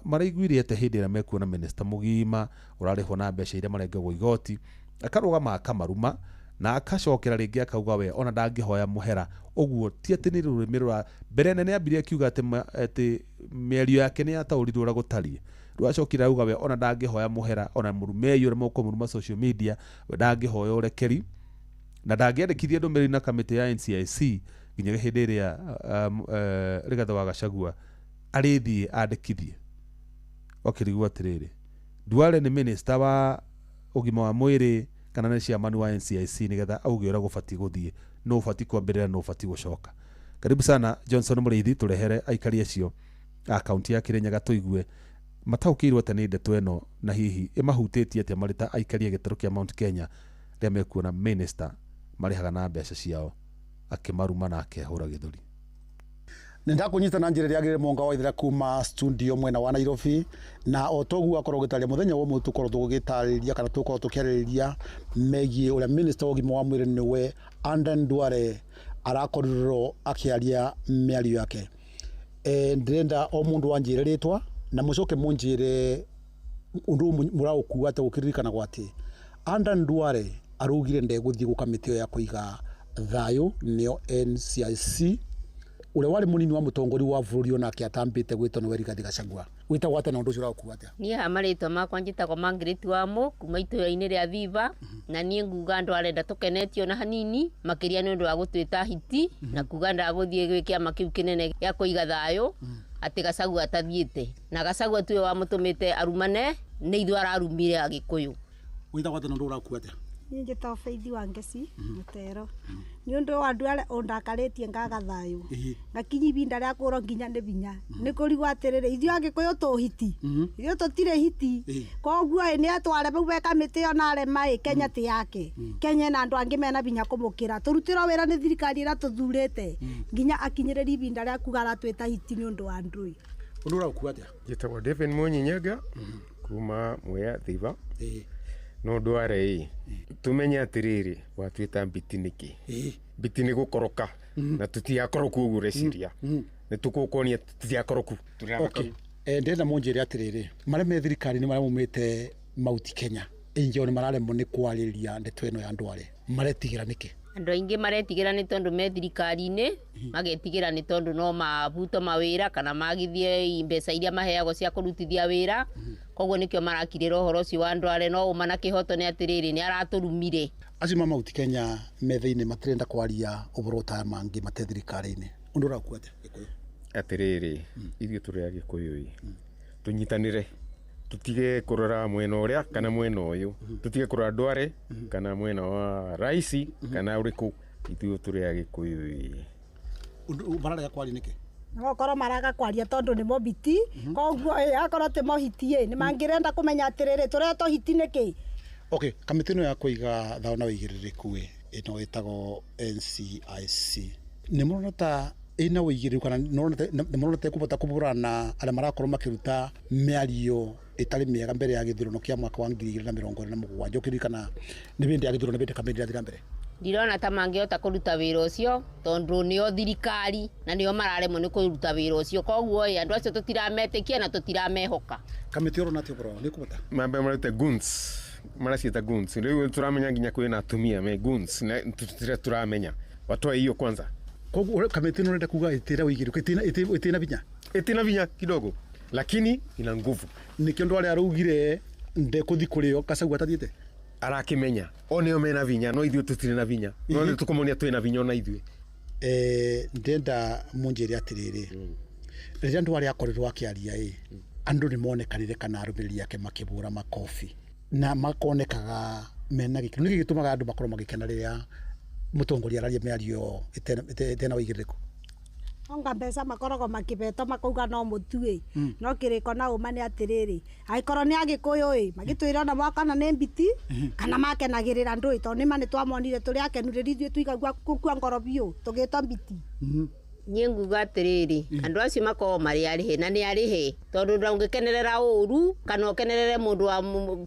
maraiguire atĩa hĩndĩ ĩrĩa mekuona minista mũgima ũrarĩhwo na mbeca iria marengagwo igoti akarũgama akamaruma na akacokera rĩngĩ akauga we ona ndangĩhoya mũhera. Ũguo ti atĩ nĩ rũrĩmĩ rwa mbere nene ambirie akiuga atĩ mĩario yake nĩ yataũrirwo ũrĩa gũtariĩ. Rĩu acokire auga we ona ndangĩhoya mũhera, ona mũrumei ũrĩa mũkũmũruma social media we ndangĩhoya ũrekeri na ndangĩandĩkithia ndũmĩrĩri na kamĩtĩ ya NCIC nginya hĩndĩ ĩrĩa Rigathĩ wa Gachagua arĩthiĩ andĩkithie. Wakĩrigwo atĩrĩrĩ, Duale nĩ minista wa ũgima wa mwĩrĩ kana nĩ chairman wa NCIC nĩgetha auge ũrĩa gũbatiĩ gũthiĩ, no ũbatiĩ kwambĩrĩra no ũbatiĩ gũcoka. Karibu sana Johnson Mũrĩithi, tũrehere aikari acio a kaunti ya Kirinyaga tũigue mataũkĩirwo atĩa nĩ ndeto ĩno na hihi ĩmahutĩtie atĩa marĩ ta aikari a gĩtarũ kĩa Mount Kenya rĩrĩa mekuona minista marĩhaga na mbeca ciao akĩmaruma na akehũra gĩthũri. Nĩndakunyita na njĩra ĩrĩa yagĩrĩire mwonga wa ithera kuma studio mwena wa Nairobi, na o toguo akorwo gĩtarĩria mũthenya wa ũmũthĩ tũkorwo tũgĩtarĩria kana tũkorwo tũkĩarĩrĩria megiĩ ũrĩa minister wa ũgima wa mwĩrĩ nĩwe Aden Duale arakorirwo akĩaria mĩario yake. Ndĩrenda o mũndũ anjĩre rĩtwa na mũcoke mũnjĩre ũndũ mũraũkua atĩ gũkĩririkanagwo atĩ Aden Duale araugire ndegũthiĩ gũ kamĩtĩ ĩyo ya kũiga thayũ nĩyo NCIC Ũrĩa warĩ mũnini wa mũtongoria wa bũrũri onake atambĩte gwĩtwo nĩwe Rigathĩ Gachagua. Wĩtagwo atĩa na ũndũ ũcio ũraũkua atĩa? Niĩ ha marĩtwa makwa njĩtagwo Margaret Wamũ kuma itũra-inĩ rĩa Thiba, na niĩ nguga andũ arenda tũkenetio na hanini makĩria nĩ ũndũ wa gũtwĩta hiti na kuga ndagũthiĩ gwĩ kĩama kĩu kĩnene gĩa kũiga thayũ atĩ Gachagua atathiĩte, na Gachagua tiwe wamũtũmĩte arumane, nĩ ithuĩ ararumire Agĩkũyũ. Wĩtagwo atĩa na ũndũ ũrakua atĩa? Niĩ njĩtagwo Faith wa Ngeci Mũtero. Nĩ ũndũ wa andũ arĩa ũndakarĩtie ngaga thayũ, ngakinya ibinda rĩa kũrwo nginya nĩ binya. Nĩ kũrigwo atĩrĩrĩ, ithuĩ Agĩkũyũ tũ hiti, ithuĩ tũtirĩ hiti, koguo ĩ nĩ atware bau be kamĩtĩ ĩyo na arema ĩ, Kenya ti yake. Kenya ĩna andũ angĩ mena binya kũmũkĩra. Tũrutĩrwo wĩra nĩ thirikari ĩrĩa tũthurĩte nginya akinyĩrĩrie ibinda rĩa kuga aratwĩta hiti nĩ ũndũ wa andũ ĩ. Ũndũ ũraũkua atĩa? Njĩtagwo David Mũnyinyanga kuma Mwea Thiba. No ndware ĩ, tumenye atĩrĩrĩ, watwĩta mbiti nĩkĩ? Mbiti nĩ gũkoroka na tũtiakoroku ũguo ũreciria, nĩ tũgũkuonia tũtiakoroku. Okay. Ndĩrenda mũnjĩre atĩrĩrĩ, marĩa me thirikari nĩ marĩa maumĩte Mount Kenya aingĩ ao nĩ mararemwo nĩ kwarĩria ndeto ĩno ya ndware, maretigĩra nĩkĩ? Andũ aingĩ maretigĩra nĩ tondũ me thirikari-inĩ, magetigĩra nĩ tondũ no mabutwo mawĩra kana magithie mbeca iria maheagwo cia kũrutithia wĩra, koguo nĩkĩo marakirĩra ũhoro ũcio wa ndware. No ũma na kĩhoto nĩ atĩrĩrĩ, nĩ aratũrumire. Acio ma Mount Kenya me thĩinĩ matirenda kwaria ũhoro ta mangĩ mate thirikari-inĩ. Ũndũ ũrakua atĩa, Gĩkũyũ? Atĩrĩrĩ, ithuĩ tũrĩ Agĩkũyũ ĩ, tũnyitanĩre, tutige kũrora mwena ũrĩa kana mwena ũyũ, tutige kũrora ndware kana mwena wa raisi kana ũrĩkũ, ithuĩ tũrĩ Agĩkũyũ ĩ. Ũndũ mararega kwaria nĩkĩ? Nokorwo maraga kwaria tondũ nĩ mobiti, koguo ĩ akorwo ti mohiti ĩ, nĩ mangĩrenda kũmenya atĩrĩrĩ, tũretwo hiti nĩkĩ? Okay, kamĩtĩ ĩno ya kũiga thayũ na ũigĩrĩrĩku ĩ, ĩno ĩtagwo NCIC, nĩ mũrona ta ĩna ũigĩrĩrĩku kana nĩ mũrona ta ĩkũbota kũbũrana na arĩa marakorwo makĩruta mĩario ĩtarĩ mĩega mbere ya gĩthurano kĩa mwaka wa 2027, ũkĩririkana nĩ hĩndĩ ya gĩthurano hĩndĩ kamĩtĩ ĩrathiĩ na mbere? Ndirona ta mangĩhota kũruta wĩra ũcio tondũ nĩo thirikari na nĩo mararemwo nĩ kũruta wĩra ũcio, koguo ĩ andũ acio tũtirametĩkia na tũtiramehoka. Kamĩtĩ ũrona atĩa ũhoro nĩ ĩkũbota? Mambe marute goons, maraciĩta goons, rĩu tũramenya nginya kwĩna atumia me goons na tũtirĩa tũramenya watoe hiyo kwanza. Koguo kamĩtĩ ĩno ũrenda kuga ĩtĩra ũigĩrĩrĩku, ĩtĩna vinya? Ĩtĩna vinya kidogo lakini ina nguvu. Nĩkĩo andũ arĩa araugire ndekũthi kũrĩo Gachagua atathiĩte? Arakĩmenya o nĩo mena vinya, no ithuĩ tũtirĩ na vinya, no nĩ tũkũmonia twĩna vinya ona ithuĩ. Ndĩrenda mũnjĩre atĩrĩrĩ, rĩrĩa andũ arĩa akorirwo akĩaria ĩ, andũ nĩ monekanire kana arũmĩrĩri ake makĩbũra makobi na makonekaga mena gĩkeno. Nĩkĩ gĩtũmaga andũ makorwo magĩkena rĩrĩa mũtongoria araria mĩario ĩtena ũigĩrĩrĩku? Onga mbeca makoragwo makĩbetwo makauga no mũtue, no kĩrĩko na ũma nĩ atĩrĩrĩ, angĩkorwo nĩ Agĩkũyũ ĩ, magĩtwĩra ona mwakana nĩ mbiti kana makenagĩrĩra andũ ĩ, tondũ nĩma nĩ twamonire tũrĩ akenu rĩrĩa ithuĩ tũigagua gũkua ngoro biũ tũgĩtwo mbiti. Niĩ nguga atĩrĩrĩ, andũ acio makoragwo marĩ arĩhe na nĩ arĩhe, tondũ ndũngĩkenerera ũru kana ũkenerere mũndũ wa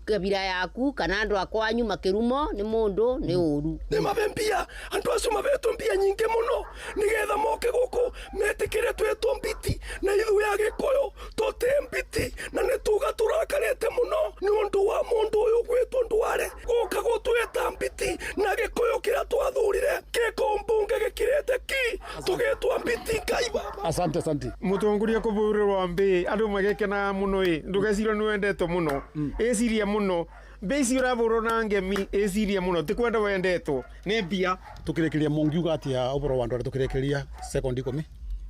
kabira yaku kana andũ a kwanyu makĩrumo nĩ mũndũ nĩ ũru. Nĩ mabe mbia, andũ acio mabetwo mbia nyingĩ mũno nĩgetha moke gũkũ metĩkĩre twĩtwo mbiti, na ithuĩ Agĩkũyũ tũtĩ mbiti, na nĩ tuga tũrakarĩte mũno nĩ ũndũ wa mũndũ ũyũ gwĩtwo Ndware gũka gũtwĩta mbiti, na Gĩkũyũ kĩrĩa twathurire gĩkũ mbunge gĩkirĩte ki tũgĩtwa mbiti. Ngai baba. Asante, asante. Mũtongoria kũbũrĩrwo mbĩ andũ magĩkenaga mũno ĩ, ndũgeciria nĩ wendetwo mũno, ĩciria mũno mbĩ ici ũrabũrwo na ngemi, ĩciria mũno ti kwenda wendetwo nĩ mbia. Tũkĩrĩkĩria mũngiuga atĩa ũhoro wa andũ arĩa tũkĩrĩkĩria sekondi 10?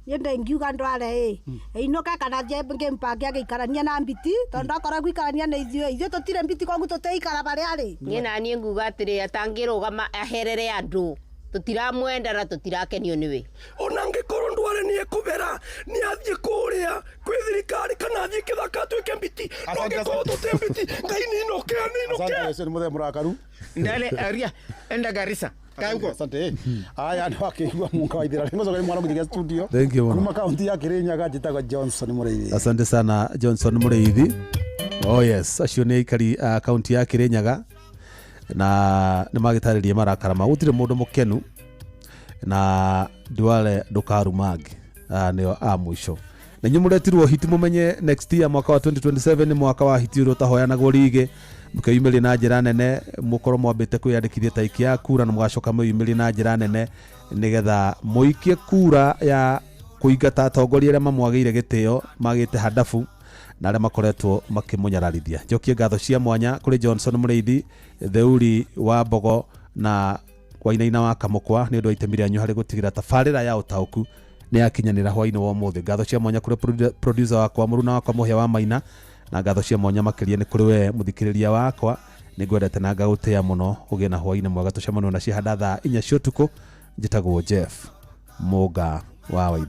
Niĩ ndingiuga ndware ĩ ĩinũke kana thiĩ ngĩmbange agĩikarania na mbiti, tondũ akorwo gũikarania na ithuĩ, ithuĩ tũtirĩ mbiti, koguo tũtĩikara barĩa arĩ. Niĩ naniĩ nguga atĩrĩ, atangĩrũgama aherere andũ, tũtiramwenda na tũtirakenio nĩwe. Ona angĩkorwo Ndware nĩ ekũbera nĩ athiĩ kũrĩa kwĩ thirikari kana athiĩ kĩthaka atuĩke mbiti, no angĩkorwo tũtĩ mbiti, Ngai nĩinũke, nĩinũke. Asante, ũcio nĩ mũthee mũrakaru. Ndale aria enda Garissa. Kauko. Asante. Aya andũ akĩigua mũnga wa ithira. Nĩngũcoka mwana gũthiĩ studio. Thank you mũno. Kuma kaunti ya Kirinyaga njĩtagwo Johnson Mũrĩithi. Asante sana Johnson Mũrĩithi. Oh yes, acio nĩ aikari a kaunti ya Kirinyaga na nĩ magĩtarĩria marakara ma gũtirĩ mũndũ mũkenu na Ndware ndũkarumange, nĩo a mũico. Na inyuĩ mũretirwo hiti mũmenye next year mwaka wa 2027 nĩ mwaka wa hiti ũrĩa ũtahoyanagwo rĩngĩ, mũkeyumĩrie na njĩra nene, mũkorwo mwambĩte kwĩyandĩkithia ta ikia kura na mũgacoka mwĩyumĩrie na njĩra nene nĩgetha mũikie kura ya Kũingata atongoria arĩa mamwagĩire gĩtĩo magĩte handabu na arĩa makoretwo makĩmũnyararithia. Njokie ngatho cia mwanya kũrĩ Johnson Mũrĩithi, Theuri wa Mbogo na Wainaina wa Kamũkwa nĩ ũndũ wa itemi rĩanyu harĩ gũtigĩra tabarĩra ya ũtaũku nĩ yakinyanĩra hwainĩ wa ũmũthĩ. Ngatho cia mwanya kũrĩ producer wakwa mũruna wakwa Mũhĩa wa Maina, na ngatho cia mwanya makĩria nĩ kũrĩ we mũthikĩrĩria wakwa. Nĩ ngwendete na ngagũtĩa mũno. Ũgĩe na hwainĩ mwega, tũcemanie na cihanda thaa 4 cia ũtukũ. Njĩtagwo Jeff Mũnga wa Waithe.